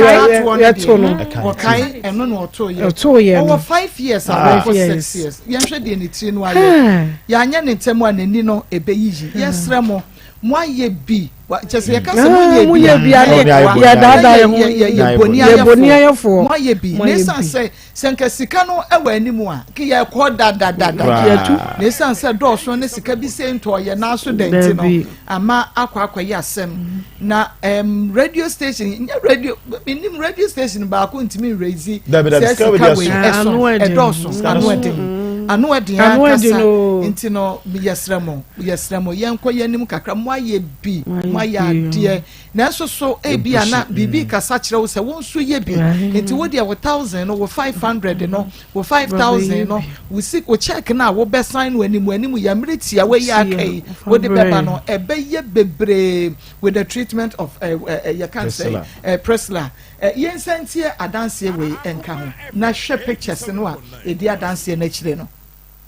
yɛatoɔ no deɛ wɔkae ɛno na ɔtoo yɛ. Ɔtoo yɛ no. Ɔwɔ 5 years a wɔkɔ 6 years. Yɛnhwɛ deɛ ne tiri no ayɛ. Yɛanyɛ ne ntɛm a n'ani no ɛbɛyiyi. Yɛsrɛ mo mo ayɛ bi kyɛ sɛ yɛka sɛ mo yɛ bi a yɛdaadaa yɛ ho yɛ boni ayɛfoɔ mo ayɛ bi na esan sɛ sɛ nka sika no wɔ anim a ke yɛkɔ dadadada na ɛsiane sɛ dɔɔso ne sika bi sɛ ntɔɔ yɛ nan so da nti no ama akɔ akɔyɛ asɛm na radio station nyɛ radio menim radio station baako ntumi nraise sɛ sika wei ɛso ɛdɔɔso ano ɛden. Ano ɛden ankasa. Nti no yɛsrɛ mo, yɛsrɛ mo, yɛnkɔ yɛn anim kakra. Moayɛ bi, moayɛ adeɛ. Nanso so ebia na biribi rekasa kyerɛ wo sɛ wo nso yɛ bi. Nti wo deɛ wo thousand no, wo 500 no, wo 5,000 no, wo si wo check no a wobɛsan no anim anim yɛ mmerɛ tiawa yi aka yi wode bɛba no, ɛbɛyɛ bebree with the treatment of eh, eh, eh, yɛka sɛ eh, Priscilla. Eh, yɛnsan ntie adanseɛ wei nka ho na hwɛ pictures no a ɛdi adanseɛ no akyire no.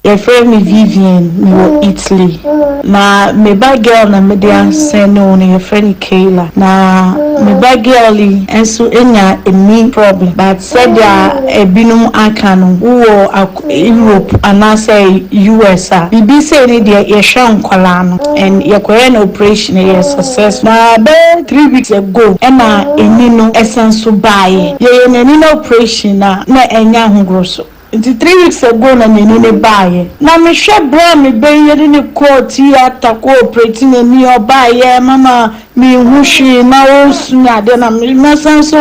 Yɛfrɛ me Vivian, mewɔ Italy. Na me ba girl na mede asɛne wo no yɛfrɛ no Kayla. Na me ba girl yi nso anya ani problem but sɛdeɛ ebinom aka no wowɔ Europe anaasɛ US a biribi sei no deɛ yɛhwɛ nkwadaa no and yɛkɔyɛɛ no operation ɛyɛ successful. Na bɛyɛ 3 weeks ago ɛna ani no ɛsan so baeɛ. Yɛyɛ n'ani no operation a na ɛnyɛ ahohoro so. Nti 3 weeks ago na n'ani no baeɛ. Na mehwɛ berɛ a me ba yi yɛde no kɔɔ theatre kɔ operate n'ani ɔbaeɛ mama menhu hwee na ɔresu ne adeɛ na mɛsan so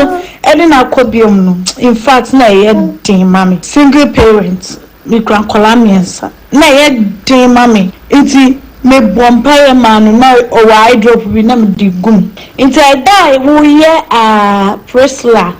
de no akɔ biom no infact na ɛyɛ den ma me. Single parent mekura nkwadaa mmiɛnsa na ɛyɛ den ma me nti mebɔ mpaeɛ maa no na ɔwɔ eye drop bi na mede gu mu. Nti ɛda a woyɛ ah Priscilla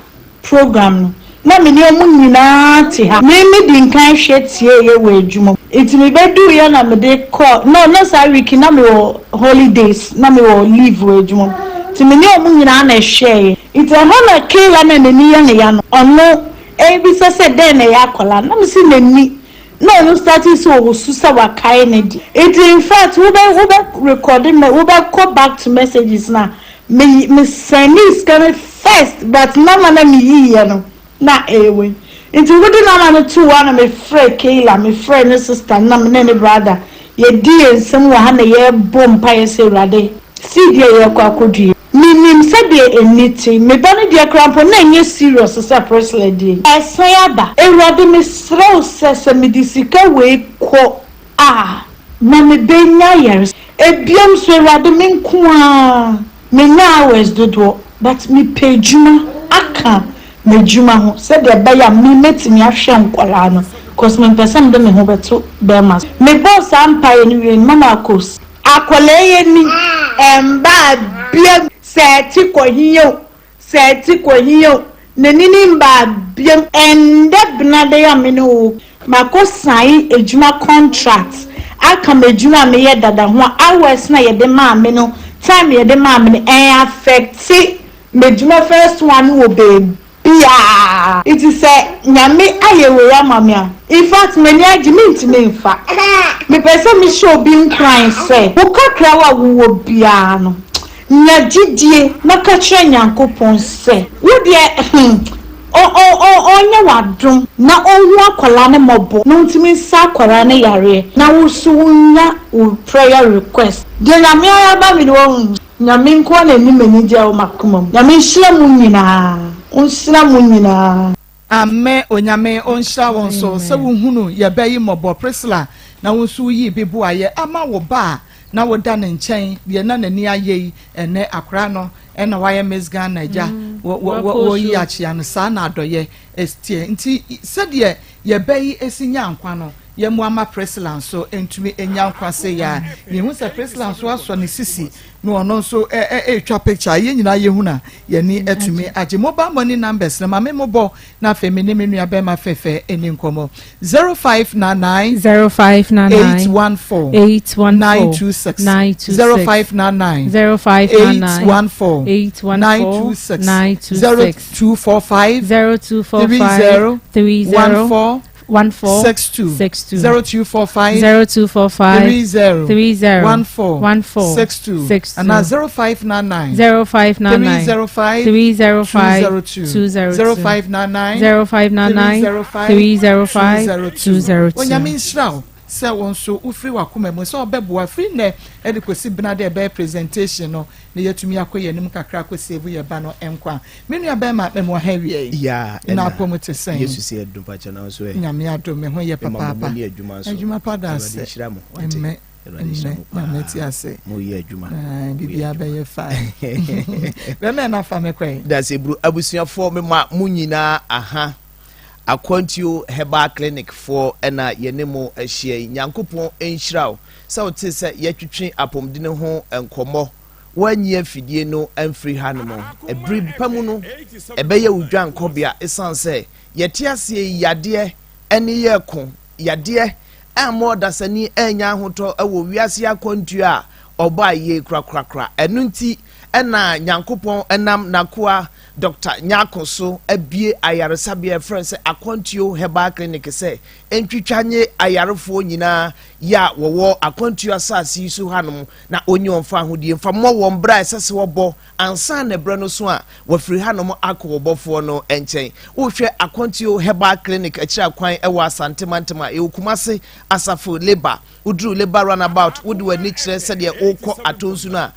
program no, na me ne wɔn nyinaa te ha. Me me di nkan hwɛ tieeɛ wɔ adwuma mu. Nti me bɛduruiɛ na mede kɔɔ, no na saa week na me wɔ holidays, na me wɔ leave wɔ adwuma mu. Nti me ne wɔn nyinaa na ɛhwɛeɛ. Nti ɛhɔ na Kayla na n'ani yɛ ne ya no, ɔno ɛrebisa sɛ dɛn na ɛyɛ akwadaa no, na me se n'ani, na ɔno startee sɛ ɔresu sɛ wakae ne deɛ. Nti infact wobɛ wobɛ recorde me wobɛkɔ back to messages no a, Me me sɛndee sika no first but number na me yiiɛ no na ɛyɛ wei nti wode number no too hɔ a na me frɛ Kayla me frɛ ne sister no na me ne ne brother yɛdi yɛn nsam wɔ ha na yɛbɔ mpaeɛ sɛ Awurade seed a yɛrekɔ akɔdua me nim sɛdeɛ ɛnni te me ba no deɛ koraa mpo na ɛnyɛ serious sɛ Priscilla deɛ yi ɛsan aba Awurade mesrɛ wo sɛ sɛ mede sika wei kɔ a na mebɛnya ayaresa. Ebiom nso Awurade me nko ara mennya hours dodoɔ but mepɛ adwuma aka m'adwuma ho sɛdeɛ ɛbɛyɛ a me mɛtumi ahwɛ nkwadaa no cause mempɛ sɛ mede me ho bɛto bɛrima so. Mebɔɔ saa mpaeɛ no wieɛ no Mama Akos. Akwadaa yi ani ɛmmbaa biam sɛ ɛte kɔ he o Sɛ ɛte kɔ he o, n'ani ne mbaa biom. Ɛndɛ benada yi a me ne wo makɔ sign adwuma contract aka m'adwuma a meyɛ dada ho a hours no a yɛde maa me no time a yɛde maa me no ɛn affecte m'adwuma first one no wɔ baabiaa. Nti sɛ Nyame ayɛ wei ama me a infact m'ani agye mentumi nfa. Mepɛ sɛ mehyɛ obi nkuran sɛ wo kakrawa a wowɔ biaa no Nya gyidie na ka kyerɛ Nyankopɔn sɛ, wo deɛ hmm, ɔ ɔ ɔ ɔnyɛ wo adom na ɔnhu akwadaa no mmɔbɔ na ɔntumi nsa akwadaa no yareɛ na wo nso wo nya wo prayer request. Deɛ Nyame ayɛ ama me no wahu. Nyame nkoa na nim anigyeɛ a ɛwɔ m'akoma mu. Nyame nhyira mo nyinaa, ɔnhyira mo nyinaa. Amen Onyame onhyira wo nso sɛ wo hunu yɛ bɛ yi mmɔbɔ Priscilla na wo nso wo yii bi boayɛ ama wo ba a na wo da ne nkyɛn deɛ na n'ani ayɛ yi ɛnɛ akora no ɛna wayɛ Miss Ghana agya wɔ wɔ wɔ yi akyea no saa na adɔyɛ ɛteɛ nti sɛdeɛ yɛ bɛ yi esi nya nkwa no yɛ mo ama Priscilla nso ntumi nya nkwa se yɛ a mehu sɛ Priscilla nso asɔ ne sisi Na ɔno nso ɛretwa picture a yɛn nyinaa yɛhunu a yɛn ani atumi agye. Mobile money numbers no ma me mobɔ na afei me ne me nua bɛrima fɛfɛ ɛni nkɔmmɔ. 0599 0599 814 814 926 926 0599 0599 814 814 926 926 0245 0245 30 30 14 14 62 62 0245 0245 30 30 14 14 62 62 anaa 0599 0599 305 305 202 202 0599 0599 305 305 202 202. Onyame nhyira wo sɛ wo nso wofiri w'akoma mu sɛ ɔbɛboa firi nnɛ de kɔsi bena dɛ ɛbɛyɛ presentation no na yɛatumi akɔ yɛn anim kakra akɔ save yɛn ba no nkwa. Me nua bɛrima mɛmoa ha awiei. Yeah, Na ɛna apɔ mu te sɛn? Yesu sɛ adum pakyɛ na nso ɛ. Nyame adom me ho yɛ Mema mo papaapa. mo ne adwuma nso. Adwuma pa da Awurade ase. nhyira mo. Wate? Mmɛ Awurade nhyira mmɛ mo paa. Nyame te ase. Mo yɛ adwuma. Ae, Mo yɛ biribiara adwuma. bɛyɛ fine. Bɛrima ɛna fa me kɔɛ. Daseburu abusuafoɔ mema mo nyinaa aha. Akwantuo Herbal Clinic foɔ na yɛne mo ahyia yi. Nyankopɔn nhyira wo sɛ wotee sɛ yɛtwetwe apɔmudene ho nkɔmmɔ. Woanyi afidie no amfiri hanom. Ɛbere pa mu no, ɛbɛyɛ wo dwankɔbea ɛsiane sɛ yɛte aseɛ yi yadeɛ ne yɛreko yadeɛ amma ɔdasani annya ahotɔ wɔ wiase akwantuo a ɔbaa yie korakorakora. Ɛno nti na Nyankopɔn nam N'akoa Dɔkta Nyarko so abue ayaresabea a yɛfrɛ no sɛ Akwantuo Herbal Clinic sɛ ɛntwitwa nye ayarefoɔ nyinaa yɛ a wɔwɔ akwantuo asase yi so hanom na ɔnyi wɔn fa ahodie mfa mmɔ wɔn berɛ a ɛsɛ sɛ wɔbɔ ansa na berɛ no so a wɔafiri hanom akɔ ɔbɔfoɔ no nkyɛn. Wohwɛ Akwantuo Herbal Clinic akyiri akwan wɔ Asante mantam a ɛwɔ Kumase Asafo Labour Woduru Labour Runabout, wode w'ani kyerɛ sɛdeɛ worekɔ Atonsu no a,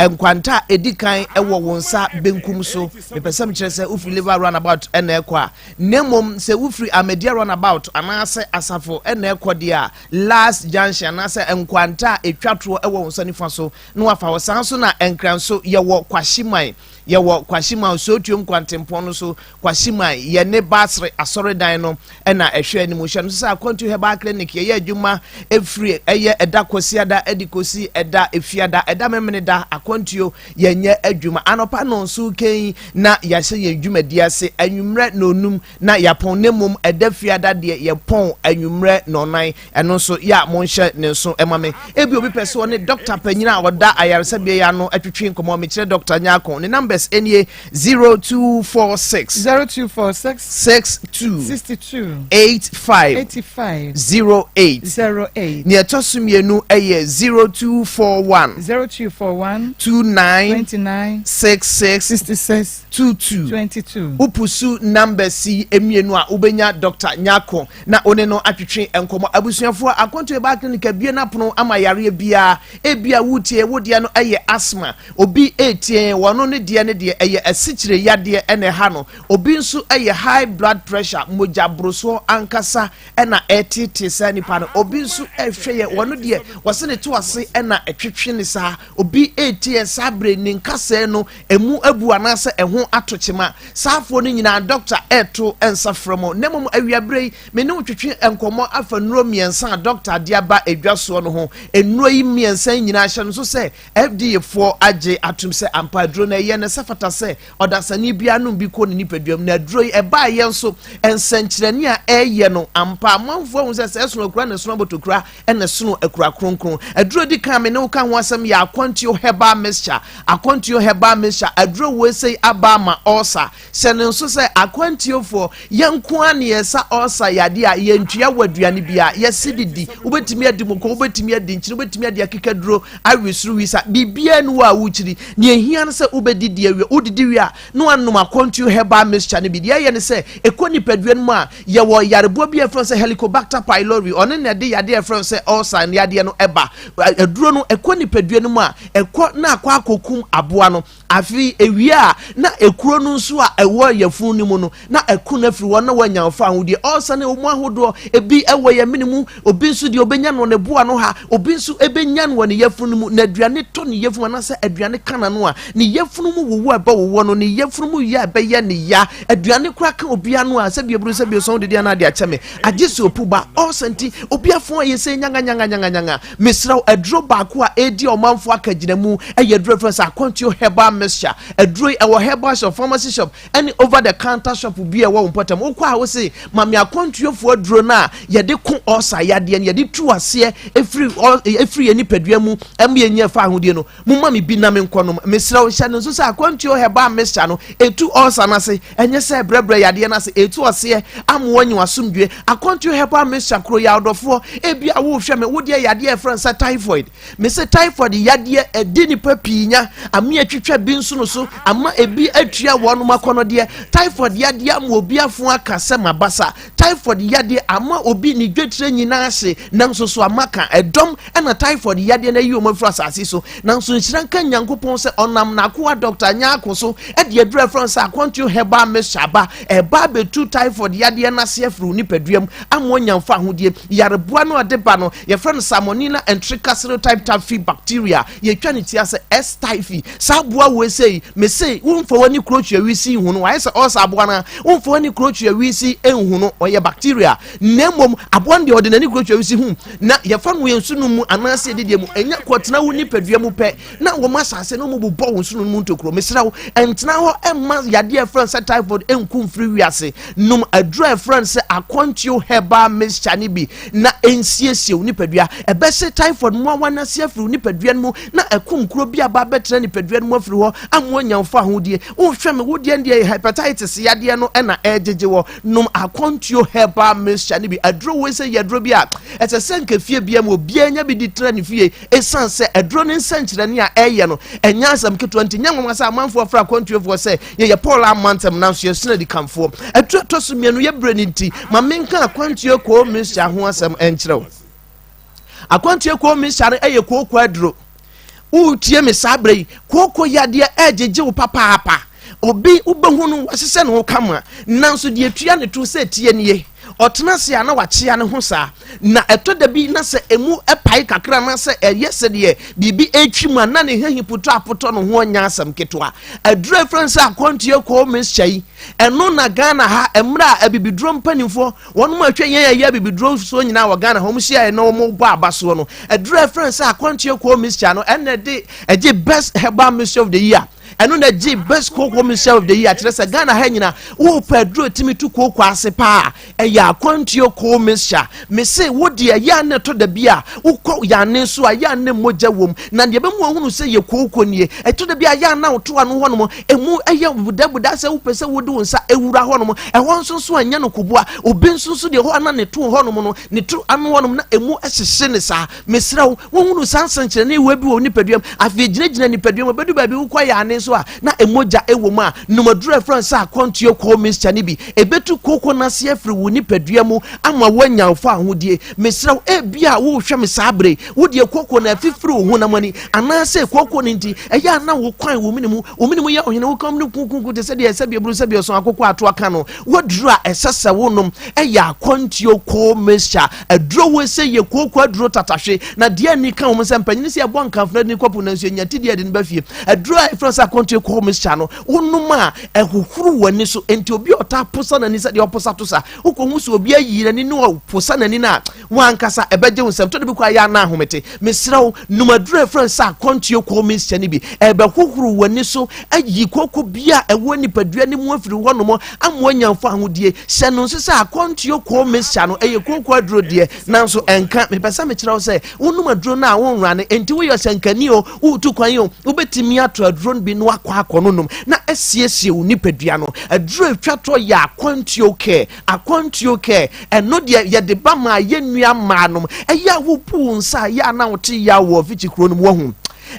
nkwanta a ɛdi kan wɔ wo nsa benkum so. Mepɛ sɛ mekyerɛ sɛ wofiri Labour Runabout na ɛrekɔ a, na mmom sɛ wofiri Ahmadiyya Runabout anaasɛ Asafo na ɛrekɔ deɛ a, last junction anaasɛ nkwanta a ɛtwa toɔ wɔ wo nsa nifa so na wafa hɔ. Saa nso na Nkranso yɛwɔ Kwashiman, yɛwɔ Kwashiman Sootuom kwantempɔn no so, Kwashiman, yɛne Basre asɔredan no na ɛhwɛ anim. Hyɛ no nso sɛ Akwantu Herbal Clinic yɛyɛ adwuma ɛfiri ɛyɛ ɛda Kwasiada ɛde kɔsi ɛda Efiada, ɛda Memeneda akwantuo yɛnyɛ adwuma. Anɔpa nnɔnson kɛn na yɛahyɛ yɛn dwumadie ase, anwummerɛ nnɔnum na yɛapɔn, na mmom ɛda Fiada deɛ yɛpɔn anwummerɛ nnɔnnan. Ɛno nso yɛ a monhyɛ ne nso ma me. Ebia obi pɛ sɛ ɔne dɔkta panyin a ɔda ayaresabea yi ano twetwe nkɔmmɔ. Mekyerɛ Dɔkta Nyarko. Ne numbers nie, 0246. 0246. 62. 62. 85. 85. 08. 08. Nea ɛtɔ so mmienu yɛ 0241. 0241. 29. 29. 66. 66. 22. 22. Wopusu numbers yi mmienu a, wobɛnya Dɔkta Nyarko. na wo ne no atwetwe nkɔmmɔ. Abusuafoɔ, Akwantu Herbal Clinic abue n'apono ama yareɛ biara. Ebia woretie, wo deɛ no yɛ asthma. Obi retie, wɔno ne deɛ no deɛ ɛyɛ asikyire yadeɛ na ɛha no. Obi nso yɛ high blood pressure, mogya borosoɔ ankasa na ɛreteetee saa nipa no. Obi nso rehwɛ yɛ, wɔno deɛ wɔse ne to ase na ɛtwetwe ne saa. Obi retie yɛn saa berɛ yi, ne nkasɛɛ no ɛmu abu anaasɛ ɛho ato kyema. Saafoɔ no nyinaa dɔkta reto nsa frɛ mo. Na mmom awiaberɛ yi, me ne wo twetwe nkɔmmɔ afa nnuro mmiɛnsa a dɔkta de aba adwa soɔ no ho. Nnuro yi mmiɛnsa yi nyinaa hyɛ no nso sɛ FDA foɔ agye atom sɛ ampa aduro no ɛyɛ na ɛsɛ fata sɛ ɔdasani biara nom bi kɔ ne nipadua mu. Na aduro yi ɛbaeɛ nso nsɛnkyerɛnne a ɛreyɛ no ampa amanfoɔ ahu sɛ sɛ ɛsono akura na ɛsono abotokura na ɛsono akura kronkron. Aduro a ɛdi kan a me ne wo ka ho asɛm yɛ Akwantuo Herbal Mixture. Akwantuo Herbal Mixture, aduro wei sei aba ama ulcer. Hyɛ no nso sɛ akwantuofoɔ, yɛn nko ara na yɛsa ulcer yadeɛ a yɛntua wɔ aduane biara. Yɛse didi, wobɛtumi adi moko, wobɛtumi adi nkyene, wobɛtumi adi akekaduro, awe soro wisa, biribiara nni hɔ a wokyiri. Nea ɛhia ne sɛ wobɛdidi awie. Wodidi wie a, na wanom Akwantuo Herbal Mixture no bi. Deɛ ɛyɛ ne sɛ, ɛkɔ nipadua no mu a, Yɛwɔ yareboa bi a yɛfrɛ no sɛ Helicobacter pylori, ɔno na ɛde yadeɛ a yɛfrɛ no sɛ ulcer no yadeɛ no ba. Aduro no, ɛkɔ nipadua no mu a, ɛkɔ na akɔ akɔkum aboa no. Afei ɛwie a, na ekuro no nso a ɛwɔ yafunu no mu no, na ɛko no afiri hɔ na wanya ɔfa ahodeɛ. Ulcer no ɛwɔ mu ahodoɔ, ebi ɛwɔ yɛn mene mu, obi nso deɛ ɔbɛnya no wɔ ne boa no ha, obi nso ɛbɛnya no wɔ ne yafunu no mu, na aduane tɔ ne yafunu anaasɛ aduane ka n'ano a, ne yafunu mu wowo a ɛbɔ wowoɔ no, ne yafunu mu yɛ a ɛbɛyɛ ne ya. Aduane koraa ka obi ano a, sɛbi aburu sɛbi osɔn didi anaa de akyɛ me. Agye sɛ opu ba. Ɔɔsa nti, obi afon ayɛ sɛ nyanga nyanga nyanga nyanga. Mesrɛ wo, aduro baako a ɛredi ɔmanfoɔ akagyinamu yɛ aduro a yɛfrɛ no sɛ Akwantuo Herbal Mixture. Aduro yi, ɛwɔ herbal shop, pharmacy shop, ɛne over the counter shop bi a ɛwɔ wo mpɔtam. Wokɔ a wose, ma me akwantuofoɔ aduro no a yɛde ko ɔɔsa yadeɛ no, yɛde tu aseɛ firi ɛfiri yɛn nipadua mu ma yɛnya fa ahodie no. Momma me bi na menkɔnom. Mesrɛ wo, hyɛ no nso sɛ akwantuo herbal mixture no, ɛtu ulcer no ase, ɛnyɛ sɛ ɛbrɛbrɛ yadeɛ no ase, ɛtu ɔseɛ ama woanya w'asomdwoeɛ. Akwantuo herbal mixture koro yɛ ɔdɔfoɔ, ebia worehwɛ me, wo deɛ yadeɛ a yɛfrɛ no sɛ typhoid. Mese typhoid yadeɛ, ɛdi nnipa pii nya, ama atwitwa bi nsono so, ama ebi atua wɔnom akɔnnɔdeɛ. Typhoid yadeɛ ama obi afo aka sɛ mabasa. Typhoid yadeɛ ama obi ne dwetire nyinaa ase, nanso so ama ka ɛdɔm na typhoid yadeɛ no ayi wɔn afiri asase so. Nanso nhyira nka Nyankopɔn sɛ ɔnam n'akoa Dɔkta Nyarko so de aduru a ɛfrɛ no sɛ Akwantuo Herbal Mixture aba. Ɛreba abɛtu typhoid yadeɛ no ase afiri wo nipadua mu ama woanya mfahodie. Yareboa no a ɛde ba no, yɛfrɛ no Salmonella enterica serotype typhi bacteria. Yɛtwa ne tia sɛ S. typhi. Saa aboa wei sei, mese womfa w'ani kurotwi awisi nhu no, wayɛ sɛ ɔresa aboa no a, womfa w'ani kurotwi awisi nhu no, ɔyɛ bacteria. Na mmom aboa no deɛ ɔde n'ani kurotwi awisi hu, na yɛfa no yɛn nsono mu anaasɛ yɛdidiɛ mu, ɛnya kɔtena wo nipadua mu pɛ, na wɔn asase no wɔbobɔ wo nsono no mu ntokuro. Mesrɛ wo, ɛntena hɔ mma yadeɛ a ɛfrɛ no sɛ typhoid nku mfiri wiase. Nom aduro a ɛfrɛ no sɛ Akwantuo Herbal Mixture no bi na ɛnsiesie wo nipadua. Ɛbɛse typhoid mmoawa no ase afiri wo nipadua no mu na ɛko nkuro bi aba abɛtena nipadua no mu afiri hɔ ama woanya wo fahodie. Wohwɛ me, wo deɛ deɛ hepatitis yadeɛ no na ɛregyegye wɔ. Nom Akwantuo Herbal Mixture no bi. Aduro wei sɛ yɛ aduro bi a ɛsɛ sɛ nka fie biara mu obiara nya bi de tena ne fie. Esiane sɛ aduro no nsɛnkyerɛnne a ɛyɛ no nyɛ asɛm ketewa nti, nyɛ nwanwa sɛ amanfoɔ frɛ akwantuofoɔ sɛ yɛyɛ Paul amantam nanso yɛsene adikanfoɔ. Aduro a ɛtɔ so mmienu yɛ berɛ no nti, ma menka akwantuo koo mixture ho asɛm nkyerɛ wo. Akwantuo koo mixture no yɛ kooko aduro. Woretie me saa berɛ yi, kooko yadeɛ ɛregyegye wo papaapa. Obi wobɛhu no wahyehyɛ ne ho kama, nanso deɛ ɛtua ne to sɛ tie nie. Ɔtena ase a na wakyea ne ho saa, na ɛtɔ da bi na sɛ emu pae kakra anaasɛ ɛyɛ sɛdeɛ biribi retwi mu a, na ne hahi potɔ apotɔ ne ho ɔnyɛ asɛm ketewa. Aduro a ɛfrɛ no sɛ akwantuo kɔɔ mixture yi, ɛno na Ghana ha mmerɛ a abibiduro mpanimfoɔ, wɔn a atwa yɛn a ɛyɛ abibiduro soɔ nyinaa wɔ Ghana ha, wɔn hyiaeɛ na wɔn bɔ aba soɔ no, aduro a ɛfrɛ no sɛ akwantuo kɔɔ mixture no, ɛna ɛde ɛgye best herbal mixture of the year. Ɛno na gye best kooko mixture of the year kyerɛ sɛ Ghana ha nyina wopɛ aduro tumi tu kooko ase paa ɛyɛ akwantuo koo mixture. Mese wo deɛ yɛ a na ɛtɔ da bi a wokɔ yane so a yɛ a na mogya wom na deɛ bɛmu ahunu sɛ yɛ kooko nie. Ɛtɔ da bi a yɛ a na woto ano hɔnom emu ɛyɛ budabuda sɛ wopɛ sɛ wode wo nsa ewura hɔnom ɛhɔ nso nso ɛnyɛ no koboa. Obi nso nso deɛ hɔ a na ne to hɔnom no ne to ano hɔnom na emu ɛhyehye ne saa. Mesrɛ wo, wohunu saa nsɛnkyerɛnne wei bi wɔ wo nipadua mu? Afei gyinagyina nipadua mu, ɛbɛdu baabi wokɔ yɛ ane nso a, na mogya wɔ mu a, nom aduru a ɛfrɛ no sɛ akwantuo coal mixture no bi. Ɛbɛtu kooko no ase afiri wo nipadua mu ama woanya wo fawohodie. Mesrɛ wo, ebia worehwɛ me saa berɛ yi, wo deɛ kooko no afifiri wo honam ani, anaasɛ kooko no nti, ɛyɛ a na wo kwan wo mene mu, wo mene mu yɛ ɔhene, wo kɔn mu kukuku te sɛ deɛ sɛbi aburu sɛbi ɔsɔn akoko ato aka no. W'aduru a ɛsɛ sɛ wonom yɛ akwantuo coal mixture. Aduro wei sɛ yɛ kooko aduro tatahwe, na deɛ ani ka wɔn sɛ mpanyini sɛ yɛbɔ nkamfo na kɔpo nanso yɛnya ti deɛ yɛde no ba fie. Aduro a yɛfrɛ no sɛ akwantuo coal mixture no, wonom a ɛhohoro w'ani so. Enti obi a ɔtaa posa n'ani sɛ deɛ ɔposa to sa, wokɔhu sɛ obi ayi n'ani ne ɔposa n'ani no a, w'ankasa ɛbɛgye wo nsam. Tɔ da bi koraa yɛ a na ahomete. Mesrɛ wo, nom aduro a yɛfrɛ no sɛ akwantuo coal mixture no bi. Ɛbɛhohoro w'ani so ayi kooko bi a ɛwɔ nipadua no mu afiri hɔnom ama woanya mfahodie. Hyɛ no nso sɛ akwantuo coal mixture no ɛyɛ kooko aduro deɛ, nanso ɛnka. Mepɛ sɛ mekyerɛ wo sɛ wonom aduro no a wonwrane, enti woyɛ ɔsɛnkani o, woretu kwan o, wobɛtumi ato aduro no bi na woakɔ akɔnonom na asiesie wo nipadua no. Aduro a ɛtwa toɔ yɛ akwantuo care. Akwantuo care, ɛno deɛ yɛde ba maa yɛn nua mmaa nom. Ɛyɛ a wobu wo nsa a, ɛyɛ a na wote yaw wɔ afikyi kuro no mu, wahu.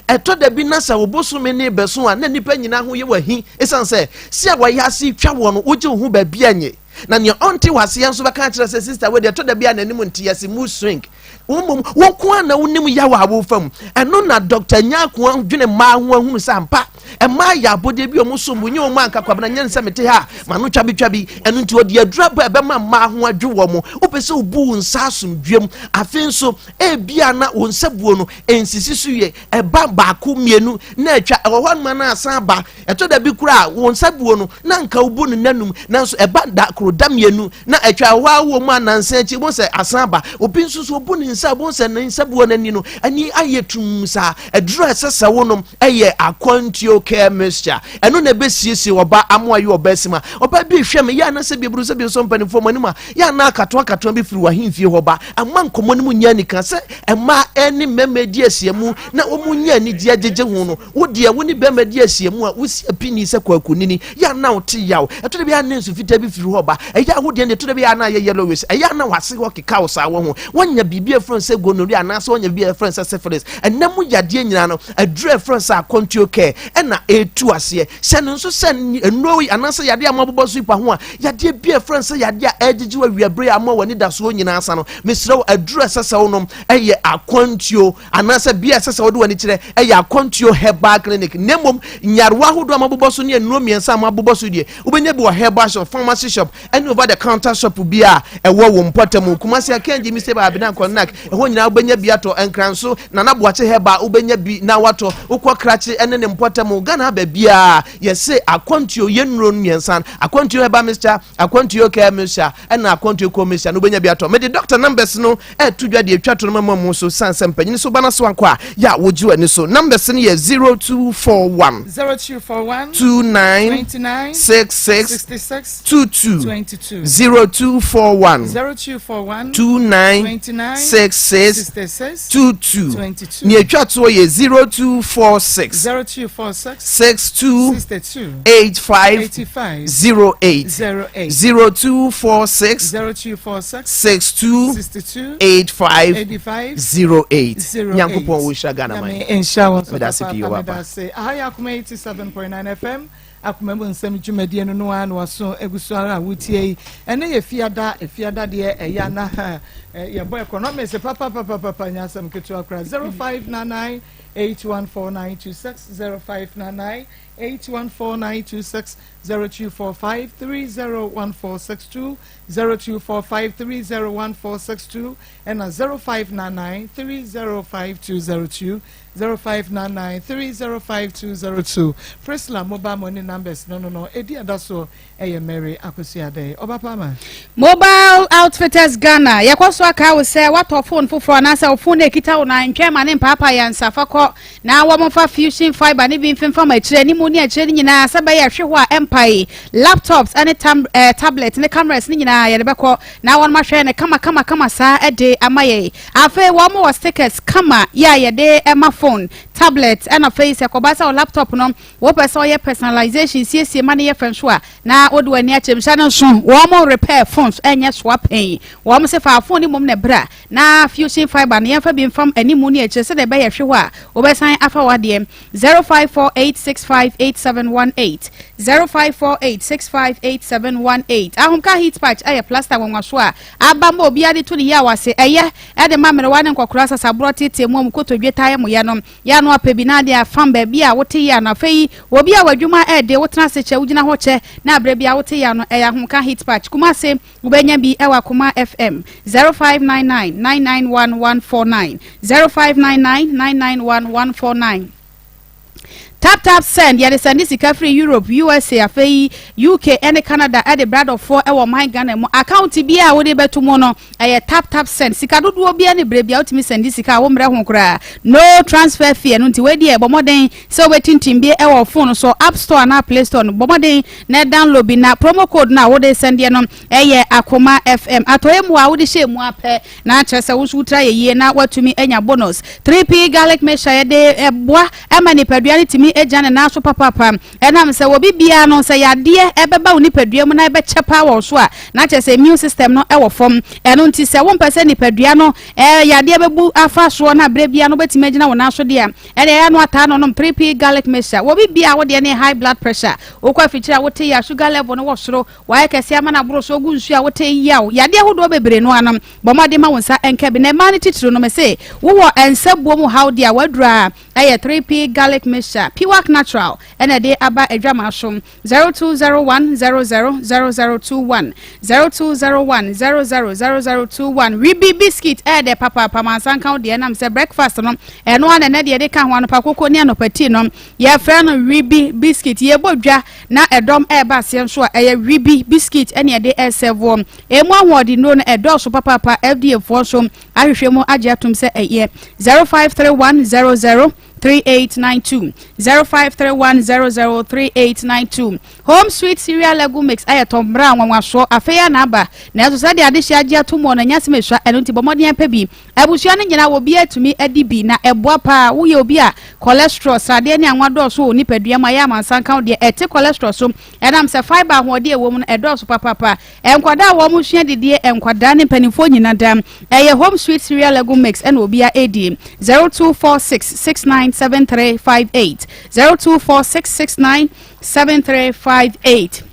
Ɛtɔ da bi na sɛ wo bosome no rebɛso a, na nnipa nyinaa ho yɛ wo ahi esiane sɛ se a wɔayɛ ase retwa woɔ no, wogye wo ho baabi a nye. Na nea ɔnte wo aseɛ nso bɛka akyerɛ sɛ sista wei deɛ ɛtɔ da bi a n'anim nte ase, mood swing. Wo mmom, wo nko ara na wonim yaw a worefa mu. Ɛno na Dɔkta Nyarko dwene mmaa ho ahunu sɛ ampa, mmaa yɛ abɔdeɛ bi a wɔsom bo, nyɛ wɔn anka Kwabena, nyɛ ne sɛ mete ha a m'ano twabitwabi. Ɛno nti ɔde aduru aba a ɛbɛma mmaa ho adwo wɔn. Wopɛ sɛ wobu wo nsa asomdwoeɛ mu. Afei nso, ebia na wo nsabuo no nsisi so yie. Ɛba baako, mmienu, na atwa. Ɛwɔ hɔ nom na asan aba. Ɛtɔ da bi koraa a, wo nsa buo no, na anka wobu no nnanum, nanso ɛba da koro, da mmienu, na atwa. Ɛwɔ hɔ ara wɔ mu a, nnansa akyi, wobɛhu sɛ asan aba. Obi nso so, obu ne nsa a, wobɛhu sɛ ne nsa buo no ani no, ani ayɛ tumm saa. Aduru a ɛsɛ sɛ wonom yɛ akwantuo care mixture. Ɛno na ɛbɛsiesie ɔba ama wayɛ ɔbaasima. Ɔbaa bi rehwɛ me, yɛ a na sɛ bi aburu sɛ bi nso mpanimfoɔ mo anim a, Yɛ a na akatoakatoa bi firi w'ahemfie hɔ ba. Ɛma nkɔmmɔ no mu nyɛ anika sɛ mmaa ne mmarima di ahyiamu na wɔnya anigyeɛ gyegye ho no. Wo deɛ, wo ne barima di ahyiamu a, wosi apini sɛ kwakunini. Yɛ a na wote yaw. Ɛtɔ da bi a na nsu fitaa bi firi hɔ ba. Ɛyɛ a wo deɛ no, ɛtɔ da bi a na ayɛ yellowish. Ɛyɛ a na w'ase hɔ keka wo saa. Wahu? Woanya biribi a ɛfrɛ yɛfrɛ no sɛ gonorrhea anaasɛ woanya biribi a yɛfrɛ no sɛ syphilis. Ɛnna mu yadeɛ nyinaa no, aduro a yɛfrɛ no sɛ akwantuo care ɛna ɛretu aseɛ. Hyɛ no nso sɛ nnuro yi anaasɛ yadeɛ a moabobɔ so yi pa ho a, yadeɛ bi a yɛfrɛ no sɛ yadeɛ a ɛregyegye wo awiaberɛ yi ama w'anidasoɔ nyinaa asa no, mesrɛ wo, aduro a ɛsɛ sɛ wonom yɛ akwantuo anaasɛ bea a ɛsɛ sɛ wode w'ani kyerɛ yɛ akwantuo herbal clinic. Na mmom nyarewa ahodoɔ a moabobɔ so ne nnuro mmiɛnsa a moabobɔ so yi deɛ, wobɛnya bi wɔ herbal shop, pharmacy shop, ɛne over the counter shop bi a ɛwɔ wo mpɔtam. Kumasi, Akanji, Miseba, Abena, Nkɔnak, ɛhɔ nyinaa wobɛnya bi atɔ. Nkranso, Nana Boakye Herbal wobɛnya bi na watɔ. Wokɔ Krakye ɛne ne mpɔtam, Ghana ha baabiara yɛse akwantuo yɛ nnuro mmiɛnsa, akwantuo herbal mixture, akwantuo care mixture, ɛna akwantuo co mixture no wobɛnya bi atɔ. Mede doctor numbers no ɛto dwa deɛ ɛtwa to no mama mu so sane sɛ mpanyini so ba no so ankɔ a yɛ a wogye w'ani so. Numbers no yɛ 0241 0241 29 29 66 66 22 22 0241 0241 29 29 66 66 22 22 Nea ɛtwa toɔ yɛ 0246 0246 62 62 85 85 08 08 0246 0246 62 62 85 85 08 08. Nyankopɔn wo nhyira Ghana man. Nyame nhyira wo nso Meda ase pii papaapa, wɔ meda aba. ase. Aha yɛ Akoma 87.9 FM, Akoma mu nsɛm dwumadie no no ara na waso egu so ara a wotie yi. Ɛne yɛ fiada, fiada deɛ ɛyɛ ana ha yɛbɔ economics papapapapa nyɛ asɛm ketewa koraa. 0599 814926 0599 814926 0245 301462 0245 301462 ɛna 0599 305202 0599 305202. Priscilla mobile money numbers no ɛdi ada soɔ ɛyɛ Mary Akosua Ɔba Pama. Mobile Outfitters Ghana, yɛkɔ so aka wo sɛ woatɔ phone foforɔ anaasɛ wo phone no ɛkita wo no ntwɛn ma ne mpaapa yɛ nsafa kɔ na wɔmfa fusion fiber ne bi mfemfam akyire anim ne akyire no nyinaa sɛ bɛyɛ hwe hɔ a ɛmpae. Laptops ne tablet ne cameras ne nyinaa yɛde bɛkɔ na wɔn ahwɛ ne kama kama kama saa ɛde ama yɛ. Afei wɔn wɔ stickers kama yɛ a yɛde ɛma phone, tablet, ɛna afei sɛ kɔba sɛ wɔ laptop no wɔpɛ sɛ ɔyɛ personalization siesie ma ne yɛ fɛ nso a na wode w'ani akyerɛ mu hyɛ no nso. Wɔn repair phones ɛnyɛ soa pɛn. Wɔn sɛ fa phone ne mmom na bra na fusion fiber no yɛmfa bi mfam animu ne akyire sɛdeɛ ɛbɛyɛ hwe hɔ a wobɛsan afa w'adeɛ. 0548658718, 0548658718. Ahomka heat patch ɛyɛ plaster nwanwaso a aba ma obiara de to ne yie a wase ɛyɛ ɛde ma mmerewa ne nkɔkora sasaborɔ tietie mu a mu kotodwe tae mu yɛ no yɛ ano apɛ bi na adeɛ afam baabi a wote yɛ ano. Afei obi a w'adwuma ɛɛde wotena ase kyɛ, wogyina hɔ kyɛ na aberɛ bi a wote yɛ ano, ɛyɛ Ahomka heat patch. Kumase wobɛnya bi ɛwɔ Akoma FM 0599 991 149, 0599 991 149. Tap Tap Send, yɛde send sika firi Europe, USA, afei UK ɛne Canada ɛde bradɔfoɔ ɛwɔ ɔman Ghana mu. Account bi a wode bɛto mu no ɛyɛ Tap Tap Send. Sika dodoɔ bi ne berɛ bi a wotumi send sika a wommrɛ ho koraa, no transfer fee. Ɛno nti wedeɛ bɔ mmɔden sɛ wobɛtintim bi ɛwɔ phone so, App Store anaa Play Store no, bɔ mmɔden na download bi na promo code no a wode sendeɛ no ɛyɛ Akoma FM. Atɔeɛ mu a wode hyɛ mu apɛ na kyerɛ sɛ wo nso wotira yɛ yie na woatumi anya bonus. 3P garlic mixture yɛde ɛboa ɛma nipadua no tumi agya ne nan so papapa. Ɛnam sɛ obi biara no sɛ yadeɛ ɛbɛba wo nipadua mu na ɛbɛkyɛ paa wɔ so a na kyerɛ sɛ immune system no ɛwɔ fam. Ɛno nti sɛ wompɛ sɛ nipadua no yadeɛ bɛbu afa soɔ na berɛ biara no wobɛtumi agyina wo nan so deɛ ɛne ɛyɛ no ataa no nom 3P garlic mixture. Wɔbi biara wodeɛ ne high blood pressure, wokɔ afikyire a wote yɛ sugar level no wɔ soro, wayɛ kɛseɛ ama no aboro so, ogu nsuo a wote yaw, yadeɛ ahodoɔ bebree no anom, bɔ mmɔden ma wo nsa nka bi. Na mmaa no titiri no me se wowɔ nsa buo mu haw deɛ a waduru a ɛyɛ 3P garlic mixture. Piwak Natural ɛna ɛde aba adwama so. 0201 00 0021, 0201 00 0021. Wibi biscuit ɛɛdɛ papaapa mansa nka wo deɛ nam sɛ breakfast no ɛno a nɛnɛ deɛ de ka ho anɔpa koko ne anɔpa tea no yɛfrɛ no Wibi biscuit. Yɛbɔ dwa na ɛdɔm ɛɛba aseɛ nso a ɛyɛ Wibi biscuit ɛne ɛde ɛsɛvoɔ. Emu ahoɔden no ɛdɔɔso papaapa. FDA foɔ nso ahwehwɛ mu agye atom sɛ ɛyɛ. 0531 00 3892, 0531 00 3892. Home Sweet Cereal Legume Mix yɛ tɔmmrɛ a nwanwasoɔ afei ara na aba, nanso sɛdeɛ adehyeɛ agye atom wɔ no, ɛnyɛ asɛm a ɛsua, ɛno nti bɔ mmɔden ara pɛ bi. Abusua no nyinaa, obiara tumi di bi, na ɛboa paa. Woyɛ obi a cholesterol, sradeɛ ne anwa dɔɔso wɔ wo nipadua mu a, ɛyɛ amansan ka wo deɛ. Ɛte cholesterol so ɛnam sɛ fibre ahoɔden a ɛwɔ mu no, ɛdɔɔso papaapa. Nkwadaa a wɔresua didie, nkwadaa ne mpanimfoɔ nyina da. Ɛyɛ Home Sweet Cereal Legume Mix ɛna obiara ɛredie. 0246 697358, 0246 69 7358.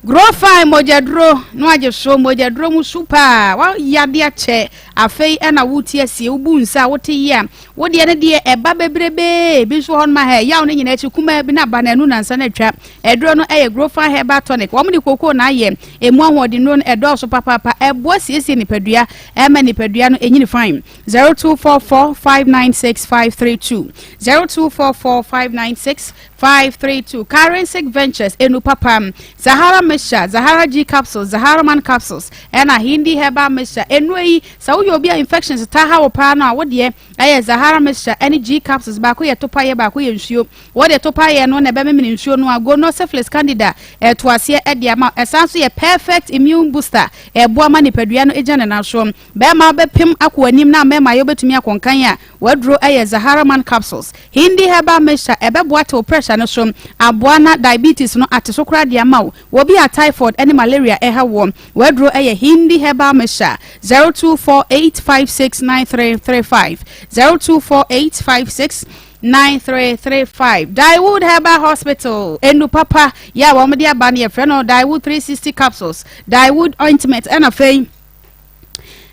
Grofine mogyaduro no agye so mogyaduro mu su paa wayade akyɛ afei ɛna wote asie wobu nsa a wote yie a wodeɛ no deɛ ɛba bebrebee bi nso hɔ nom ahɛ yaw no nyinaa akyi kumaa bi na aba na ɛnu nansa no atwa aduro no ɛyɛ Grofine herbal tonic wɔn de kokoo na ayɛ emu ahoɔdennuro no ɛdɔɔso papaapa ɛboa siesie nipadua ɛma nipadua no ɛnyini fine 0244 596 532 0244 596 532 Karensic Ventures, Enu Papa, Zahara Mixture, Zahara G Capsules, Zahara Man Capsules, ɛna Hindi Herbal Mixture. Nnuro yi, sɛ woyɛ obi a infections taa ha wo paa no a, wo deɛ ɛyɛ Zahara Mixture ɛne G Capsules. Baako yɛ topaeɛ, baako yɛ nsuo. Wo de topaeɛ no na ɛbɛmemene nsuo no a, gono, syphilis, candida ɛto aseɛ ɛde ama wo. Ɛsan nso yɛ perfect immune booster, ɛboa ma nipadua no gyina ne nan so. Bɛrima bɛpem akɔ anim na mmarima yɛ wobɛtumi akɔnkan a, w'aduro ɛyɛ Zahara Man Capsules. Hindi herbal mixture, ɛbɛboa te wo pressure no so, aboa na diabetes no ate so koraa de ama wo. Wɔ obi a typhoid ne malaria ɛha woɔ, w'aduro ɛyɛ Hindi herbal mixture, 0248569335, 0248569335. Daewood Herbal Hospital, enu papa yɛ a wɔn de aba no yɛfrɛ no Daewood 360 capsules, Daewood ointment ɛna afei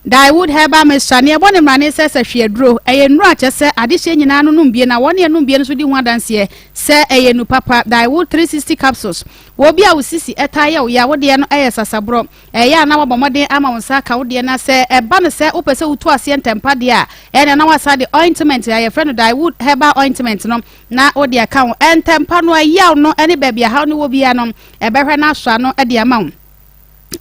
Daewood Herbal Mixture, Nea ɛbɔ ne mmrane sɛ sahwi aduro. Ɛyɛ nnuru a kyerɛ sɛ adehyeɛ nyinaa no nom bie na wɔn a ɛnom bie no nso di ho adanseɛ sɛ ɛyɛ nnu papa. Daewood 360 Capsules, Wɔ obi a wo sisi taa yɛ wo ya, wo deɛ no yɛ sasaborɔ. Ɛyɛ a na woabɔ mmɔden ama wo nsa aka wo deɛ na sɛ ɛba no sɛ wopɛ sɛ wotu aseɛ ntɛmpa deɛ a, ɛnneɛ na woasan de ointment a yɛfrɛ no Daewood Herbal Ointment no na wode aka ho. Ntɛmpa no a yaw no ne baabi a haw no wɔ biara no, ɛbɛhwɛ na asɔ ano de ama wo.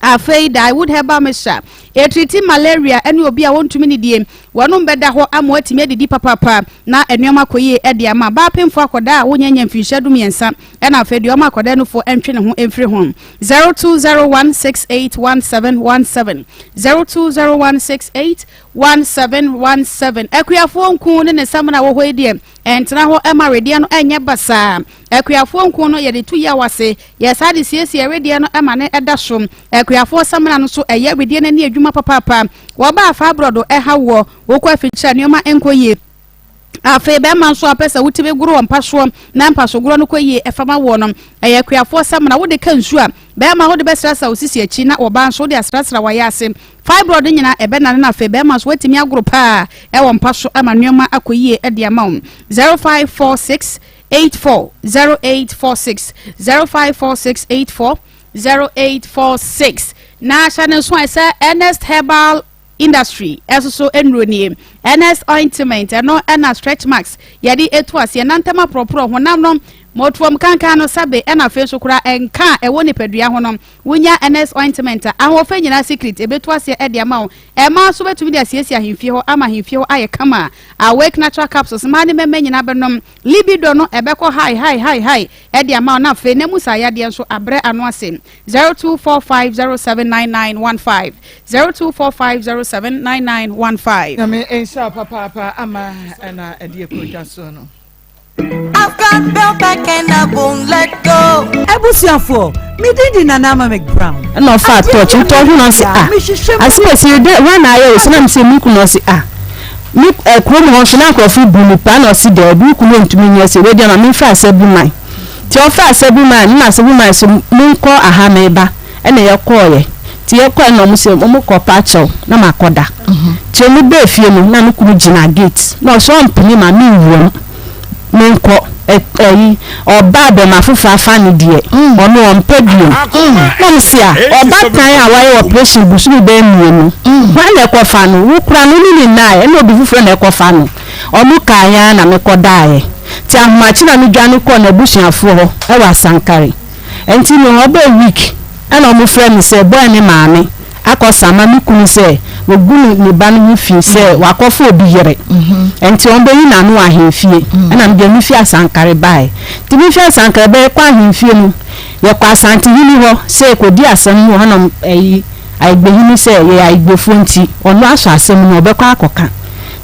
Afei Daewood Herbal Mixture, ɛtiriti malaria ne obi a wɔntumi nidie, wɔnom bɛda hɔ ama watumi adidi papaapa na nneɛma akɔ yie de ama baa pemfoɔ akɔdaa a wɔnya nya mfinhyia dumiɛnsa ɛna afei deɛ ɔma akɔdaa nufoɔ ntwe ne ho mfiri ho. 0201681717 0201681717 Akuafoɔ nku ne ne samina wɔ hɔ yi deɛ ɛntena hɔ ɛma wedeɛ no ɛnyɛ basaa. Akuafoɔ nku no yɛde to yaw ase Yɛ saa de siesie wedeɛ no ma no da so. Akuafoɔ samina no nso, ɛyɛ wedeɛ no ani adwuma papaapa. Wɔba a fa borɔdo ha woɔ. Wokɔ afikyire a, nneɛma nkɔ yie. Afei bɛrima nso a wopɛ sɛ wotumi goro wɔ mpa soɔ na mpasogorɔ no kɔ yie fa ma woɔ no, ɛyɛ akuafoɔ samina. Wode ka nsuo a, bɛrima wode bɛsrasra wo sisi akyi na ɔbaa nso wode asrasra w'ayaase. Fibroid no nyinaa ɛbɛnane na afei bɛrima nso woatumi agoro paa wɔ mpa so ama nneɛma akɔ yie de ama wo. 0546 84 0846 0546 84 0846 na hyɛ ne nso a sɛ Ernest Herbal Industry ɛso so nnuro nie Ernest ointment ɛno ɛna stretch marks yɛde etu aseɛ nantam aporɔporɔ honam no mɔtuom kankan no sɛbe ɛna afei nso koraa ɛnka a ɛwɔ nipadua ho no wonya Ernest ointment a ahoɔfɛ nyinaa secret ebetu aseɛ ɛde ama wo ɛmaa nso bɛtumi de asiesie ahemfie hɔ ama ahemfie hɔ ayɛ kama Awake natural capsules mmaa ne mmarima nyinaa bɛnom Libido no ɛbɛkɔ high high high high ɛde ama wo na afei na mu saa yadeɛ nso abrɛ ano ase 0245079915 0245079915. Nyame nhyira wo papaapa ama ɛna ɛde ɛkɔ dwa soɔ no. I've got bell back and I won't let go. Abusuafoɔ, me din de Nana Ama McBrown. Ɛna ɔfaa torch nti ɔhu na ɔse ah asem asi dɛ hwan na ayɛ wo sɛ na mese me kunu ɔse ah me eh, kurom hɔ nso na nkurɔfo bu me paa na ɔse daabi wo kunu ntumi nyɛ sɛ wei deɛ ma memfa asabu man nti ɔfa asabu man no na asabu man so monkɔ aha meba ɛna yɛkɔɔyɛ nti yɛkɔɛ na ɔmo sɛ ɔmo kɔ pa akyɛw na makɔda nti ɔmo bɛɛ fie no na me kunu gyina gate na ɔsɛ ɔmpene ma menwuram menkɔ ɛyi ɔbaa bɛma foforɔ afa no deɛ ɔno ɔmpɛ biom na me se a ɔbatan a wayɛ operation bosome bɛyɛ mmienu hwan na ɛkɔfa no wo kora no ne ne nnaeɛ ɛna obi foforɔ na ɛkɔfa no ɔmo kaa yɛn ara na mekɔ daeɛ nti ahomakye na medwane kɔɔ n'abusuafoɔ hɔ ɛwɔ Asankare ɛnti me hɔ bɛyɛ week Ɛna ɔmo frɛ me sɛ boy ne maame akɔ sama me kunu sɛ wagu ne ne ba no ho fi sɛ wakɔfa obi yere ɛnti ɔmo bɛyi n'ano wɔ ahemfie ɛna me deɛ me fi Asankare baeɛ nti me fi Asankare bɛɛ kɔ ahemfie no. Yɛkɔ Asantehene hɔ sɛ yɛkɔdi asɛm no wɔ hɔ na ɛyi Ayigbehene sɛ yɛyɛ Ayigbefoɔ nti ɔno asɔ asɛm no ɔbɛkɔ akɔka.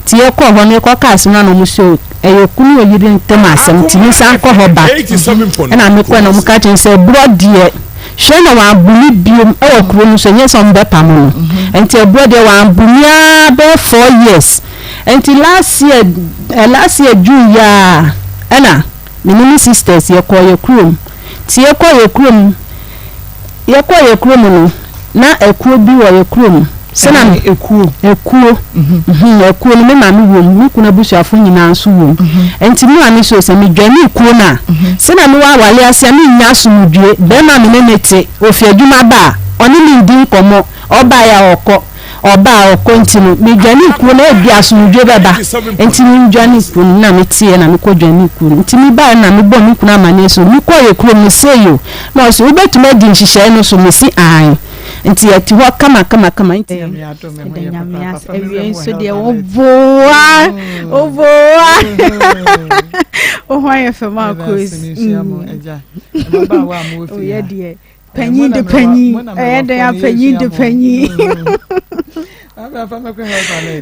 Nti yɛkɔɔ hɔ no yɛkɔka asɛm no na ɔmo se ɛyɛ okunu ne oyere ntam asɛm nti mensan nkɔ hɔ back. Ɛna mekɔɛ na ɔmo ka kyerɛ me sɛ ɛborɔ deɛ hwɛ na wɔambu me biom wɔ kuro no so ɛnyɛ sɛ ɔmo bɛpamo no. Nti ɛborɔ deɛ wɔambu me ara bɛyɛ 4 years. Nti last year last year June yi ara ɛna me ne me sisters yɛkɔɔ yɛ kurom. Nti yɛkɔɔ yɛ kurom yɛkɔɔ yɛ kurom no na akuo bi wɔ yɛ kurom sɛ na Ɛne ekuo. Ekuo mhm akuo no me maame wɔ mu me kunu abusuafo nyinaa nso wɔ mu nti me maame so sɛ medwane kuo no a sɛ na mewɔ awale ase a mennya asomdwie bɛrima a me ne no te ofi adwuma ba a ɔne me ndi nkɔmmɔ ɔbaeɛ a ɔkɔ Ɔba a ɔkɔ nti no, medwanee kuo no, ebia asomdwoeɛ bɛba, nti medwanee kuo no, na meteeɛ na mekɔdwanee kuo no. Nti mebaeɛ no na mebɔɔ me kunu amaneɛ sɛ, mekɔɔ yɛ kurom no sei o, na ɔse, wobɛtumi adi nhyehyɛeɛ no so? Mese, aane. Nti yɛte hɔ kama kama kama, nti. Ɛda Nyame ase. Awiei nso deɛ woboa, woboa. Wo ho ayɛ fɛ ma Akos. Woyɛ deɛ. Panyin de panyin, ɛyɛ dɛn a panyin de panyin.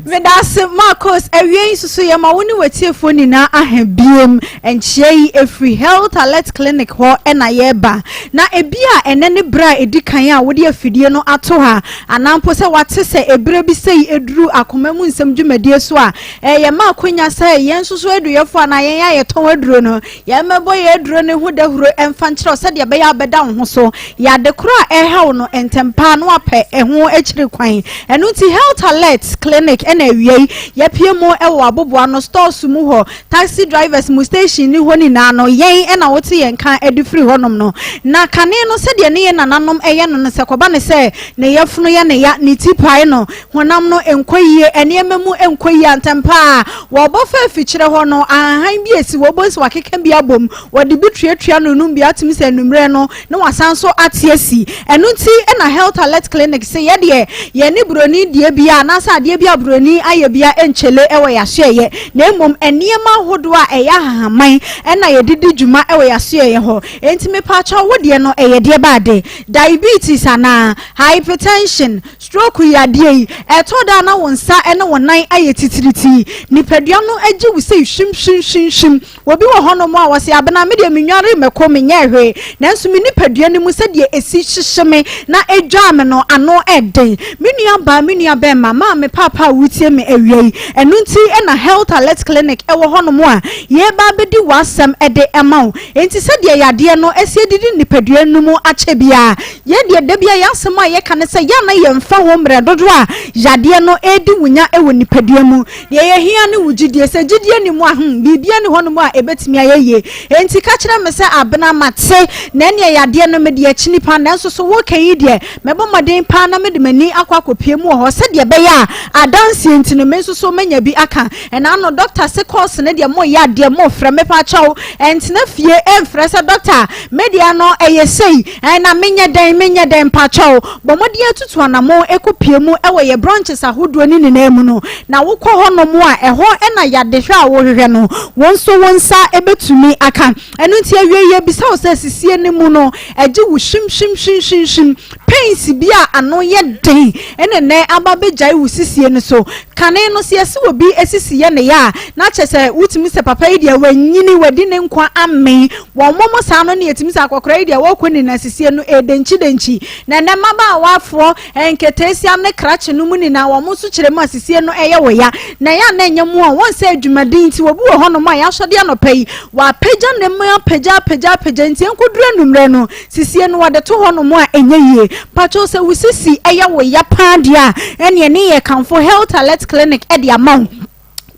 Meda ase Marcos, awie yi nso yɛma wo ne w'atiefoɔ nyinaa aha biem. Nkyea yi ɛfiri Health Alert Clinic hɔ na yɛreba. Na ebi a ɛnɛ ne berɛ a ɛdi kan a wode afidie no ato ha, anaa mpo sɛ wate sɛ ɛberɛ bi sei ɛduru akoma mu nsɛm dwumadie so a, ɛyɛ ma akwanya sɛ yɛn nso so aduyɛfoɔ anaa yɛn a yɛtɔn aduro no, Yɛmmɛbɔ yɛn aduro no ho dawuro mfa nkyerɛ wo sɛdeɛ ɛbɛyɛ a wobɛda wo ho so. Yɛ ade korɔ a ɛreha wo no ntɛm pa ara na woapɛ ɛho akyiri kwan. Ɛno nti Health Alert Clinic na awia yi yɛapue mu wɔ aboboano, stores mu hɔ, taxi drivers mu, station ne hɔ nyinaa no, yɛn na wote yɛn nka de firi hɔnom no. Na kane no sɛdeɛ ne yɛn nananom yɛ no no, sɛ kɔba no sɛ ne yafunu yɛ ne ya, ne ti pae no, honam no nkɔ yie, nneɛma mu nkɔ yie a, ntɛm pa ara wɔbɔ fa afikyire hɔ no, ahahan bi a ɛsi hɔ, wobɛhu sɛ wɔakeka bi abom, wɔde bi tuatua no nom bi, atumi sɛ anwummerɛ no na wɔasan nso ate asi. Ɛno nti na Health Alert Clinic se yɛ deɛ yɛne buroni deɛ biara anaasɛ adeɛ bi a buroni ayɛ biara nkyele wɔ yɛn asoɛeɛ, na mmom nneɛma ahodoɔ a ɛyɛ ahahamman na yɛde di dwuma wɔ yɛn asoɛeɛ hɔ. Enti mepaakyɛw wo deɛ no ɛyɛ deɛ ba ade? Diabetes anaa? Hypertension? Stroke yadeɛ yi, ɛtɔ da a na wo nsa ne wo nan ayɛ titiritii. Nipadua no gye wo sei hwim hwim hwim hwim. Obi wɔ hɔnom a ɔse, Abena, me deɛ menware mako, menyɛɛ hwee, nanso me nipadua no mu sɛdeɛ ɛsi hyehye me na ɛdwaa me no, ano yɛ den. Me nua baa, me nua bɛɛma, maame, paapa a woretie me awia yi, ɛno nti na Health Alert Clinic wɔ hɔnom a yɛreba abɛdi w'asɛm de ama wo. Enti sɛdeɛ yadeɛ no asi adidi nipadua no mu akyɛ biara, Yɛn deɛ, da biara yɛn asɛm a yɛka ne sɛ, yɛ a na yɛmfa ho mmerɛ dodoɔ a yadeɛ no redi wo nya wɔ nipadua mu. Deɛ yɛhia ne wo gyidie. Sɛ gyidie nni mu a, hmm, biribiara nni hɔnom a ɛbɛtumi ayɛ yie. Enti ka kyerɛ me sɛ, Abena, mate, na ɛnneɛ yadeɛ no mede akyini pa, nanso so woreka yi deɛ, mɛbɔ mmɔden pa ara na mede m'ani akɔ akɔpue mu wɔ hɔ sɛdeɛ ɛbɛyɛ a adanseɛ nti no, me nso so mɛnya bi aka. Ɛna ano doctor se course no deɛ moyɛ adeɛ mofrɛ mepakyɛw ɛntena fie ɛmfrɛ sɛ doctor me deɛ no ɛyɛ sei ɛna menyɛ dɛn menyɛ dɛn mpakyɛw bɔ mmɔden atutu anamon ɛkɔ pie mu ɛwɔ yɛ branches ahodoɔ no nyinaa mu no na wokɔ hɔ nom a ɛhɔ ɛna yadehwɛ a wohwehwɛ no wo nso wo nsa ɛbɛtumi aka ɛno nti awie yɛbisa wo sɛ sisie no mu no ɛgye wo hwim hwim hwim hwim hwim Pains bi a ano yɛ den na nnɛ aba abɛgyae wo sisie no so. Kane no, sɛ yɛse obi sisi yɛ ne ya a, na kyerɛ sɛ wotumi sɛ papa yi deɛ wanyini, wadi ne nkwa amee. Wɔn mo saa no na yɛtumi sɛ akɔkora yi deɛ wɔkɔ nyina sisie no ɛredenkyidenkyi. Na nnɛ mmabaawafoɔ, nketeesia ne krakye no mu nyinaa wɔn nso kyerɛ mu a sisie no ɛyɛ wɔ ya. Na ɛyɛ a na ɛnyɛ mu a wɔn sɛ adwumaden nti obi wɔ hɔnom a yɛasɔde anɔpa yi, wapagya ne mu apagya apagya apagya nti ɛnkɔduru anwummerɛ no Sisie no wɔde to hɔ nom a ɛnyɛ yie. Pakyɛw sɛ wo sisi yɛ wo ya paa deɛ a, ɛneɛ ne yɛ kamfo Health Alert Clinic de ama wo.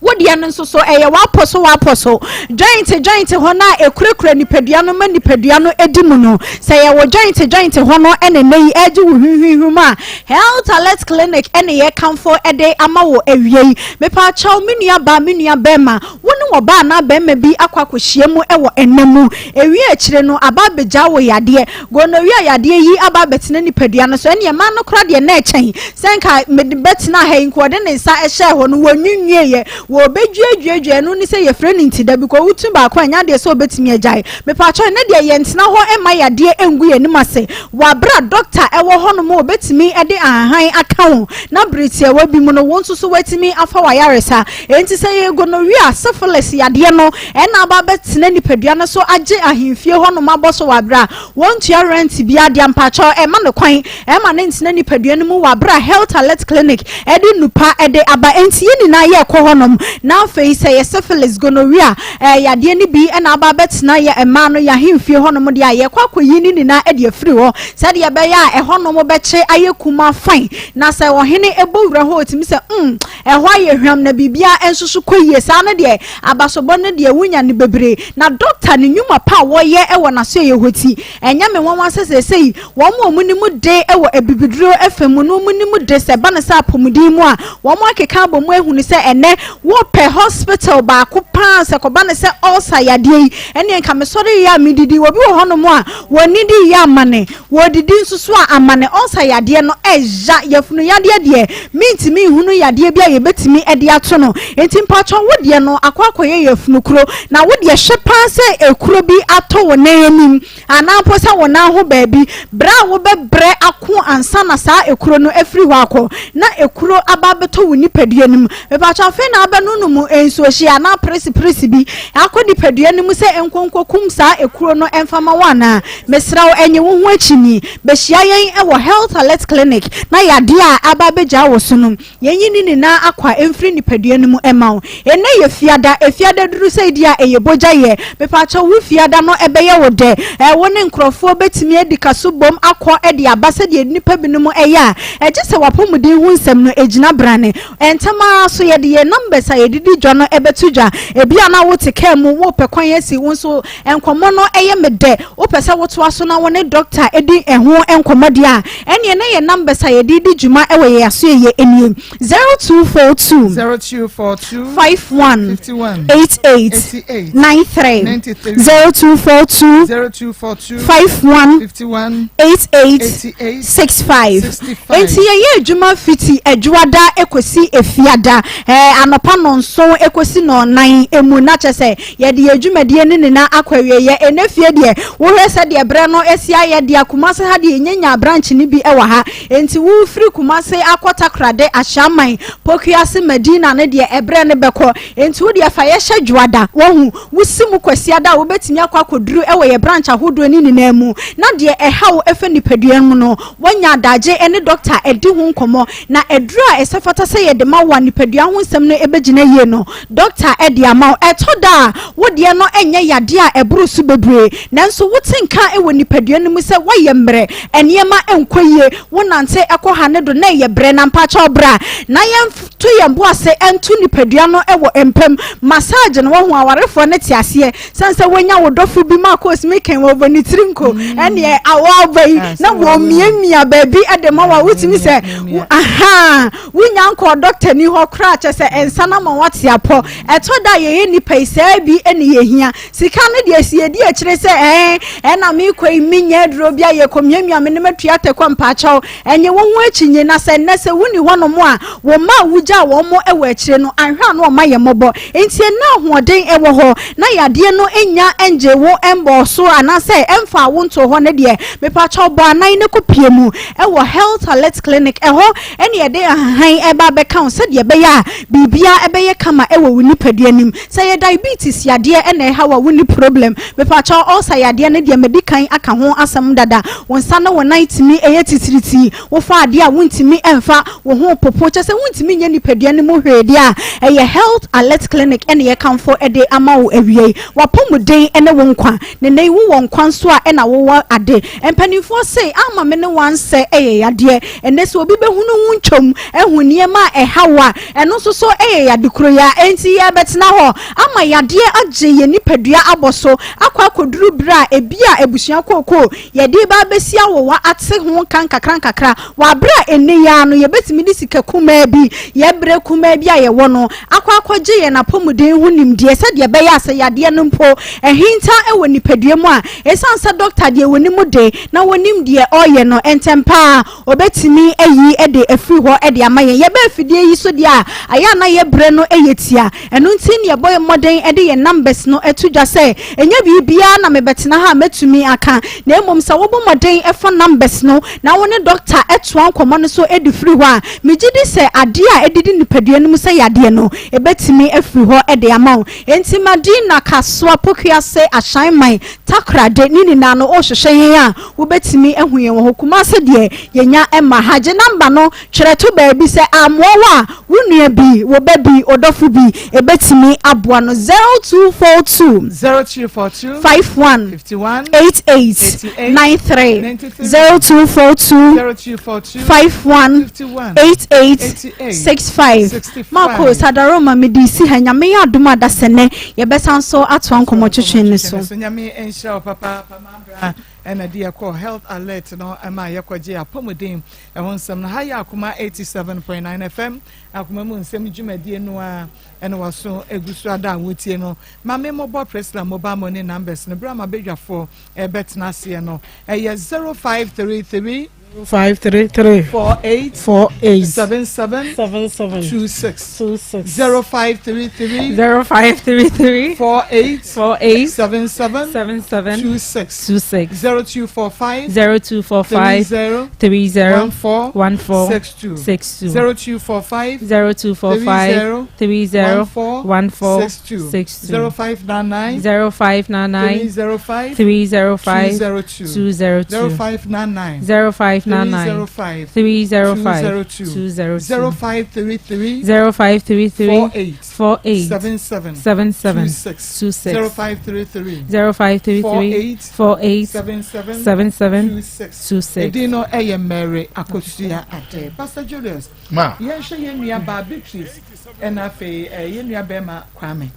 Wo deɛ no nso so ɛyɛ w'apɔ so w'apɔ so. Joint joint hɔ no a ɛkurakura nipadua no ma nipadua no di mu no, sɛ ɛyɛ wo joint joint hɔ no na ɛnɛ yi ɛregye wo hwimhwimhwim a, Health Alert Clinic ne yɛ kamfo de ama wo awia yi. Mepaakyɛw me nua baa me nua bɛɛma, Wo ne ɔbaa anaa barima bi akɔ akɔhyia mu wɔ nna mu. Ɛwie akyire no, aba abɛgyaa wo yadeɛ. Gonorrhea yadeɛ yi aba abɛtena nipadua no so. Ɛnneɛ mmaa no koraa deɛ na ɛkyɛn sɛ nka mede bɛtena ha yi nka ɔde ne nsa hyɛɛ hɔ no, wɔnwinwieeɛ. Wɔbɛduaduadua ɛno ne sɛ yɛfrɛ no ntida because wotu baako a ɛnyɛ adeɛ sɛ wobɛtumi agyae. Mepakyɛw ɛnnɛ deɛ yɛntena hɔ mma yadeɛ ngu yɛn anim ase wɔ aberɛ a dɔkta wɔ hɔnom a ɔbɛtumi de ahahan aka ho na bere tiawa bi mu no wo nso so woatumi afa w'ayaresa. Enti sɛ ɛyɛ gonorrhea, syphilis yadeɛ no na aba abɛtena nipadua no so agye ahemfie hɔnom abɔ so wɔ aberɛ a wɔntua rent biara deɛ a mpakyɛw ɛmma no kwan Ɛma no ntena nipadua no mu wɔ abere a Health Alert Clinic de nnupa de aba. Enti yɛn nyinaa yɛkɔ hɔnom. Na afei sɛ ɛyɛ syphilis, gonorrhea, eh, yadeɛ no bi na aba abɛtena yɛ mmaa no yɛn ahemfie hɔnom deɛ a, yɛkɔ akɔyi ne nyinaa de afiri hɔ sɛdeɛ ɛbɛyɛ a ɛhɔnom bɛkye ayɛ kumaa fine. Na sɛ ɔhene bɔ wura hɔ a, ɔtumi sɛ, mm, ɛhɔ ayɛ hwam na biribiara nso so kɔ yie. Saa no deɛ, abasobɔ no deɛ wonya no bebree. Na dɔkta ne nnwuma pa a wɔyɛ wɔ n'asoɛeɛ hɔ ti, Ɛnyɛ me nwanwa sɛ seesei wɔn a wɔnim de wɔ abibiduro fa mu no wɔnim de sɛ ɛba no sɛ apɔmuden mu a, wɔakeka abɔ mu ahunu sɛ ɛnnɛ wopɛ hospital baako pa ara sɛ kɔba no sɛ ulcer yadeɛ yi ɛnneɛ nka mesɔre yɛ a medidi. Obi wɔ hɔnom a wɔnnidi yɛ amane, wɔdidi nso so a amane. Ulcer yadeɛ no ɛya, yafunu yadeɛ deɛ mentumi nhunu yadeɛ bi a yɛbɛtumi de ato no. Enti mpakyɛw wo deɛ no akɔ akɔyɛ yafunu kuro na wo deɛ hwɛ paa sɛ ekuro bi atɔ wo nan anim anaa mpo sɛ wo nan ho baabi berɛ a wobɛbrɛ ako ansa na saa ekuro no afiri hɔ akɔ na ekuro aba abɛtɔ wo nipadua no mu. Mepakyɛw afei na abɛnonom nsuohyeɛ anaa presipiresi bi akɔ nipadua no mu sɛ nkonkokum saa ekuro no mfa ma wo anaa? Mesrɛ wo ɛnye wo ho akyinnye. Bɛhyia yɛn wɔ Health Alert Clinic na yadeɛ a aba abɛgyaa wo so no Yɛnyi ne nyinaa akwa mfiri nipadua no mu mma wo. Nnɛ yɛ fiada, efiada duru sɛ di a ɛyɛ bogya yɛ. Mepaakyɛw wo fiada no ɛbɛyɛ wo dɛ. Ɛ, wo ne nkorɔfoɔ bɛtumi adi kaso bom akɔ de aba sɛdeɛ nnipa binom yɛ a, ɛgye sɛ w'apɔmuden ho nsɛm no gyina brane. Ntɛm ara so yɛde yɛn numbers a yɛde di dwa no bɛto dwa. Ebia na wote kaa mu, worepɛ kwan asi, wo nso nkɔmmɔ no yɛ me dɛ, wopɛ sɛ wotoa so na wo ne dɔkta di ɛho nkɔmmɔ deɛ a, Ɛneɛ na yɛn numbers a yɛde redi dwuma wɔ yɛn asoɛyɛ nie, 0242 0242 51 51 88 88 93 93 0242 0242 51 51 88 88 65. 65. Enti yɛyɛ adwuma fiti Adwuada kɔsi Efiada, ɛɛ anɔpa nnɔnson kɔsi nnɔnnan mu, na kyerɛ sɛ Yɛde yɛn dwumadie no nyinaa akɔ awieɛ. Ɛnnɛ fie deɛ, wohwɛ sɛdeɛ berɛ no asi ayɛ deɛ a, Kumase ha deɛ yɛnnya branch no bi wɔ ha. Enti wofiri Kumase akɔ Takorade, Ashaiman, Pokuase, Madina no deɛ, ɛberɛ no bɛkɔ. Enti wo deɛ fa yɛ hyɛ Dwoada. Wahu? Wosi mu Kwasiada a, wobɛtumi akɔ akɔduru wɔ yɛn branch ahodoɔ no nyinaa mu. Na deɛ ɛha wo fa nipadua mu no, woanya adagye ne dɔkta adi ho nkɔmmɔ. Na aduro a ɛsɛ fata sɛ yɛde ma wo a nipadua ho nsɛm no bɛgyina yie no, dɔkta de ama wo. Ɛtɔ da a, wo deɛ no nyɛ yadeɛ a ɛboro so bebree, nanso wote nka wɔ nipadua no mu sɛ woayɛ mmerɛ, nneɛma nkɔ yie, wonante kɔ ha ne do na ɛyɛ brɛ. Na mpakyɛw bra na yɛnto yɛn bo ase nto nipadua no wɔ mpa mu. Massage no, woahu, awarefoɔ no te aseɛ. Sane sɛ woanya wo dɔfo bi ma kɔs mi kɛn wɔbɔ ne tiri nko ɛneɛ awɔ aba yi ah, na wɔmiamia baabi de ma wa wotumi sɛ aha wonya nkɔɔ dɔkta ni hɔ koraa kyɛ sɛ ɛnsa no ama wate apɔ ɛtɔ da yɛyɛ nnipa yi saa bi ne yɛhia sika no deɛ si yɛdi akyire sɛ ɛn ɛna mekɔ yi menyɛ aduro bi a yɛkɔ miamia me ne matua tɛkɔ mpaakyɛw Ɛnyɛ wo ho akyinnye, na sɛ nnɛ sɛ wonni hɔnom a, wo mma a wugyaa wɔn wɔ akyire no, anhwɛ a na wɔayɛ mmɔbɔ. Enti ɛnnɛ ahoɔden wɔ hɔ, na yadeɛ no nnya ngyee wo mmɔɔ so anaasɛ ɛmfaa wo ntoo hɔ no deɛ, mepakyɛw bɔ anan na kɔpue mu wɔ Health Alert Clinic. Ɛhɔ na yɛde nhahan reba abɛka wo sɛdeɛ ɛbɛyɛ a biribiara bɛyɛ kama wɔ wo nipadua no mu. Sɛ ɛyɛ diabetes yadeɛ na ɛha wo a, wonni problem. Mepakyɛw ulcer yadeɛ no deɛ madi kan aka ho asɛm dada. Wo nsa ne wo nan tumi yɛ titiritii, wofa adeɛ a wontumi mfa, wo ho popo, kyerɛ sɛ wontumi nyɛ nipadua no mu hwee deɛ a, ɛyɛ Health Alert Clinic na yɛkamfo de ama wo awia yi. W'apɔmuden ne wo nkwa. Na nnɛ yi wowɔ nkwa nso a ɛna wowɔ ade. Mpanimfoɔ se ama me ne wo ansɛ yɛ yadeɛ. Ɛnnɛ sɛ obi bɛhunu wo ntwam ahu nneɛma a ɛha wo a, ɛno nso so yɛ yade koro yi ara. Enti yɛrebɛtena hɔ ama yadeɛ agye yɛn nipadua abɔ so akɔ akɔduru berɛ a ebia abusua kookoo yɛde reba abɛsi awowa ate ho nka nkakrankakra wɔ aberɛ a ɛnnɛ yi ara no yɛbɛtumi de sika kumaa bi. Yɛn berɛ kumaa bi a yɛwɔ no akɔ akɔgye yɛn apɔmuden ho nimdeɛ sɛdeɛ ɛbɛyɛ a sɛ yadeɛ no mpo ahinta wɔ nipadua mu a, ɛsiane sɛ dɔkta deɛ wɔnim de na wɔnim deɛ ɔreyɛ no, ntɛm pa ara ɔbɛtumi ayi de afiri hɔ de ama yɛn. Yɛba afidie yi so deɛ a, ayɛ a na yɛn berɛ no yɛ tia. Ɛno nti na yɛbɔ mmɔden de yɛn numbers no to dwa sɛ ɛnyɛ biribiara na mebɛtena ha a mɛtumi aka, na mmom sɛ wobɔ mmɔden fa numbers no na wo ne dɔkta toa nkɔmmɔ no so de firi hɔ a, megye di sɛ adeɛ a ɛdidi nipadua no mu sɛ yadeɛ no, ɛbɛtumi afiri hɔ de ama wo. Enti Madina, Kasoa, Pokuase, Ashaiman, Takoradi, ne nyinaa no wohwehwɛ yɛn a, wobɛtumi ahu yɛn wɔ hɔ. Kumase deɛ, yɛnya mma ha. Gye number no twerɛ to baabi sɛ ammoa wo a, wo nua bi, wo ba bi, wo dɔfo bi, ɛbɛtumi aboa no. 0242. 0242. 51. 51. 88. 88. 93. 93. 0242. 0242. 51. 51. 88. 88. 65. 65. Marco Sadaroma mede si ha Nyame yɛ adom a dasɛnɛ yɛbɛsan so atoa nkɔmmɔtwetwe no so. So Nyame nhyira wo papaapa mabra ɛna de yɛkɔ health alert no ɛma yɛkɔgye apɔmuden ɛho nsɛm no ha yɛ akoma 87.9 FM akoma mu nsɛm dwumadie no a ɛna waso egu so ada a wotie no ma me mobɔ Priscilla mobile money numbers no berɛ a mabadwafoɔ ɛbɛtena aseɛ no ɛyɛ 0533 533 48 48 77 77 26 26 0533 0533 48 48 77 77 26 26 0245 0245 30 30 14 14 62 62 0245 0245 30 14 62 62 0599 0599 305 305 202 202 0599 0599 305 305 202 202 0533 0533 48 48 77 77 26 26 0533 0533 48 48 77 77 26 26. Edin no ɛyɛ Mary Akosua Ade. Pastor Julius, Ma. yɛnhwɛ yɛn nua baa Beatrice ɛna afei eh, yɛn nua bɛrima Kwame.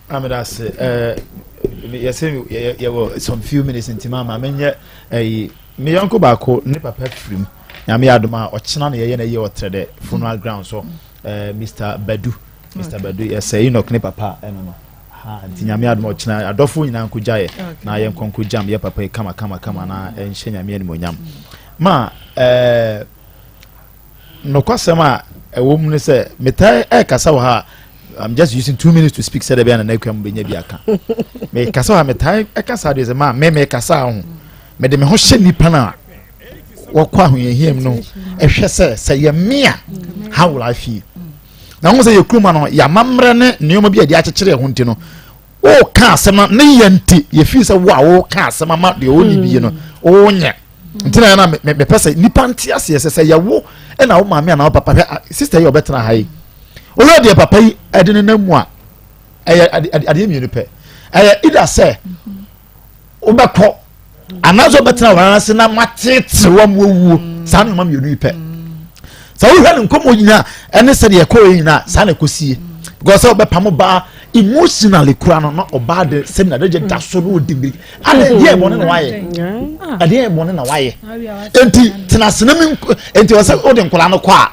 Ameda ase. Eh, yɛsɛ yɛwɔ some few minutes nti ma ma menyɛ ɛyi me yɔnko baako ne papa firim nyame yɛ adom a ɔkyena na yɛyɛ na yɛ ɔtrɛ dɛ funeral ground so eh, Mr. Badu Mr. Badu yɛsɛ Enoch ne papa ɛno no ha nti nyame adom a ɔkyena adɔfo nyinaa nkogya yɛ na yɛnkɔ nkɔgyam yɛ papa yi kama kama kama na ɛnhyɛ nyame animonyam ma eh, nokwasɛm a ɛwɔ mu ne sɛ metaa ɛkasa wɔ ha I'm just using 2 minutes to speak sɛdeɛ bɛyɛ na n'akua mu bɛnya bi aka mekasa wɔ ha metaa ɛkasa deɛ sɛ maa me mekasa ho mede me ho hyɛ nipa no a wɔkɔ ahohiahia mu no ɛhwɛ sɛ sɛ yɛ me a how will I feel na ho sɛ yɛ kurom no yɛamammerɛ ne nneɛma bi a yɛde akyekyere ɛho nti no woka asɛm no ne yɛ nti yɛfii sɛ wo a woka asɛm ama deɛ ɔnni bie no wonyɛ nti na na mepɛ sɛ nipa nte aseɛ sɛ sɛ yɛwo ɛna wo maame anaa wo papa hwɛ sister yi a ɔbɛtena ha yi owura deɛ papa yi ɛde ne nam mu a ɛyɛ adeɛ mmienu pɛ ɛyɛ ida sɛ wobɛkɔ anaasɛ wobɛtena wɔn ase na matete wɔn awuo saa nneɛma mmienu yi pɛ sɛ wohwɛ ne nkɔmmɔ nyinaa ɛne sɛdeɛ ɛkɔɔ yi nyinaa saa na ɛkɔsie because sɛ wobɛpam baa emotionally kura no na ɔbaa de sɛbi na adagye da so na ɔdi mbiri ade deɛ ɛbɔne na wayɛ adeɛ ɛbɔne na wayɛ enti tena ase na mi enti ɔsɛ wode nkɔla no kɔ a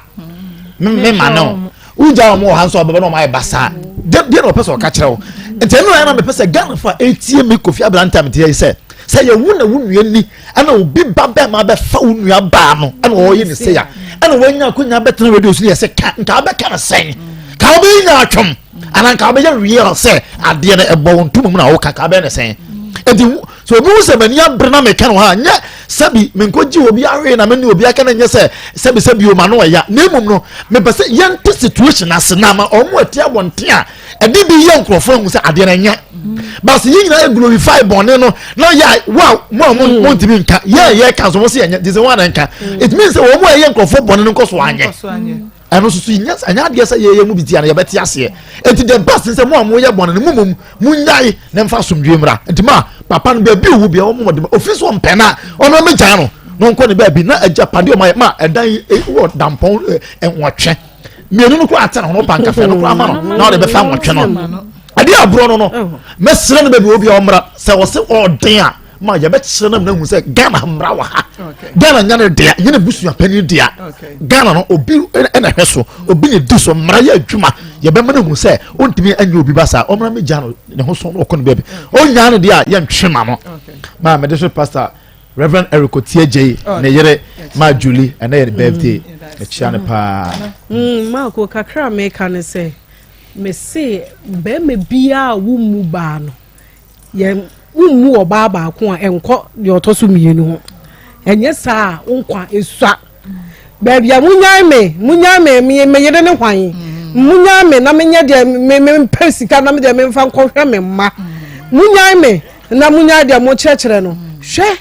me ma no wogya wɔn wɔ ha nso ɔbɛbɛ na wɔn ayɛ basaa deɛ na ɔpɛ sɛ ɔka kyerɛ wo nti ɛno na ɛna mepɛ sɛ Ghana fo a ɛtie me Kofi Abrante a mete yɛ sɛ sɛ yɛwu na wo nua ni ɛna obi ba bɛma bɛfa wo nua baa no ɛna ɔyɛ ne sɛ ya ɛna wanya akonya bɛtena radio so ne yɛ sɛ ka nka wobɛka no sɛn ka wobɛyɛ nya atwom anaa nka wobɛyɛ real sɛ adeɛ no ɛbɔ wo ntoma mu na woka ka wobɛyɛ ne sɛn nti sɛ obi hu sɛ m'ani abere na meka no ha nyɛ sɛbi menkɔgye obi awe na mene obi aka no nyɛ sɛ sɛbi sɛbi o ma no ɛya na mmom no mepɛ sɛ yɛnte situation ase na ama ɔmo ati abɔnten a ɛde bi yɛ nkurɔfoɔ ahu sɛ adeɛ no ɛnyɛ baasi yɛn nyinaa yɛ glorify bɔne no na yɛ a wo a mo a mo mo ntumi nka yɛ yɛ ka so mo se ɛnyɛ te sɛ wɔn a nka it means sɛ wɔn a ɛyɛ nkurɔfoɔ bɔne no nkɔ so anyɛ ɛno nso so nyɛ ɛnyɛ adeɛ sɛ yɛyɛ mu bi tia no yɛbɛte aseɛ nti the best sɛ mo a moyɛ bɔne no mo mom mo nyae na mfa asomdwe mmra nti ma papa no baabi owu bia wɔn mɔde ofiri so ɔmpɛ na ɔno ɔmɛgyaa no na ɔnkɔ ne baabi na agya padeɛ ɔma yɛ ma ɛdan yi wɔ dampɔn nwɔtwe mmienu no koraa atena ho no pankafɛ no koraa ma no na ɔde bɛfa nwɔtwe no adeɛ aborɔ no no mɛsrɛ no baabi obi a ɔmmra sɛ ɔse ɔden a. Ma yɛbɛkyerɛ no amena hu sɛ Ghana mmara wɔ ha. Ghana nya ne dea, nyɛ ne busua panyin dea. Ghana no obi ɛna hwɛ so, obi na di so, mmara yɛ adwuma. Yɛbɛma no hu sɛ ontumi nyɛ obi ba saa. Ɔmmra mmɛgya no ne ho so na ɔkɔ ne baabi. Onyaa no deɛ a yɛntwe ma no. Maa mede so pastor Reverend Eric Otiegyei ne yere ma Julie ɛnɛ yɛ ne birthday. Mekyia no paa. Mm, Marco, kakra a meka ne sɛ mese bɛrima biara a wommu baa no yɛn wommu ɔbaa baako a ɛnkɔ deɛ ɔtɔ so mmienu ho ɛnyɛ saa a wo nkwa esua baabi a munyan me munyan me me me yere ne hwan munyan me na menyɛ deɛ me me mpɛ sika na me deɛ memfa nkɔhwɛ me mma munyan me na munyan deɛ mo kyerɛkyerɛ no hwɛ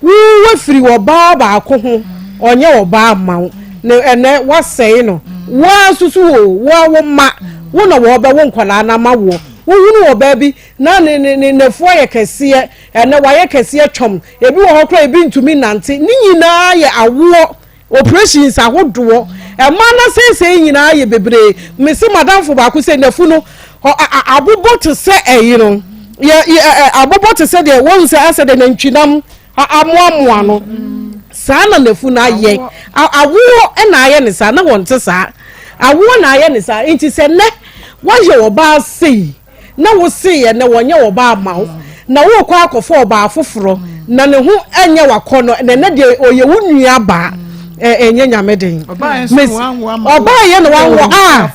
Wo wafiri ɔbaa baako ho ɔnyɛ ɔbaa mma wo na ɛnɛ wasɛe no wo ara nso so o wo ara wo mma wo na wɔbɛwo nkwadaa no ama woɔ wohunu ɔbaa bi na ne ne ne n'afu ayɛ kɛseɛ ɛnɛ wayɛ kɛseɛ twɔm ebi wɔ hɔ koraa ebi ntumi nante ne nyinaa yɛ awoɔ Operations ahodoɔ ɛma na seesei nyinaa yɛ bebree. Mese madamfo baako sɛ nafu no abobɔ te sɛ ɛyi no yɛ yɛ abobɔ te sɛ deɛ wɔn sɛ asɛ deɛ nantwinam amoamoa no saa na nafu no ayɛ awoɔ na ayɛ ne saa na wɔn te saa awoɔ na ayɛ ne saa nti sɛ nɛ wɔyɛ ɔbaa sei. na wo se yɛ nɛ wɔnyɛ ɔbaa mma wo na worekɔ akɔfa ɔbaa foforɔ na ne ho nyɛ wakɔnɔ na ɛnɛ deɛ ɔyɛ wo nua baa ɛnyɛ nyame den ɔbaa yɛ na wanwo a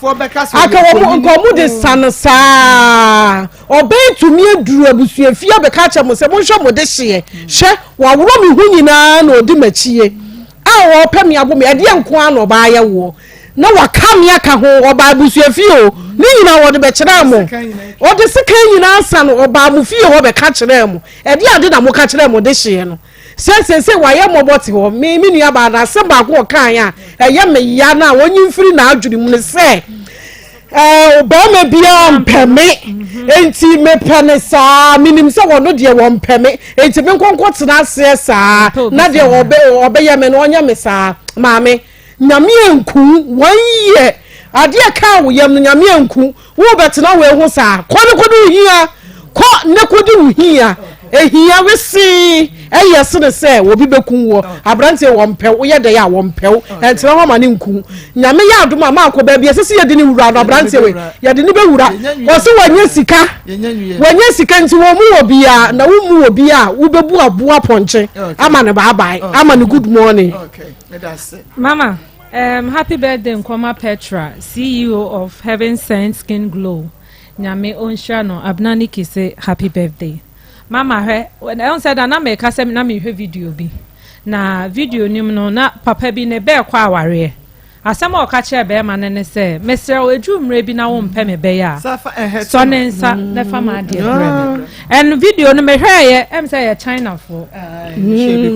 aka wɔn nka wɔn de sa no saa ɔbɛn tumi aduru abusuafie abɛka akyɛ mo sɛ monhwɛ mo de hyeɛ hwɛ waworɔ me ho nyinaa na ɔdi m'akyie a ɔpɛ me abo me ɛdeɛ nko ara na ɔbaa yɛ woɔ na waka me aka ho ɔbaa abusuafie o ne nyinaa wɔde bɛkyerɛɛ mo ɔde sekan nyinaa sa no ɔbaa mo fie hɔ bɛka kyerɛɛ mo ɛde ade na moka kyerɛɛ mo de hyeɛ no sɛ sese wayɛ mmɔbɔ te hɔ me me nua baa na asɛm baako ɔkae a ɛyɛ me ya no a wɔnyi mfiri n'adwene mu ne sɛ ɛɛ ɔbarima biara mpɛ me enti mepɛ ne saa menim sɛ wɔno deɛ wɔmpɛ me enti me nkonko tena aseɛ saa na deɛ ɔbɛ ɔbɛyɛ me no ɔnyɛ me saa maame Nyame anku wo, one year adeɛ ɛkaa wo yam no Nyame anku wo, wobɛtena wei ho saa, kɔ ne kɔdi wo hia, kɔ ne kɔdi wo hia, ehia wesee ɛyɛ sene sɛ obi bɛku woɔ, aberanteɛ wɔmpɛ wo, woyɛ dɛn a wɔmpɛ wo, ɛntena hɔ ma ne nku wo, Nyame yɛ adom a maakɔ baabi ɛsɛ sɛ yɛde ne wura no, aberanteɛ wei yɛde ne bɛwura, ɔse wanya sika, wanya sika nti wɔn mu wɔ biara, na wo mu wɔ biara a wobɛbu aboa pɔnkye ama no bye bye, ama no good morning. Mama, um, happy birthday nkɔma Petra, CEO of Heaven Sent Skin Glow. Nyame onhyira no, Abena Nikki se happy birthday. Mama hwɛ, ɛho sɛ da na meka sɛ na mehwɛ video bi. Na video nim no na papa bi ne bɛɛ kɔ awareɛ. Asɛm a ɔka kyerɛɛ barima no ne sɛ, Mesrɛ wo, ɛduru mmerɛ bi na wompɛ me bɛyɛ a, sɔ ne nsa na fa m'adeɛ brɛ me. And video no mehwɛeɛ, ɛm sɛ ɛyɛ Chinafoɔ.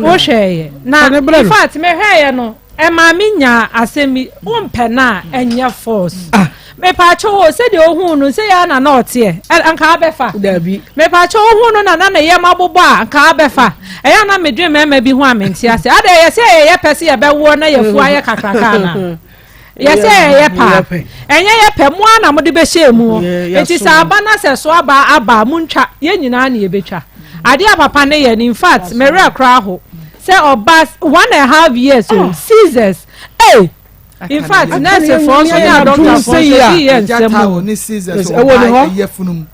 Wohwɛeɛ. Na in fact mehwɛeɛ no, ɛmaa me nyaa asɛm bi, wompɛ no a, ɛnyɛ force. Mepaakyɛw o, sɛdeɛ ohuu no, sɛ yɛ na na ɔteɛ, anka abɛfa. Dabi. Mepaakyɛw ohuu no na na ne yam abobɔ a, anka abɛfa. Ɛyɛ a na medwen mmarima bi ho a mente ase. Adɛn, ɛyɛ sɛ yɛyɛ pɛ sɛ yɛbɛwoɔ na yɛafu ayɛ kakraka anaa? Yɛ sɛ yɛyɛ paa. Ɛnyɛ yɛ pɛ, mo ara na mode bɛhyɛɛ mu. Enti sɛ aba na sɛ so aba aba a, montwa. Yɛn nyinaa na yɛbɛtwa. Adeɛ a papa no yɛ no, in fact, me werɛ koraa aho sɛ ɔba one and half years o, scissors, ei! In fact, nɛɛsefoɔ nso ne adɔktafoɔ nso ebi yɛ nsɛm o. Ɛwɔ ne hɔ.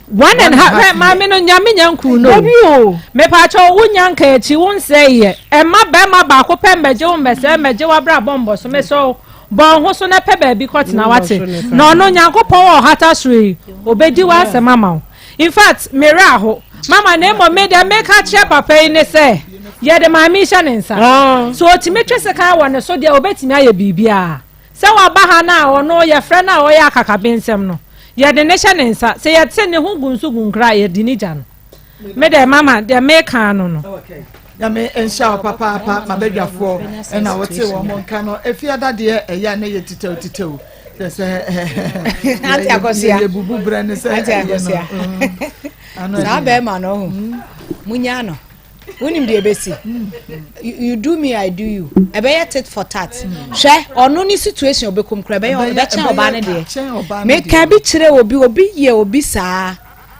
One and half hwɛ maame no nyame nya nkuu no o. Mepaakyɛw wo nya nka akyi wo nsɛe yɛ. Ɛmma bɛrima baako pɛ mmɛgye wo mmɛsɛe mmɛgye w'abrabɔ mbɔ so mesrɛ wo bɔ wo ho so na pɛ baabi kɔtena wate na ɔno Nyankopɔn a ɔhata soro yi obedi w'asɛm ama wo. In fact me werɛ aho mama na mmom me deɛ meka kyerɛ papa yi ne sɛ yɛde maame yi hyɛ ne nsa. Sɛ otumi twe sekan wɔ ne so deɛ obetumi ayɛ biribiara. Sɛ waba ha no a, ɔno, yɛfrɛ no a ɔyɛ akakabensɛm no, yɛde no hyɛ ne nsa. Sɛ yɛte ne ho gu nso gu nkra a, yɛde no gya no. Me deɛ, mama, deɛ meka ano no. Nyame nhyira wo papaapa mabadwafoɔ ɛna wote wɔn mo nka no efiada deɛ ɛyɛ a na yɛ titɛw titɛw kyerɛ sɛ Auntie Akosua. yɛ bubu brɛ ne sɛ Auntie ɛyɛ no Akosua. mm. Saa bɛrima no ho munya no wonim deɛ ɛbɛsi you do me i do you ɛbɛyɛ tit for tat hwɛ ɔno ne situation ɔbɛkɔm kora ɛbɛyɛ ɛbɛkyɛn ɔbaa no deɛ meka bi kyerɛ obi obi yɛ obi saa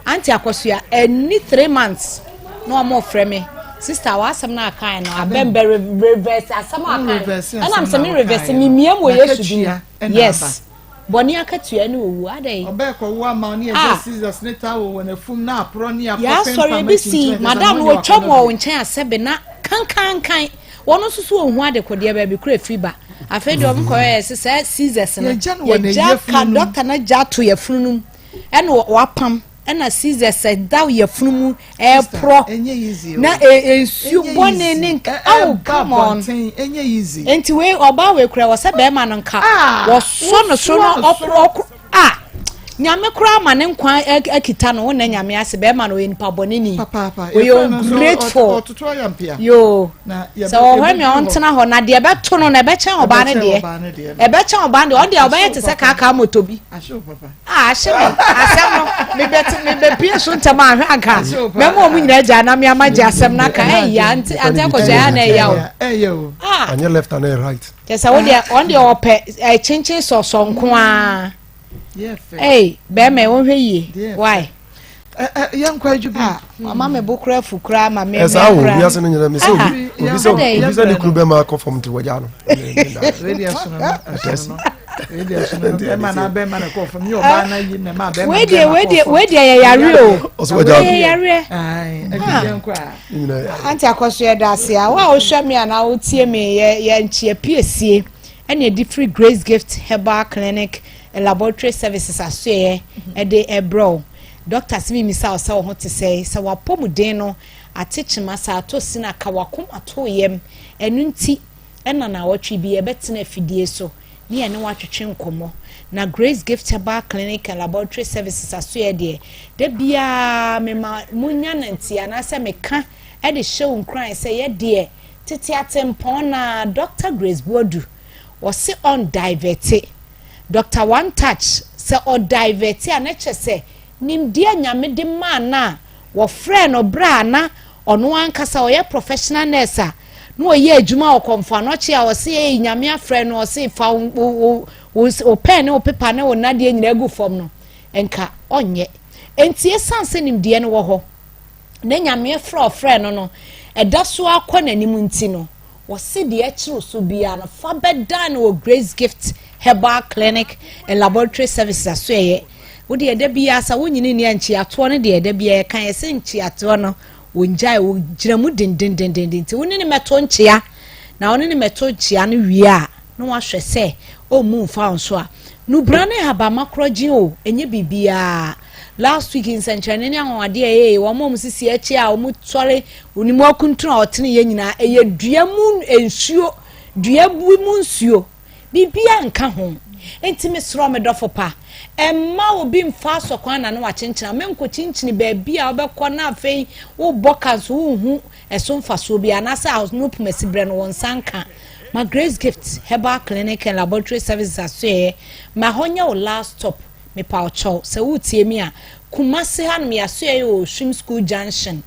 anti akɔsoa ɛni three months. Na wɔn frɛ me sister w'asɛm no akae no abɛn bɛ reverse asɛm a akae no ɛnam sɛ me reverse me mia mu wɔ Yesu din yes bɔne akatua ne owu adɛn. Ɔbɛɛ kɔ wo ama ne ɛgya scissors ne towel wɔ n'afum na aporɔ ne akɔ Yɛasɔre pempa ebi si madam no wɔtwa mu wɔ wo nkyɛn asɛbe na kankankan wɔn nso so wɔn ho adekodeɛ baabi kura efiri ba afei deɛ wɔn kɔyɛ yɛ sɛ sɛ scissors no yɛgya ka dɔkta no gya ato yɛfunu no mu ɛna wapam. Ɛna Caesar sɛ da yafunu mu ɛreporɔ na nsuo bɔne ne nka oh come on nti wei ɔbaa wei kura wɔ sɛ bɛrima no nka ah, wɔsɔ no so no ɔkorɔ ɔkorɔ a nyame koraa ma ne nkwa akita no wo na nyame ase bɛrima no ɔyɛ nipa bɔne ni ɔyɛ ungrateful yoo sɛ ɔhɔ mi a ɔntena hɔ na deɛ ɛbɛto no na ɛbɛkyɛn ɔbaa no deɛ ɛbɛkyɛn ɔbaa no deɛ ɔdeɛ ɔbɛyɛ te sɛ kaakaa moto bi. Ah, ahye me asɛm no mebɛte mebɛpie so ntɛm ahwɛ anka mɛma ɔmo nyinaa gya na me ama gye asɛm no aka ɛyà nti ante akɔsɔ ɛyà na ɛyà o ah anyɛ left and right kyɛ sɛ wo deɛ ɔn deɛ ɔpɛ ɛkyenkyen sɔsɔ nko ara ɛy bɛrima wɔn hwɛ yie why. Yɛnkɔ adwuma. Ah, mama me bo kura afu kura ma me ɛsaa wɔ obi ase no nyina me sɛ obi obi sɛ obi sɛ ne kunu bɛma akɔ fam nti wɔgya no wei deɛ yɛ yare o wei yɛ yareɛ anti akɔso yɛ da ase a wo a wohwɛ me anaa wotie me yɛ yɛ nkyia piesie ɛna ɛde firi Grace Gift Herbal Clinic Laboratory Services asoɛeɛ ɛde ɛbrɛ wo. Dɔkta se memmisa wo sɛ wo ho te sɛn, sɛ w'apɔmuden no ate kyema, sɛ atɔ sin a, ka w'akoma to wo yam. Ɛno nti na naawɔtwe bi yɛbɛtena afidie so ne yɛne wo atwetwe nkɔmmɔ. Na Grace Gift Herbal Clinic and Laboratory Services asoɛeɛ deɛ, da biara mema monya no nteɛ anaasɛ meka de hyɛ wo nkuran sɛ yɛ deɛ tete atempɔn no ara, Dɔkta Grace Boadu, ɔse ɔndivɛte. Doctor One Touch, sɛ ɔ divert a na kyerɛ sɛ nimdeɛ a Nyame de maa no a wɔfrɛɛ no berɛ a na ɔno ankasa ɔyɛ professional nurse a na ɔyɛ adwuma wɔ Kɔmfo Anɔkye a ɔse ei Nyame afrɛ no ɔse fa wo wo wo wo pɛn ne wo pepa ne wo nnadeɛ nyinaa gu fam no nka ɔnyɛ. Enti ɛsiane sɛ nimdeɛ no wɔ hɔ na Nyame frɛ a ɔfrɛɛ no no ɛda so ara kɔ n'anim nti no Wɔse deɛ ɛkyere so biara no fa bɛdan no wɔ Grace Gift Herbal Clinic and Laboratory Services asoɛeɛ. Wo deɛ da biara sɛ wonyini nni a nkyiatoɔ no deɛ da biara yɛka yɛse nkyiatoɔ no wɔngyae wɔgyina mu dendendenden nti wo ne no mɛto nkyea na wo ne no mɛto nkyea no wie a na wahwɛ sɛ ɔmmu mfa wo so a nubra ne habamma korɔgye o ɛnyɛ biribiara Last week nsɛnkyerɛnne ne anwanwadeɛ a ɛyɛ wɔn a wɔn sisi akyi a wɔn sɔre wɔn mu akuntun a ɔtene yɛ nyinaa ɛyɛ dua mu nsuo dua bu mu nsuo biribiara nka ho nti mesrɛ me dɔfo pa ɛmma obi mfa asɔkwan na ne wakyenkyena menkɔ kyinkyini baabi a wobɛkɔ na afei wobɔ ka nso wonhu ɛso mfasoɔ bi anaasɛ ano pomasi berɛ no wɔn nsa nka ma Grace Gift Herbal Clinic and Laboratory Services asoɛeɛ ma hɔ nyɛ wo last stop Mepaokyɛw, sɛ woretie me a, Kumasi hanom yɛasoɛe wɔ Oshim School Junction,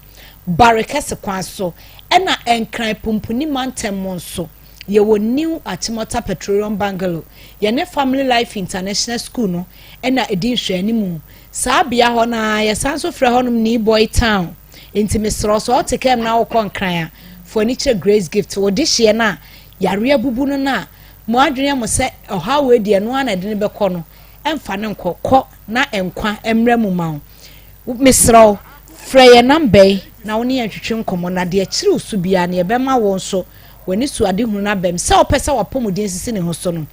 Bare Kɛse kwan so, ɛna Nkran Pumpuni mantam mu nso, yɛwɔ New Achimota Petroleum Bungalow. Yɛne Family Life International School no na ɛdi nhwɛanimu. Saa bea hɔ no ara, yɛsan nso frɛ hɔnom Nii Boy Town. Enti mesrɛ wo, sɛ wote kaa mu na wokɔ Nkran a, fa w'ani kyerɛ Grace Gift. Wo dehyeɛ no a yareɛ abubu no no a, mo adwene yɛ mo sɛ ɔhaw wei deɛ ɛno ara na ɛde no bɛkɔ no, Mfa no nkɔ. Kɔ na nkwa mmra mu ma wo. Mesrɛ wo, frɛ yɛn namba yi na wo ne yɛn ntwetwe nkɔmmɔ, na deɛ ɛkyere wo so biara no, yɛbɛma wo nso w'anisoadehunu no abam. Sɛ wopɛ sɛ w'apɔmuden sisi ne ho so no,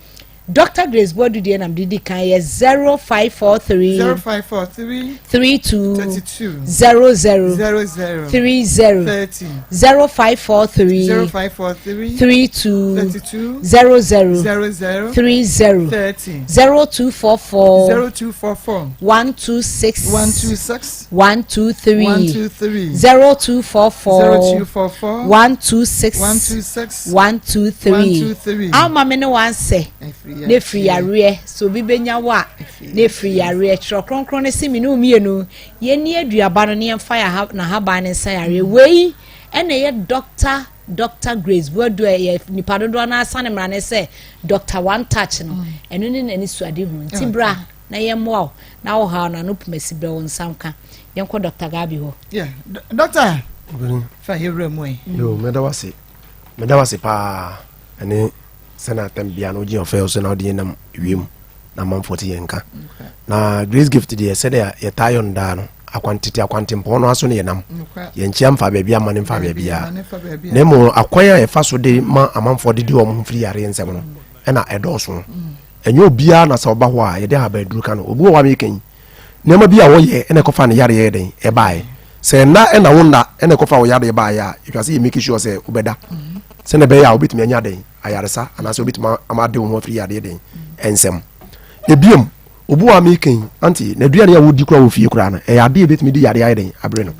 Dɔkta Grace Boadu deɛ na mede di kan yɛ 0543 0543 32 32 00 00 30 30 0543 0543 32 32 00 00 30 30 0244 0244 126 126 123 123 0244 0244 126 126 123 123 ama me ne wansɛ na efiri yareɛ sɛ obi benya wo a na efiri yareɛ twerɛ kronkron ne se me ne wo mmienu yɛnni aduaba no ne yɛmfa yɛn n'ahaban no nsa yareɛ wei ɛna ɛyɛ dɔkta Dɔkta Grace Boadu a ɛyɛ nipa dodoɔ no ara sane mmara ne sɛ Dɔkta One Touch no, mm. ɛno ne n'ani suade hunu. Nti bra na yɛmmoa wo na wo haw no ano pomasi brɛ wo nsa nka. Yɛnkɔ Dɔkta Gabi hɔ. Yeah, dɔkta. Fa yɛwura mu ɛ. Yo, mɛda wase. Mɛda wase paa. Ɛne sɛ na atɛm bia no wogye ɔfɛ so na wode yɛnam wiem na amanfoɔ te yɛn nka. Na Grace Gift deɛ sɛdeɛ yɛtaa yɔ no daa no, akwantete akwantempɔn no aso ne yɛnam. Yɛnkyea mfa baabi ama ne mfa baabiara. Na mmom akwan a yɛfa so de ma amanfoɔ de di wɔn ho firi yareɛ nsɛm no ɛna ɛdɔɔso. Ɛnyɛ obiara na sɛ ɔba hɔ a yɛde ahaban aduru ka no. Obi wɔ hɔ a meka yi, nneɛma bi a wɔyɛ ɛna ɛkɔfa ne yareɛ yɛ dɛn ɛbaeɛ. Sɛ nna ɛna wo nna ɛna ɛkɔfa wo yareɛ baeɛ a, ɛtwa sɛ yɛ make sure sɛ wobɛda sɛnea ɛbɛyɛ a wobɛtumi anya dɛn ayaresa anaasɛ wobɛtumi ama ade wo ho afiri yareɛ dɛn ɛnsɛm. Ebiom, obi wɔ hɔ a meka yi, auntie, n'aduane a wɔdi koraa wɔ fie koraa no, ɛyɛ adeɛ a ɛbɛtumi de yareɛ ayɛ dɛn abrɛ no.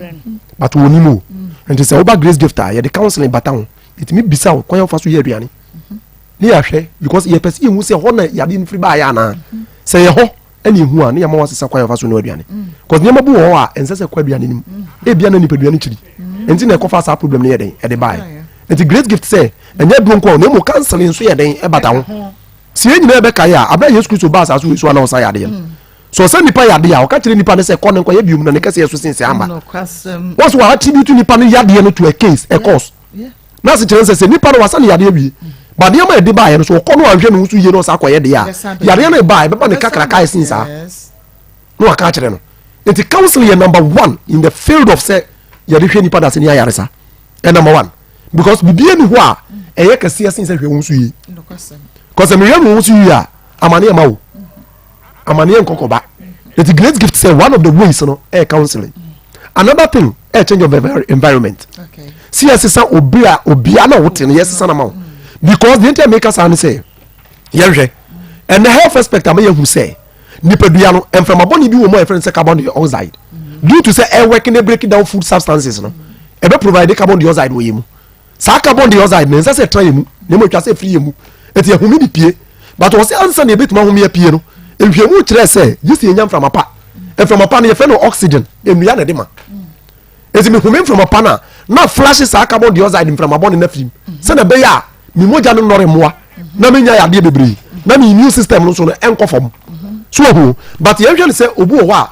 But wɔnim o. Nti sɛ woba Grace Gift a, yɛde counseling bata ho. Yɛtumi bisa wo kwan a wofa so yɛ aduane. Ne yɛahwɛ because yɛpɛ sɛ yɛhu sɛ hɔ na yadeɛ no firi baeɛ anaa. Sɛ yɛ hɔ ɛna ehu a ne yɛma wasesa kwan a wɔfa so noa aduane. Because nneɛma bi wɔ hɔ a ɛnsɛ sɛ ɛkɔ aduane no mu. Ebia na nipadua no kyiri. Nti na ɛkɔfa saa problem no yɛ dɛn ɛde baeɛ. Nti Grace Gift sɛ ɛnyɛ aduro nko a na mmom counseling nso yɛ dɛn ɛbata ho. Sɛ yɛn nyinaa bɛkae a, abere a Yesu Kristo baa asase wei so a na ɔsa yadeɛ no. So ɔsa nipa yadeɛ a, ɔka kyerɛ nipa no sɛ kɔ ne nkɔyɛ biom na ne kɛseɛ so sen sɛ ama. Wɔn so wɔ attribute nipa no yadeɛ no to a case, a cause. Na ase kyerɛ sɛ sɛ nipa no wasa ne yadeɛ wie, ba nneɛma a ɛde baeɛ no so ɔkɔ no anhwɛ ne ho so yie na ɔsa akɔyɛ deɛ a, yadeɛ no ba a ɛbɛba ne kakraka ɛsen saa. Na waka akyerɛ no. Nti counseling yɛ number one in the field of sɛ yɛde hwɛ nipa dase ne ayaresa. Ɛ number one. Because biribi ni hɔ a ɛyɛ kɛseɛ sen sɛ hwɛ wo ho so yie. Because sɛ mehwɛ me ho so yie a, amaneɛ ma wo. Amaneɛ nkɔkɔba. Nti great gift sɛ one of the ways no ɛyɛ counseling. Another thing ɛyɛ change of environment. Si yɛsesa obi a obia na wote no yɛsesa na ma wo. Because deɛ nti a meka saa ne sɛ yɛnhwɛ ɛnɛ health aspect ama yɛhu sɛ nipadua no mframa bɔne bi wɔ mu a yɛfrɛ no sɛ carbon dioxide due to sɛ ɛwɔke ne break down food substances no ɛbɛ provide carbon dioxide wɔ yɛ mu saa carbon dioxide no ɛnsɛ sɛ ɛtra yɛ mu na mmom atwa sɛ ɛfiri yɛ mu ɛti ɛhome de pie but wɔ sɛ ansa na ɛbɛtumi ahome apue no nhwɛmu kyerɛ sɛ gye sɛ yɛnya mframa pa mframa pa no yɛfrɛ no oxygen nnua na ɛde ma Enti mehome mframa pa no a, na flash saa carbon dioxide mframa bɔne no afiri mu sɛnea ɛbɛyɛ a me mogya no nnɔre mmoa na menya yadeɛ bebree na me immune system no nso no ɛnkɔ fam. So ahu but yɛnhwɛ no sɛ obi wɔ hɔ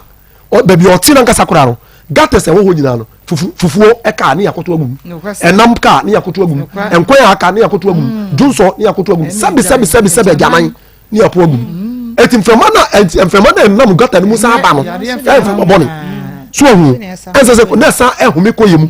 a baabi a ɔte no ankasa koraa no gutters ɛwɔ hɔ nyinaa no fufu fufuo ɛkaa ne yɛakoto agu mu ɛnam kaa ne yɛakoto agu mu nkwan a aka ne yɛakoto agu mu mm. dwonsɔ ne yɛakoto agu mu sɛbi sɛbi sɛbi sɛbi agyaman ne yɛapo agu mu eti mframa na eti mframa na ɛnam gata no mu san ba no ɛyɛ mframa bɔne so ahu ɛnsɛ sɛ na ɛsan ɛhome kɔ yɛ mu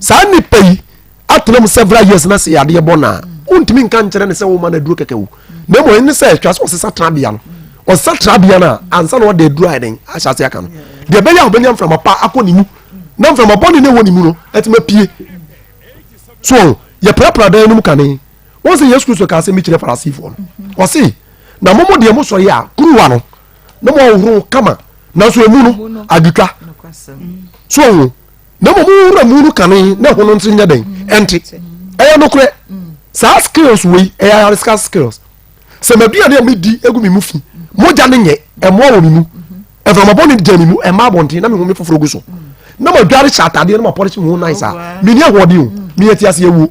saa nipa yi atena mu several years na sɛ yadeɛ bɔ na wontumi nka nkyerɛ ne sɛ woma no aduro kɛkɛ wo na mmom ɛne sɛ atwa sɛ ɔsesa trabea no ɔsesa trabea no a ansa na ɔde aduro ayɛ dɛn ahyɛ ase aka no deɛ ɛbɛyɛ a ɔbɛnya mframa pa akɔ ne mu na mframa bɔne no ɛwɔ ne mu no ɛtumi apue so yɛprapra dan no mu kane Wɔn sɛ Yesu Kristo ka asɛm bi kyerɛ Farisifoɔ no. Ɔse, na mo mo deɛ mo sɔre a, kuruwa no, na mo ahohoro kama, nanso emu no, adwitwa. So ɔho, na mmom mo wura mu no kane, na ɛho no nso nyɛ dɛn? Ɛnte. Ɛyɛ nokorɛ. Saa skills wei, ɛyɛ ayaresika skills. Sɛ m'aduane a medi egu me mu fi, mogya no nyɛ, ɛmmoa wɔ me mu. Mframa bɔne gya me mu, ɛma abɔnten na me home foforɔ gu so. Na madware hyɛ atadeɛ na mapɔlehye me ho nice a, menni ahoɔden o, meyɛ te ase awuo.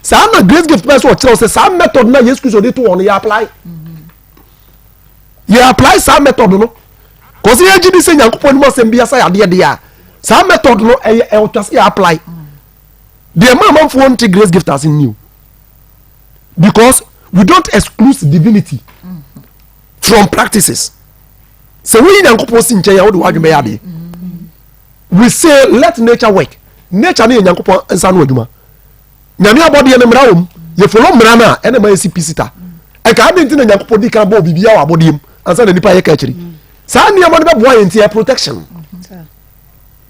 Saa na grace gift pɛ sɛ ɔkyerɛ wo sɛ saa method na Yesu Kristo de to wɔn no yɛ apply. Yɛ apply saa method no. Kɔsi yɛ gye di sɛ Nyankopɔn anim asɛm bi asa yadeɛ deɛ a, saa method no ɛyɛ ɛwɔtwa sɛ yɛ apply. Deɛ ɛma amanfoɔ nte grace gift ase ni o. Because we don't exclude divinity from practices. Sɛ woyi Nyankopɔn si nkyɛn a wode w'adwene bɛyɛ adeɛ. We say let nature work. Nature no yɛ Nyankopɔn nsa ano adwuma. Nyame abɔdeɛ no mmara wɔ mu. Yɛ follow mmara no a ɛna ɛma yɛsi pisita. Ɛka adɛn nti na Nyankopɔn di kan bɔɔ biribiara wɔ abɔdeɛ mu ansa na nipa yɛ ka akyiri. Saa nneɛma no bɛboa yɛn nti ɛyɛ protection.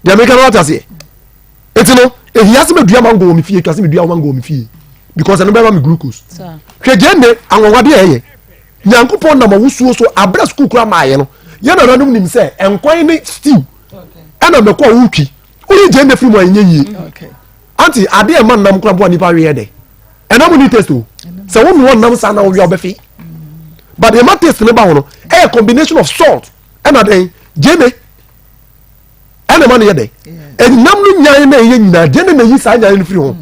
Deɛ meka no wate aseɛ. Eti no ehia sɛ medua mango wɔ me fie etwa sɛ medua mango wɔ me fie because ɛno bɛma me glucose. Hwɛ gyeene anwanwadeɛ ɛyɛ. Nyankopɔn nam awosuo so abrɛ sukuu kura maayɛ no yɛn nananom nim sɛ nkwan ne stew ɛna mɛkɔ a wotwi woyi gyeene firi mu a ɛnyɛ yie anti adeɛ ɛma nnam kora boa nipa weɛ dɛ ɛnam ni taste o sɛ wo noa nnam saa na wowe a wobɛfe but ɛma taste ne ba ho no ɛyɛ combination of salt ɛna dɛn gyeene ɛna ɛma no yɛ dɛ ɛnam no nyan na ɛyɛ nyinaa gyeene na ɛyi saa nyan no firi ho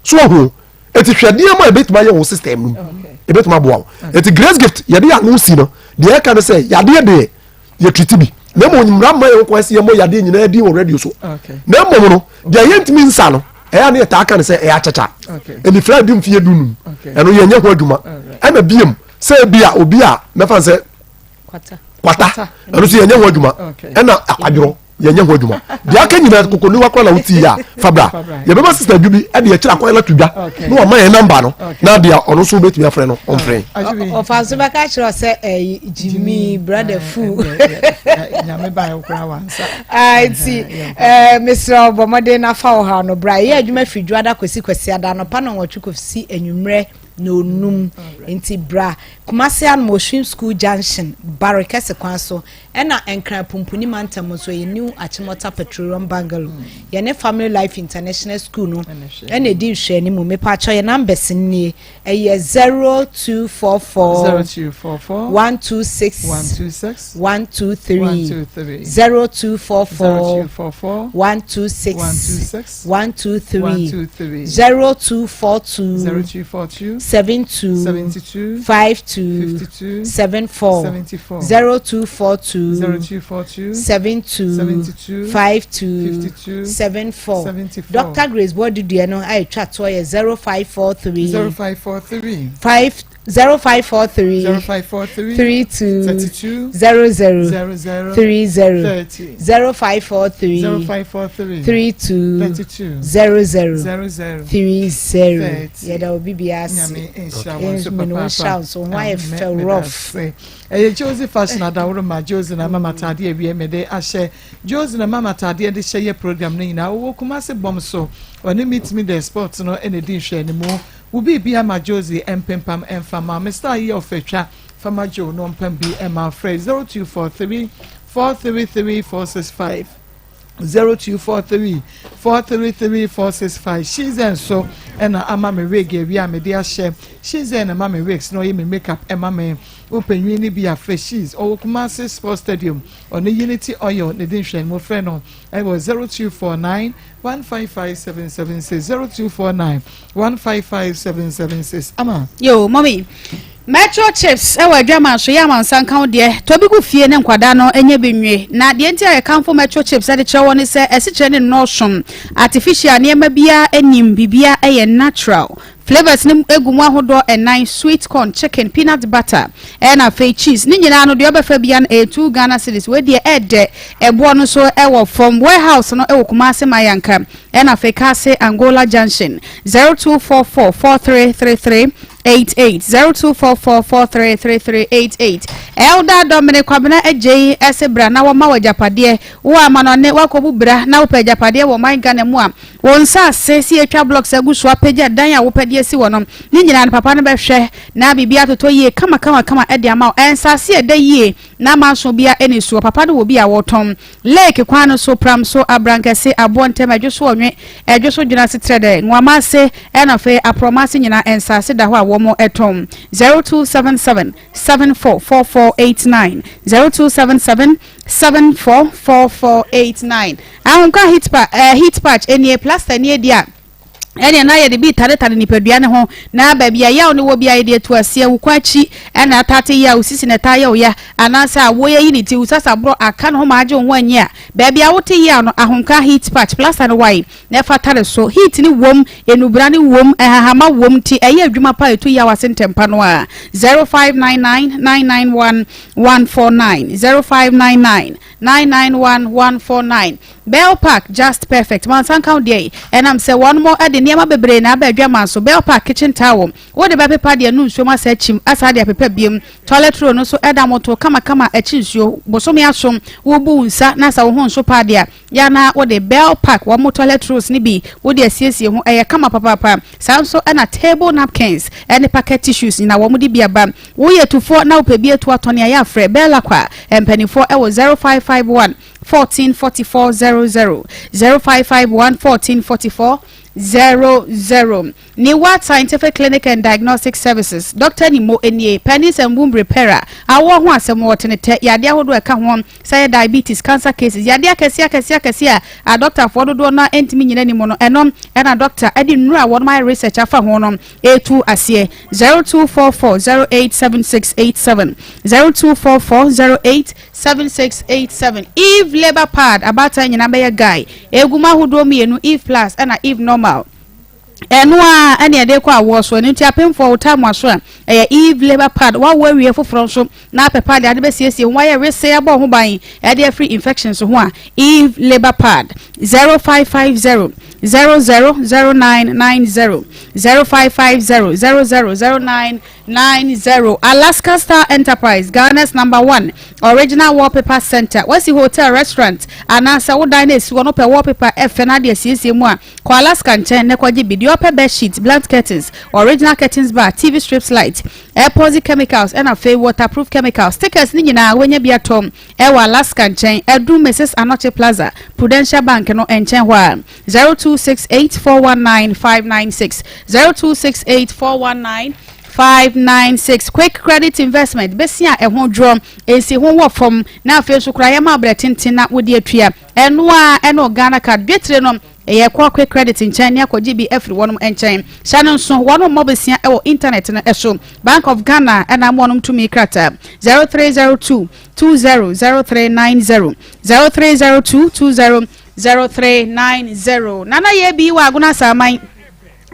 so ɔho Eti hwɛ nneɛma a ebetumi ayɛ wɔ system no mu. Ebetumi aboa wo. Eti grace gift yɛde yɛ ano si no, deɛ ɛka ne sɛ yadeɛ deɛ yɛ treat bi. Na mmom mmara mma yɛn kwan sɛ yɛmmɔ yadeɛ nyinaa din wɔ radio so. Na mmom no, deɛ yɛntumi nsa no, ɛyɛ a ne yɛtaa ka no sɛ ɛyɛ akyakya. Anifira di mfeɛ dunum, ɛno yɛnyɛ ho adwuma. Ɛna biem sɛ ebi a obi a mɛfa no sɛ kwata, ɛno nso yɛnyɛ ho adwuma. Ɛna akwadworɔ yɛnyɛ ho adwuma. Deɛ aka nyinaa kokoniwa koraa na wotii a fa bra. Yɛbɛma sista adwu bi ɛde akyiri akwan no ato dwa na wama yɛn namba no na deɛ ɔno nso wobɛtumi afrɛ no ɔmfrɛ. Ɔfa nso bɛka kyerɛ sɛ ɛyi Jimmy brother fu. Nyame ba yɛ koraa wansa. Nti ɛɛ mesrɛ bɔ mmɔden na fa ɔhaw no bra. Yɛ adwuma firi dwoada kɔsi kwasiada anɔpa nɔnwɔtwe kɔsi anwummerɛ nonum. Nti bra Kumasi anom Oshwin School Junction Bare kɛse kwan so. Ɛna Nkran Pumpuni mantam nso ɛyɛ New Achimota Petroleum Bungalow. Yɛne Family Life International School no ɛna ɛdi nhwɛanimu. Mepaakyɛw yɛ numbers no nie. Ɛyɛ 0244 0244 126 126 123 123 0244 0244 126 126 123 123 0242 0242 72 72 52 52 74 74 0242 0242 72 72 52 52 74 74 Dr. Grace Boadu no a ɛtwa toɔ yɛ 0543 0543 5 0543 0543 32 32 00 00 30 30 0543 0543 32 32 00 00 30 30. Yɛda obi biara ase. Nyame nhyira wo nso Mene wo papaapa. nhyira wo nso ho ayɛ Amen. fɛ Meda rough. ase. Ɛyɛ Josie Fashion adaworo ma Josie na mama ataadeɛ awie mede ahyɛ Josie na mama ataadeɛ de hyɛ yɛ program no nyinaa. Ɔwɔ Kumasi bɔm so. Ɔne Meet Me The Sport no na ɛdi nhwɛanimu. Wo biribi ama Josie mpempam mfa ma me style yi yɛ ɔfɛ twa fa ma Joe no ɔmpam bi ma frɛ 0243 433 465 0243 433 465 Shizen so ɛna ama me wig awie a mede ahyɛ Shizen na ma me wigs na ɔyɛ me makeup ɛma me wopɛ nwi no bi a frɛ Shiz ɔwɔ Kumasi Sports Stadium ɔne Unity Oil ne di nhwɛanimu frɛ no ɛwɔ 0249 155 776 0249 155 776 Ama. Yo, mommy. Metro chips wɔ adwaman so yɛ amansan ka wo deɛ tɔ bi gu fie ne nkwadaa no nyɛ bi nwe. Na deɛ nti a yɛkamfo Metro chips de kyerɛ wɔ ne sɛ asikyerɛ ne nnɔɔso, artificial nneɛma biara nnim, biribiara yɛ natural. Flavours no gu mu ahodoɔ ɛnan, sweet corn, chicken, peanut butter, ɛna afei cheese. Ne nyinaa no deɛ ɔbɛfa biara no ɛyɛ two Ghana cedis. Wei deɛ ɛɛdɛ, ɛboɔ no nso ɛwɔ fam. Warehouse no ɛwɔ Kumasi Mayanka ɛna afei Kase Angola Junction. 0244 4333 88 0244 4333 88 Elder Dominic Kwabena Adjei ɛse bra na wɔma wo agyapadeɛ. Wo amanɔne woakɔbu bra na wopɛ agyapadeɛ wɔ ɔman Ghana mu a, Wo nsase sɛ yɛatwa blocks agu so apagya dan a wopɛ de asi hɔ no, ne nyinaa no papa no bɛhwɛ na biribi atotɔ yie kamakamakama de ama wo. Nsase a ɛda yie na amanso biara nni soɔ, papa no wɔ bi a wɔtɔn. Lake kwan no so, Pram so, Abrankɛse, Aboɔ Ntɛm, Adwo so Ɔnwe, Adwo so Dwene Ase Trɛdɛ, Nwama ase ɛna afei Aprɔma ase nyinaa nsase da hɔ a wɔtɔn. 0277 744489 0277 744489 Ahomka heat pa eh, heat patch nie, plaster nie deɛ a ɛneɛ na yɛde bi taretare nipadua ne ho na baabi a yaw ne wɔ bia yɛde atu aseɛ wo kɔn akyi ɛna atate yɛ a wo sisi na ɛtaa yɛ wo ya anaasɛ a woyɛ yi ne ti wo sasaborɔ aka ne ho ma agye wo ho anyi a baabi a wote yaw no ahomka heat patch plaster no wae na ɛfa tare so. Heat no wom, nnubra no wom, nhahama wom nti ɛyɛ adwuma pa a ɛtu yaw ase ntɛmpa no ara. 0599 991 149 0599 991 149 Bell Park Just Perfect Mansa nka wo deɛ yi ɛnam sɛ wɔn mo de nneɛma bebree na aba adwaman so Bell Park kitchen towel wode bɛpepa deɛ no nsuom asa akyim asa de apepa biom toilet roll no nso ɛda moto kamakama akyi nsuo bosome aso wobu wo nsa na sɛ wo ho nso paa deɛ Yɛ a na wode Bell Park wɔn toilet rolls no bi wode asiesie ho, ɛyɛ kama papaapa. Saa nso na table napkins ne packet tissues nyinaa wɔde bi aba. Woyɛ tufoɔ na wopɛ bi atu atɔn a, yɛ a frɛ Bell Aqua mpanimfoɔ wɔ 0551 14 44 00, 0551 14 44 00. Niwat Scientific Clinic and Diagnostic Services, Dɔkta Nimo nie, Penis and Womb Repairer, awoɔ ho asɛm, wɔte ne tɛ, yadeɛ ahodoɔ a ɛka ho, sɛ ɛyɛ diabetes, cancer cases, yadeɛ akɛseɛ akɛseɛ akɛseɛ a adɔktafoɔ dodoɔ no ara ntumi nnyina anim no, ɛno na dɔkta de nnuro a wɔnom ayɛ research afa ho no retu aseɛ. 0244 087687, 0244 087687. Eve Labour Pad, abaatan nyinaa bɛyɛ guy. Ɛgu mu ahodoɔ mmienu, Eve Plus ɛna Eve Normal. Ɛno ara ɛne ɛde kɔ awoɔ so. Ɛno nti apemfoɔ wo taa mo aso a, ɛyɛ Eve Labour Pad. Woawo awie foforɔ nso na apɛ pad ade bɛsiesie ho, woayɛ wesee abɔ wo ho ban ɛde afiri infections ho a, Eve Labour Pad. 0550 000990, 0550 000990. Alaska Star Enterprise, Ghana's number one original wallpaper center. Woasi hotel, restaurant anaasɛ wo dan na ɛsi hɔ no wopɛ wallpaper ɛfɛ na ade asiesie mu a, Kɔ Alaska nkyɛn na kɔgye bi. Deɛ ɔpɛ bed sheet, blunt curtains, original curtains bar, TV strips light, epoxy chemicals ɛna afei waterproof chemicals, stickers ne nyinaa wobɛnya bi atɔ ɛwɔ Alaska nkyɛn, Adum Mrs Anokye Plaza, Prudential Bank no nkyɛn hɔ a. 0268 419 596, 0268 419 596. Quick Credit Investment, bɛsi a ɛho dworɔ, nsi ho wɔ fam, na afei nso koraa yɛma abrɛ tenten na wode atua. Ɛno ara ɛne wo Ghana card dwetire no. Yɛkɔ Quick Credit nkyɛn ne akɔgye bi afiri wɔnom nkyɛn. Hyɛ no nso, wɔnom mmɔ besia wɔ intanɛt no so. Bank of Ghana na ama wɔnom tumi krataa. 0302 20 0390 0302 20 0390 Nana Yebi wɔ Agona Asaman.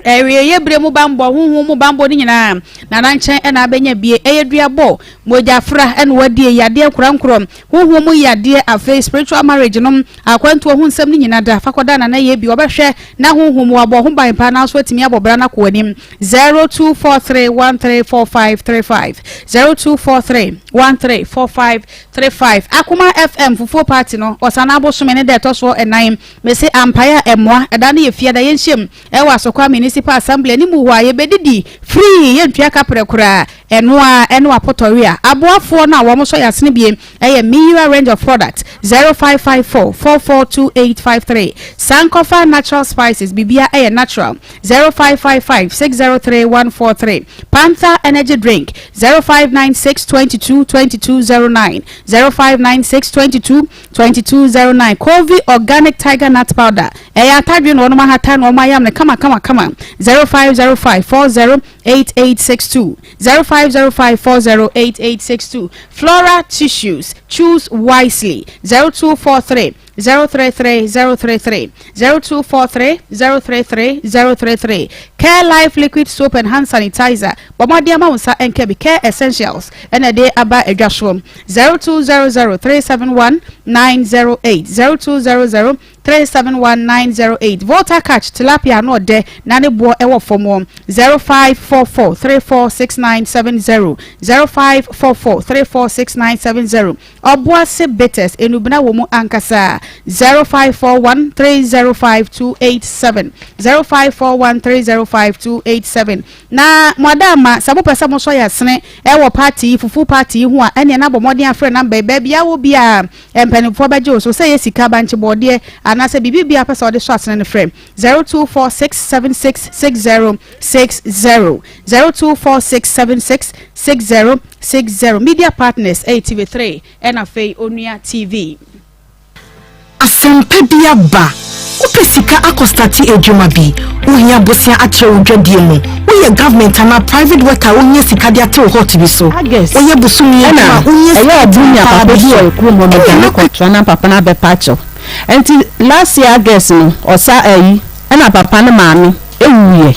Awieeɛ berɛ mu bammɔ, honhom mu bammɔ no nyinaa, Nana nkyɛn na abɛnya bie. Ɛyɛ duabɔ, mogyafra na wadie, yadeɛ nkorankorɔ, honhom mu yadeɛ, afei spiritual marriage nom, akwantuo ho nsɛm no nyina da. Fa kɔda Nana yɛ bi, ɔbɛhwɛ na honhom mu wabɔ ho ban paa nanso atumi abɔ bra no akɔ w'anim. 0243134535, 0243134535. Akoma FM fufuo party no, Ɔsanaa bosome ne da ɛtɔ soɔ ɛnan. Mese ampaeɛ a ɛmmoa, ɛda no yɛ fiada, yɛnhyia mu. Ɛwɔ Asokwa Municipal Assembly anim hɔ a yɛbɛdidi free, yɛntua kaprɛ koraa, ɛno ara ɛne w'apotɔwea. Aboafoɔ no a wɔn sɔ yɛn asene bie yɛ Miyira Range of Products, 0554 442853, Sankofa Natural Spices, biribiara yɛ natural, 0555 603 143, Panther Energy Drink, 0596 22 2209, 0596 22 2209 Covey Organic Tiger Nut Powder, Ɛyɛ atadwe na wɔnom ahata na wɔn ayam no kama kama kama 0505 408862 0505 408862 Flora Tissues, choose wisely 0243 033 033 0243 033 033 Care Life Liquid Soap and Hand Sanitizer, bɔ mmɔden ama wo nsa nka bi Care Essentials ɛna ɛde aba adwa soɔ 0200 371 908 0200 371 908 Volta Catch Tilapia ano ɔdɛ na ne boɔ ɛwɔ fam wɔ 0544 346970 0544 346970 Ɔboase Bitters enubena wɔ mu ankasa 0541 305 287 0541 305 287 Na mo adaama sɛ mopɛ sɛ mosɔ yɛ asene ɛwɔ party yi fufuo party yi ho a ɛneɛ na bɔ mmɔden afrɛ number yi baabi a wɔ biara Mpanimfoɔ bɛgye wo so sɛ ɛyɛ sika, bankye, bɔɔdeɛ anaasɛ biribi biara wopɛ sɛ wode sɔ asene no frɛ 0246766060, 0246766060. Media partners ɛyɛ TV3 ɛna afei Onua TV. Asɛmpa bi aba! Wopɛ sika akɔ starte adwuma bi? Wohia bosea atrɛ wo dwadie mu? Woyɛ government anaa private worker a wohia sika de ate wo hot bi so? August Woyɛ bosome ɛna adwuma a wohia ɛyɛ sika ɔbo tiri nua paa papa bi bi so? wɔ kurom hɔ Ɛneɛ medwane na kɔtoa na papa no abɛpa akyɛw ɛnti last year August no ɔsa ayi ɛna papa no maame ɛwuiɛ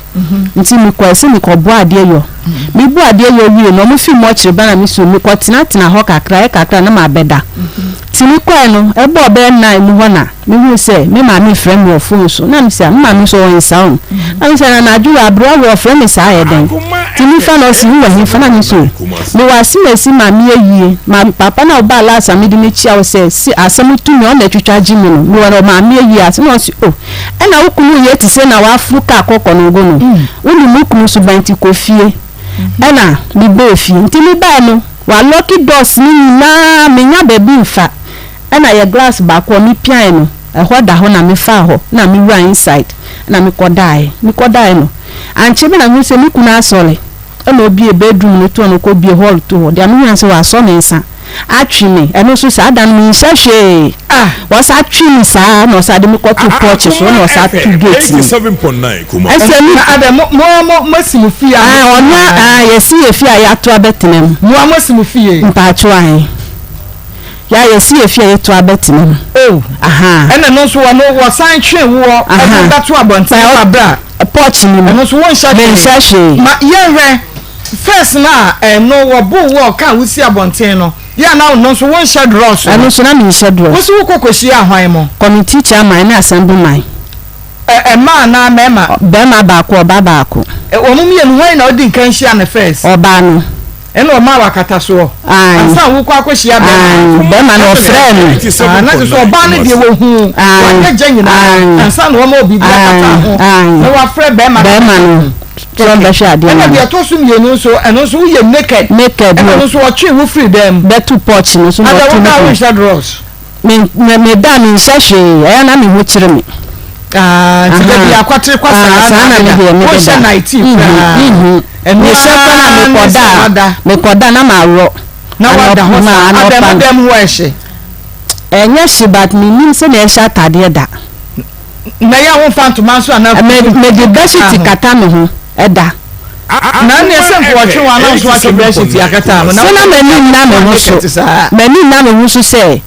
nti mekɔɛ sɛ mekɔboa adeɛ yɔ meboa adeɛ yɔ wie no ɔmo fi mɔkyere ba na me so mekɔtena tena hɔ kakra ɛyɛ kakra na mabɛda nti mekɔɛ no ɛbɔɔ bɛyɛ nine mu hɔ na mehuu sɛ me maame refrɛ me wɔ phone so na mese ah me maame nso ɔwɔ nsa o na mese na anadwo wɔ aberewa wei ɔfrɛ me saa ayɛ dɛn nti mefa na ɔse wowɔ hefa na mese o mewɔ asemasi maame ayie ma papa na ɔbaa last a mede no kyia wo sɛ se asɛm to me ɔna atwitwa gye me no mewɔ no maame ayie ase na ɔse o ɛna wo kunu yɛ te sɛ na waforo kaa kɔ kɔnɔngo no wonim wo kunu suban nti kɔ fie ɛna mebɛɛ fie nti mebae no walɔki doors no nyinaa menya baabi mfa Ɛna yɛ glass baako a me piae no ɛhɔ da hɔ na me faa hɔ na me wura inside na me kɔ daeɛ me kɔ daeɛ no. Ankyɛ bi na mehu sɛ me kunu asɔre ɛna obue bedroom no to hɔ na ɔkɔbue hall to hɔ. Deɛ mehu ara ne sɛ wasɔ me nsa atwe me. Ɛno nso saa da no menhyɛ hwee. Ɔsa twe me saa na ɔsa de me kɔto porch so na ɔsa to gate no. Ɛsɛ mi. Adɛ mo mo mo mo si mo fie. Ah ɔno ah yɛsi yɛ fie a yɛato abɛtena mu. Mo a mo si mo fie. Mpaakyew ahe. Ya yɛsi yɛ fie a yɛto abɛtena mu. Oh. Aha. Ɛna no nso wɔn wɔsan twe woɔ ɛde bɛto abɔnten wɔ abira. Porch no mu. Ɛno nso wɔnhyɛ hwee. Menhyɛ hwee. Ma yɛnhwɛ first na ɛno wɔbo woɔ ka wosi abɔnten no. Yɛ a na ɔno nso wonhyɛ drɔs no. Ɛno nso na menhyɛ drɔs. Wo nso wokɔ kɔhyia hwan mo? Committee chairman ne assembly man. Ɛ mmaa anaa mmarima? Barima baako, ɔbaa baako. Ɛ wɔn mmienu hwan na odi nkan hyia no first? Ɔbaa no. Ɛna ɔmaa wo akatasoɔ? Aane. Ansa na wokɔ akɔhyia barima no? Aane, barima no ɔfrɛɛ me. Ah, na kyerɛ sɛ ɔbaa no deɛ wɔhuu w'adagya nyinaa ansa na wɔma wo biribi akata ho na wafrɛ barima no. Barima no. Sɛ ɔbɛhwɛ adeɛ ma no. Ɛna deɛ ɛtɔ so mmienu nso, ɛno nso woyɛ naked. Naked. Ɛna ɛno nso ɔtwe wo firi dan mu. Bɛto porch no so na ɔto ne mu. Ada wo da wonhyɛ drawers. Me me me da me nhyɛ hwee ɛyɛ na me ho kyere me. Ah, nti da bi akwatere kwa saa saa na me deɛ me de da. Wonhyɛ nightie koraa. Ɛno hyɛ kora na mekɔda a mekɔda na ma worɔ. Na wada hɔ saa ada mo dɛm hɔ ɛhye. Ɛnyɛ hye but menim sɛnea ɛhyɛ atadeɛ da. Na yɛ a womfa ntoma nso anaa kutu Mede bɛhyiti kata me ho da. Na ɛnneɛ sɛ nka wɔtwe wo anaa nso atwe bɛhyiti akata ho. Sɛ na m'ani nna me ho so, m'ani nna me ho so sɛ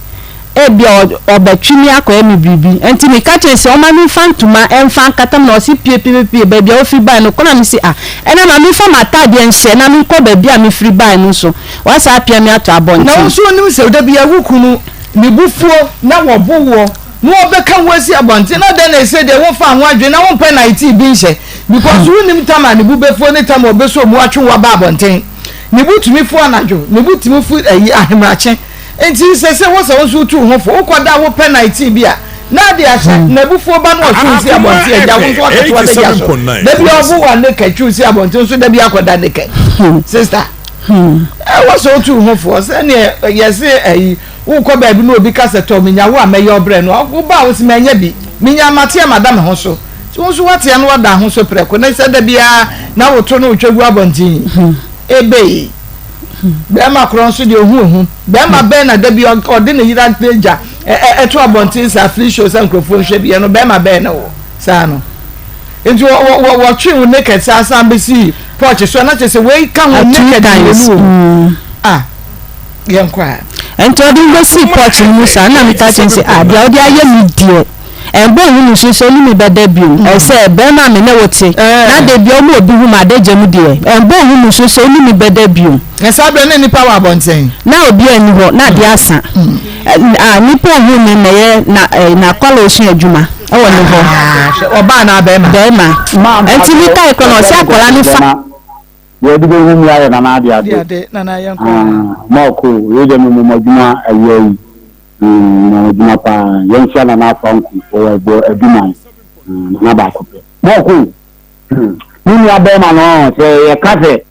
ebia ɔbɛtwe me akɔyɛ me biribi. Nti meka kyerɛ no sɛ ɔmma memfa ntoma mfa nkata me na ɔse pue pue pue baabi a wofiri bae no kɔ na mese ah ɛnna ma memfa m'ataadeɛ nhyɛ na menkɔ baabi a mefiri bae no nso wasan apia me ato abɔnten. Na wo nso wonim sɛ da biara wo kunu ne bo fuo na wɔbo woɔ. Na wɔbɛka wo asi abɔnten na dɛn na ɛsɛ deɛ womfaa ho adwene na wompɛ nightie bi nhyɛ because wonnim tam a ne bo bɛfuo ne tam a ɔbɛsɔ mu atwe wo aba abɔnten. Ne bo tumi fu anadwo, ne bo tumi fu ayi ahemakye. Nti sɛ sɛ wo sɛ wo nso wotu wo ho fo, wokɔda a wopɛ nightie bi a na ade ahyɛ, n'abufuo ba na ɔtwe wo si abɔnten agya wo nso wakɛto w'adagya so. Da bi ɔbo wo a naked twe wo si abɔnten nso da bi akɔda naked. Sister, ɛwɔ sɛ wotu wo ho foɔ sɛdeɛ yɛse ayi Wokɔ baabi na obi ka sɛ, Tɔ, minya wo a mɛyɛ wo brɛ no a, woba a wose, Manya bi. Minya mateɛ mada me ho so. So wo nso woateɛ na woada ho so prɛko ne sɛ da biara na woto na wotwa gu abɔnten yi? Ebei! Barima korɔ nso deɛ ohu ehu. Barima bɛn na da bi ɔde ne yere agya ɛto abɔnten saa free show sɛ nkurɔfoɔ nhwɛ bi ɛno barima bɛn na wɔ saa no? Nti wɔtwe wo naked saa san bɛsi porch so na kyerɛ sɛ wei ka ho naked mmienu o. Ah! Yɛnkɔ a. Nti ɔde me bɛsii porch no mu saa na meka kyerɛ no sɛ ah deɛ wode ayɛ me deɛ ɛmbɔ nhu me so sɛ wo ne me bɛda bio ɛsɛ bɛrima a me ne wo te na da bia woma obi hu m'adagya mu deɛ ɛmbɔ nhu me so sɛ wo ne me bɛda bio. Na saa berɛ na nnipa wɔ abɔnten? Na obiara nni hɔ na adeɛ asa ah nnipa ohuu me mɛyɛ na n'akwadaa osua adwuma ɛwɔ ne hɔ. Ɔbaa anaa bɛrima? Bɛrima. Nti mekae kora no ɔsɛ akwadaa no fa. Deɛ ɛde bɛhu mi ayɛ nana ade ade. Mɔɔko wei deɛ memmɔ mo adwuma awia yi memmɔ mo adwuma paa yɛnhyia nana afa nku ɔwɔ ɛbɔ aduman nana baako pɛ. Mɔɔko me nua bɛrima no sɛ yɛka sɛ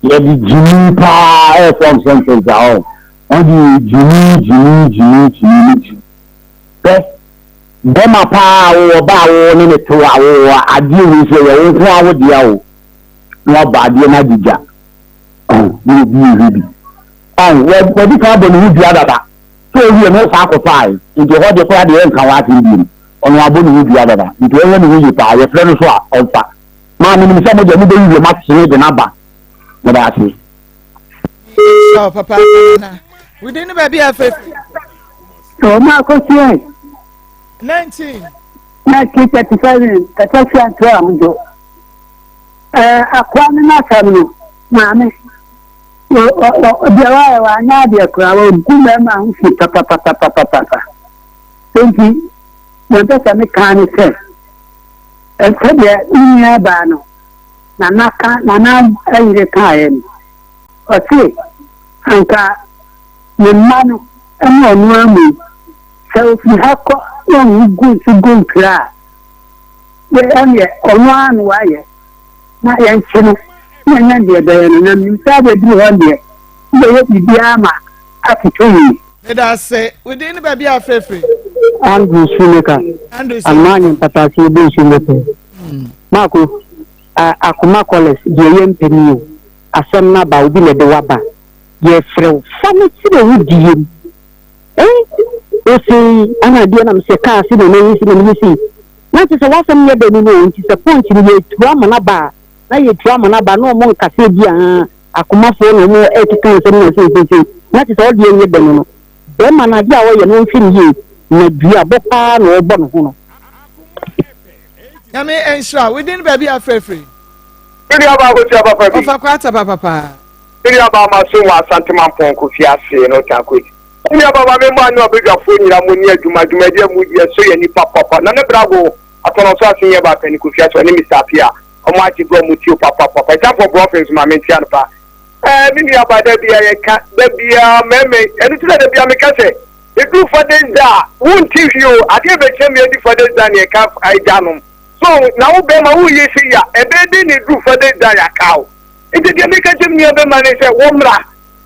yɛde gyimi paa ɛyɛ form sentence a ɔ ɔde gyimi gyimi gyimi gyimi ne gyimi pɛ bɛrima paa wowɔ ba a wowɔ ne ne to a wowɔ adeɛ wei sɛ yɛ wo nko a wo dea o. na wabɔ adeɛ no agye gya ɔn na obi rehwɛ bi ɔn wadi kan abɔ ne ho dua dada sɛ owie no wosan akɔfae nti ɛhɔ deɛ koraa deɛ ɛnka w'asɛm bio ɔno abɔ ne ho dua dada nti ɔnyɛ ne ho yie paa yɛfrɛ no so a ɔmfa maa menim sɛ mo deɛ mobɛwiwie moakyene de no aba meda ase. Oh, papa, na within the baby afɛ. Ọmọ akọsíẹ. 19. 1937 kẹsẹ fi àtúrà àmújọ. Ɛɛ, akoa no n'asɛm no, maame, deɛ wayɛ wanyɛ adeɛ koraa, wagu mmarima ho fi papapapapapa. Enti, deɛ mpɛ sɛ meka ne sɛ, sɛdeɛ me nua baa no, nana ka, nana ayere kaeɛ no, ɔse anka ne mma no ne ɔno amu sɛ ofiri ha kɔ na ɔho gu nso gu nkra a, Ɛnneɛ ɔno ara na wayɛ na yɛnkye no na yɛnyɛ deɛ ɛbɛyɛ no, na menim sɛ abɛduru hɔ deɛ, wobɛyɛ biribiara ma atotɔ yie. Meda ase. Wo din ne baabi a afrɛ firi? Andrew Shoemaker. Andrew Anomaa nye mpataase ebu nsu mbɛpɛ. Maako. Akoma College deɛ yɛmpɛ ni o, asɛm no aba, obi na ɛde wo aba, yɛfrɛ wo, fa no kyerɛ wo die mu. Eh, osei, ana adeɛ na mesɛ kaa se na mɛyi se na meyɛ sei. Na kyerɛ sɛ w'asɛm nyɛ dɛ no no o, nti sɛ point no yɛtu ama no aba a, na yɛtu ama no aba na ɔmo nkasa bi a akomafoɔ na ɔmo ɛkeka nsɛm na sei sei sei, na kyerɛ sɛ ɔdeɛ nyɛ dɛ no no. Bɛrima no adeɛ a ɔyɛ no ɔnhwɛ no yie, na dua bɔ paa na ɔrebɔ ne ho no. Nyame nhyira wo din baabi a frɛfrɛ. Me nua baa Akosua papa bi. Ɔfa kwata papa paa. Me nua baa maso wɔ Asante Mampɔn Kofi ase no Tankoti. Me nua baa ma me mmaa ne ɔbadwafoɔ nyinaa mo ni adwuma dwumadi a mo di ɛso yɛ nipa papa Nana Brago Atɔnɔso ase nyɛ baa pɛni Kofi ase ɔne Mister Apia ɔmo agye brɛ ɔmo tio papa papa Ɛtamfo brɔfe nso ma me ntia no paa Ɛɛ me nua baa da bia yɛ ka da bia mɛmɛ ɛno ti na da bia me ka sɛ Ɛduru Father's Day a, wonte hwee o, adeɛ bɛkyɛ me adi Father's Day ne ɛka agyanom. So na wo bɛrima woyɛ sei a, ɛbɛyɛ dɛn na ɛduru Father's Day a yɛaka wo? Nti deɛ meka kyerɛ me nua bɛrima ne sɛ, wɔmmra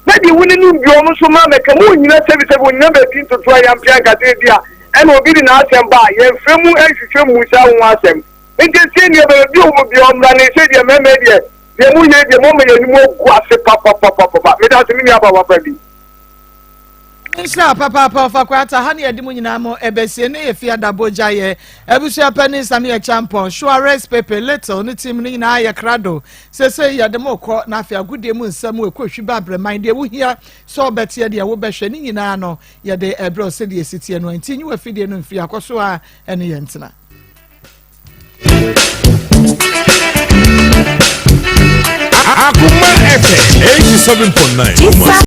na deɛ wo ne no bio ɔno nso mmra mmɛka. Monnyina sɛbisɛbi, ɔnnyina baabi ntoto ayampea nka sɛ ebia ɛna obi de n'asɛm ba a, yɛmfrɛ mu nhwehwɛ mmusa ho asɛm. Nti ɛsɛ nua bɛrima bi a ɔwɔ biara ɔmmra ne sɛ deɛ mmarima yi deɛ, deɛ moyɛ yi deɛ moama yɛn anim agu ase papapapapa. Meda ase me nua baa papa bi. Nhyira papaapa ɔfa kwata ha ne yɛde mu nyinaa mo ɛbɛsie ne yɛ fiada bogya yɛ abusua panin Sami Acheampong Suarez Pepe Little ne team no nyinaa yɛ krado sese yɛde mo kɔ na afei agodie mu nsɛm ɛkɔ hwi ba abrɛman deɛ wohia sɛ ɔbɛteɛ deɛ wobɛhwɛ ne nyinaa no yɛde ɛbrɛ sɛdeɛ ɛsi teɛ no nti nyi wafidie no mfiri akɔ so a ɛne yɛn ntena. Akuma FM 87.9.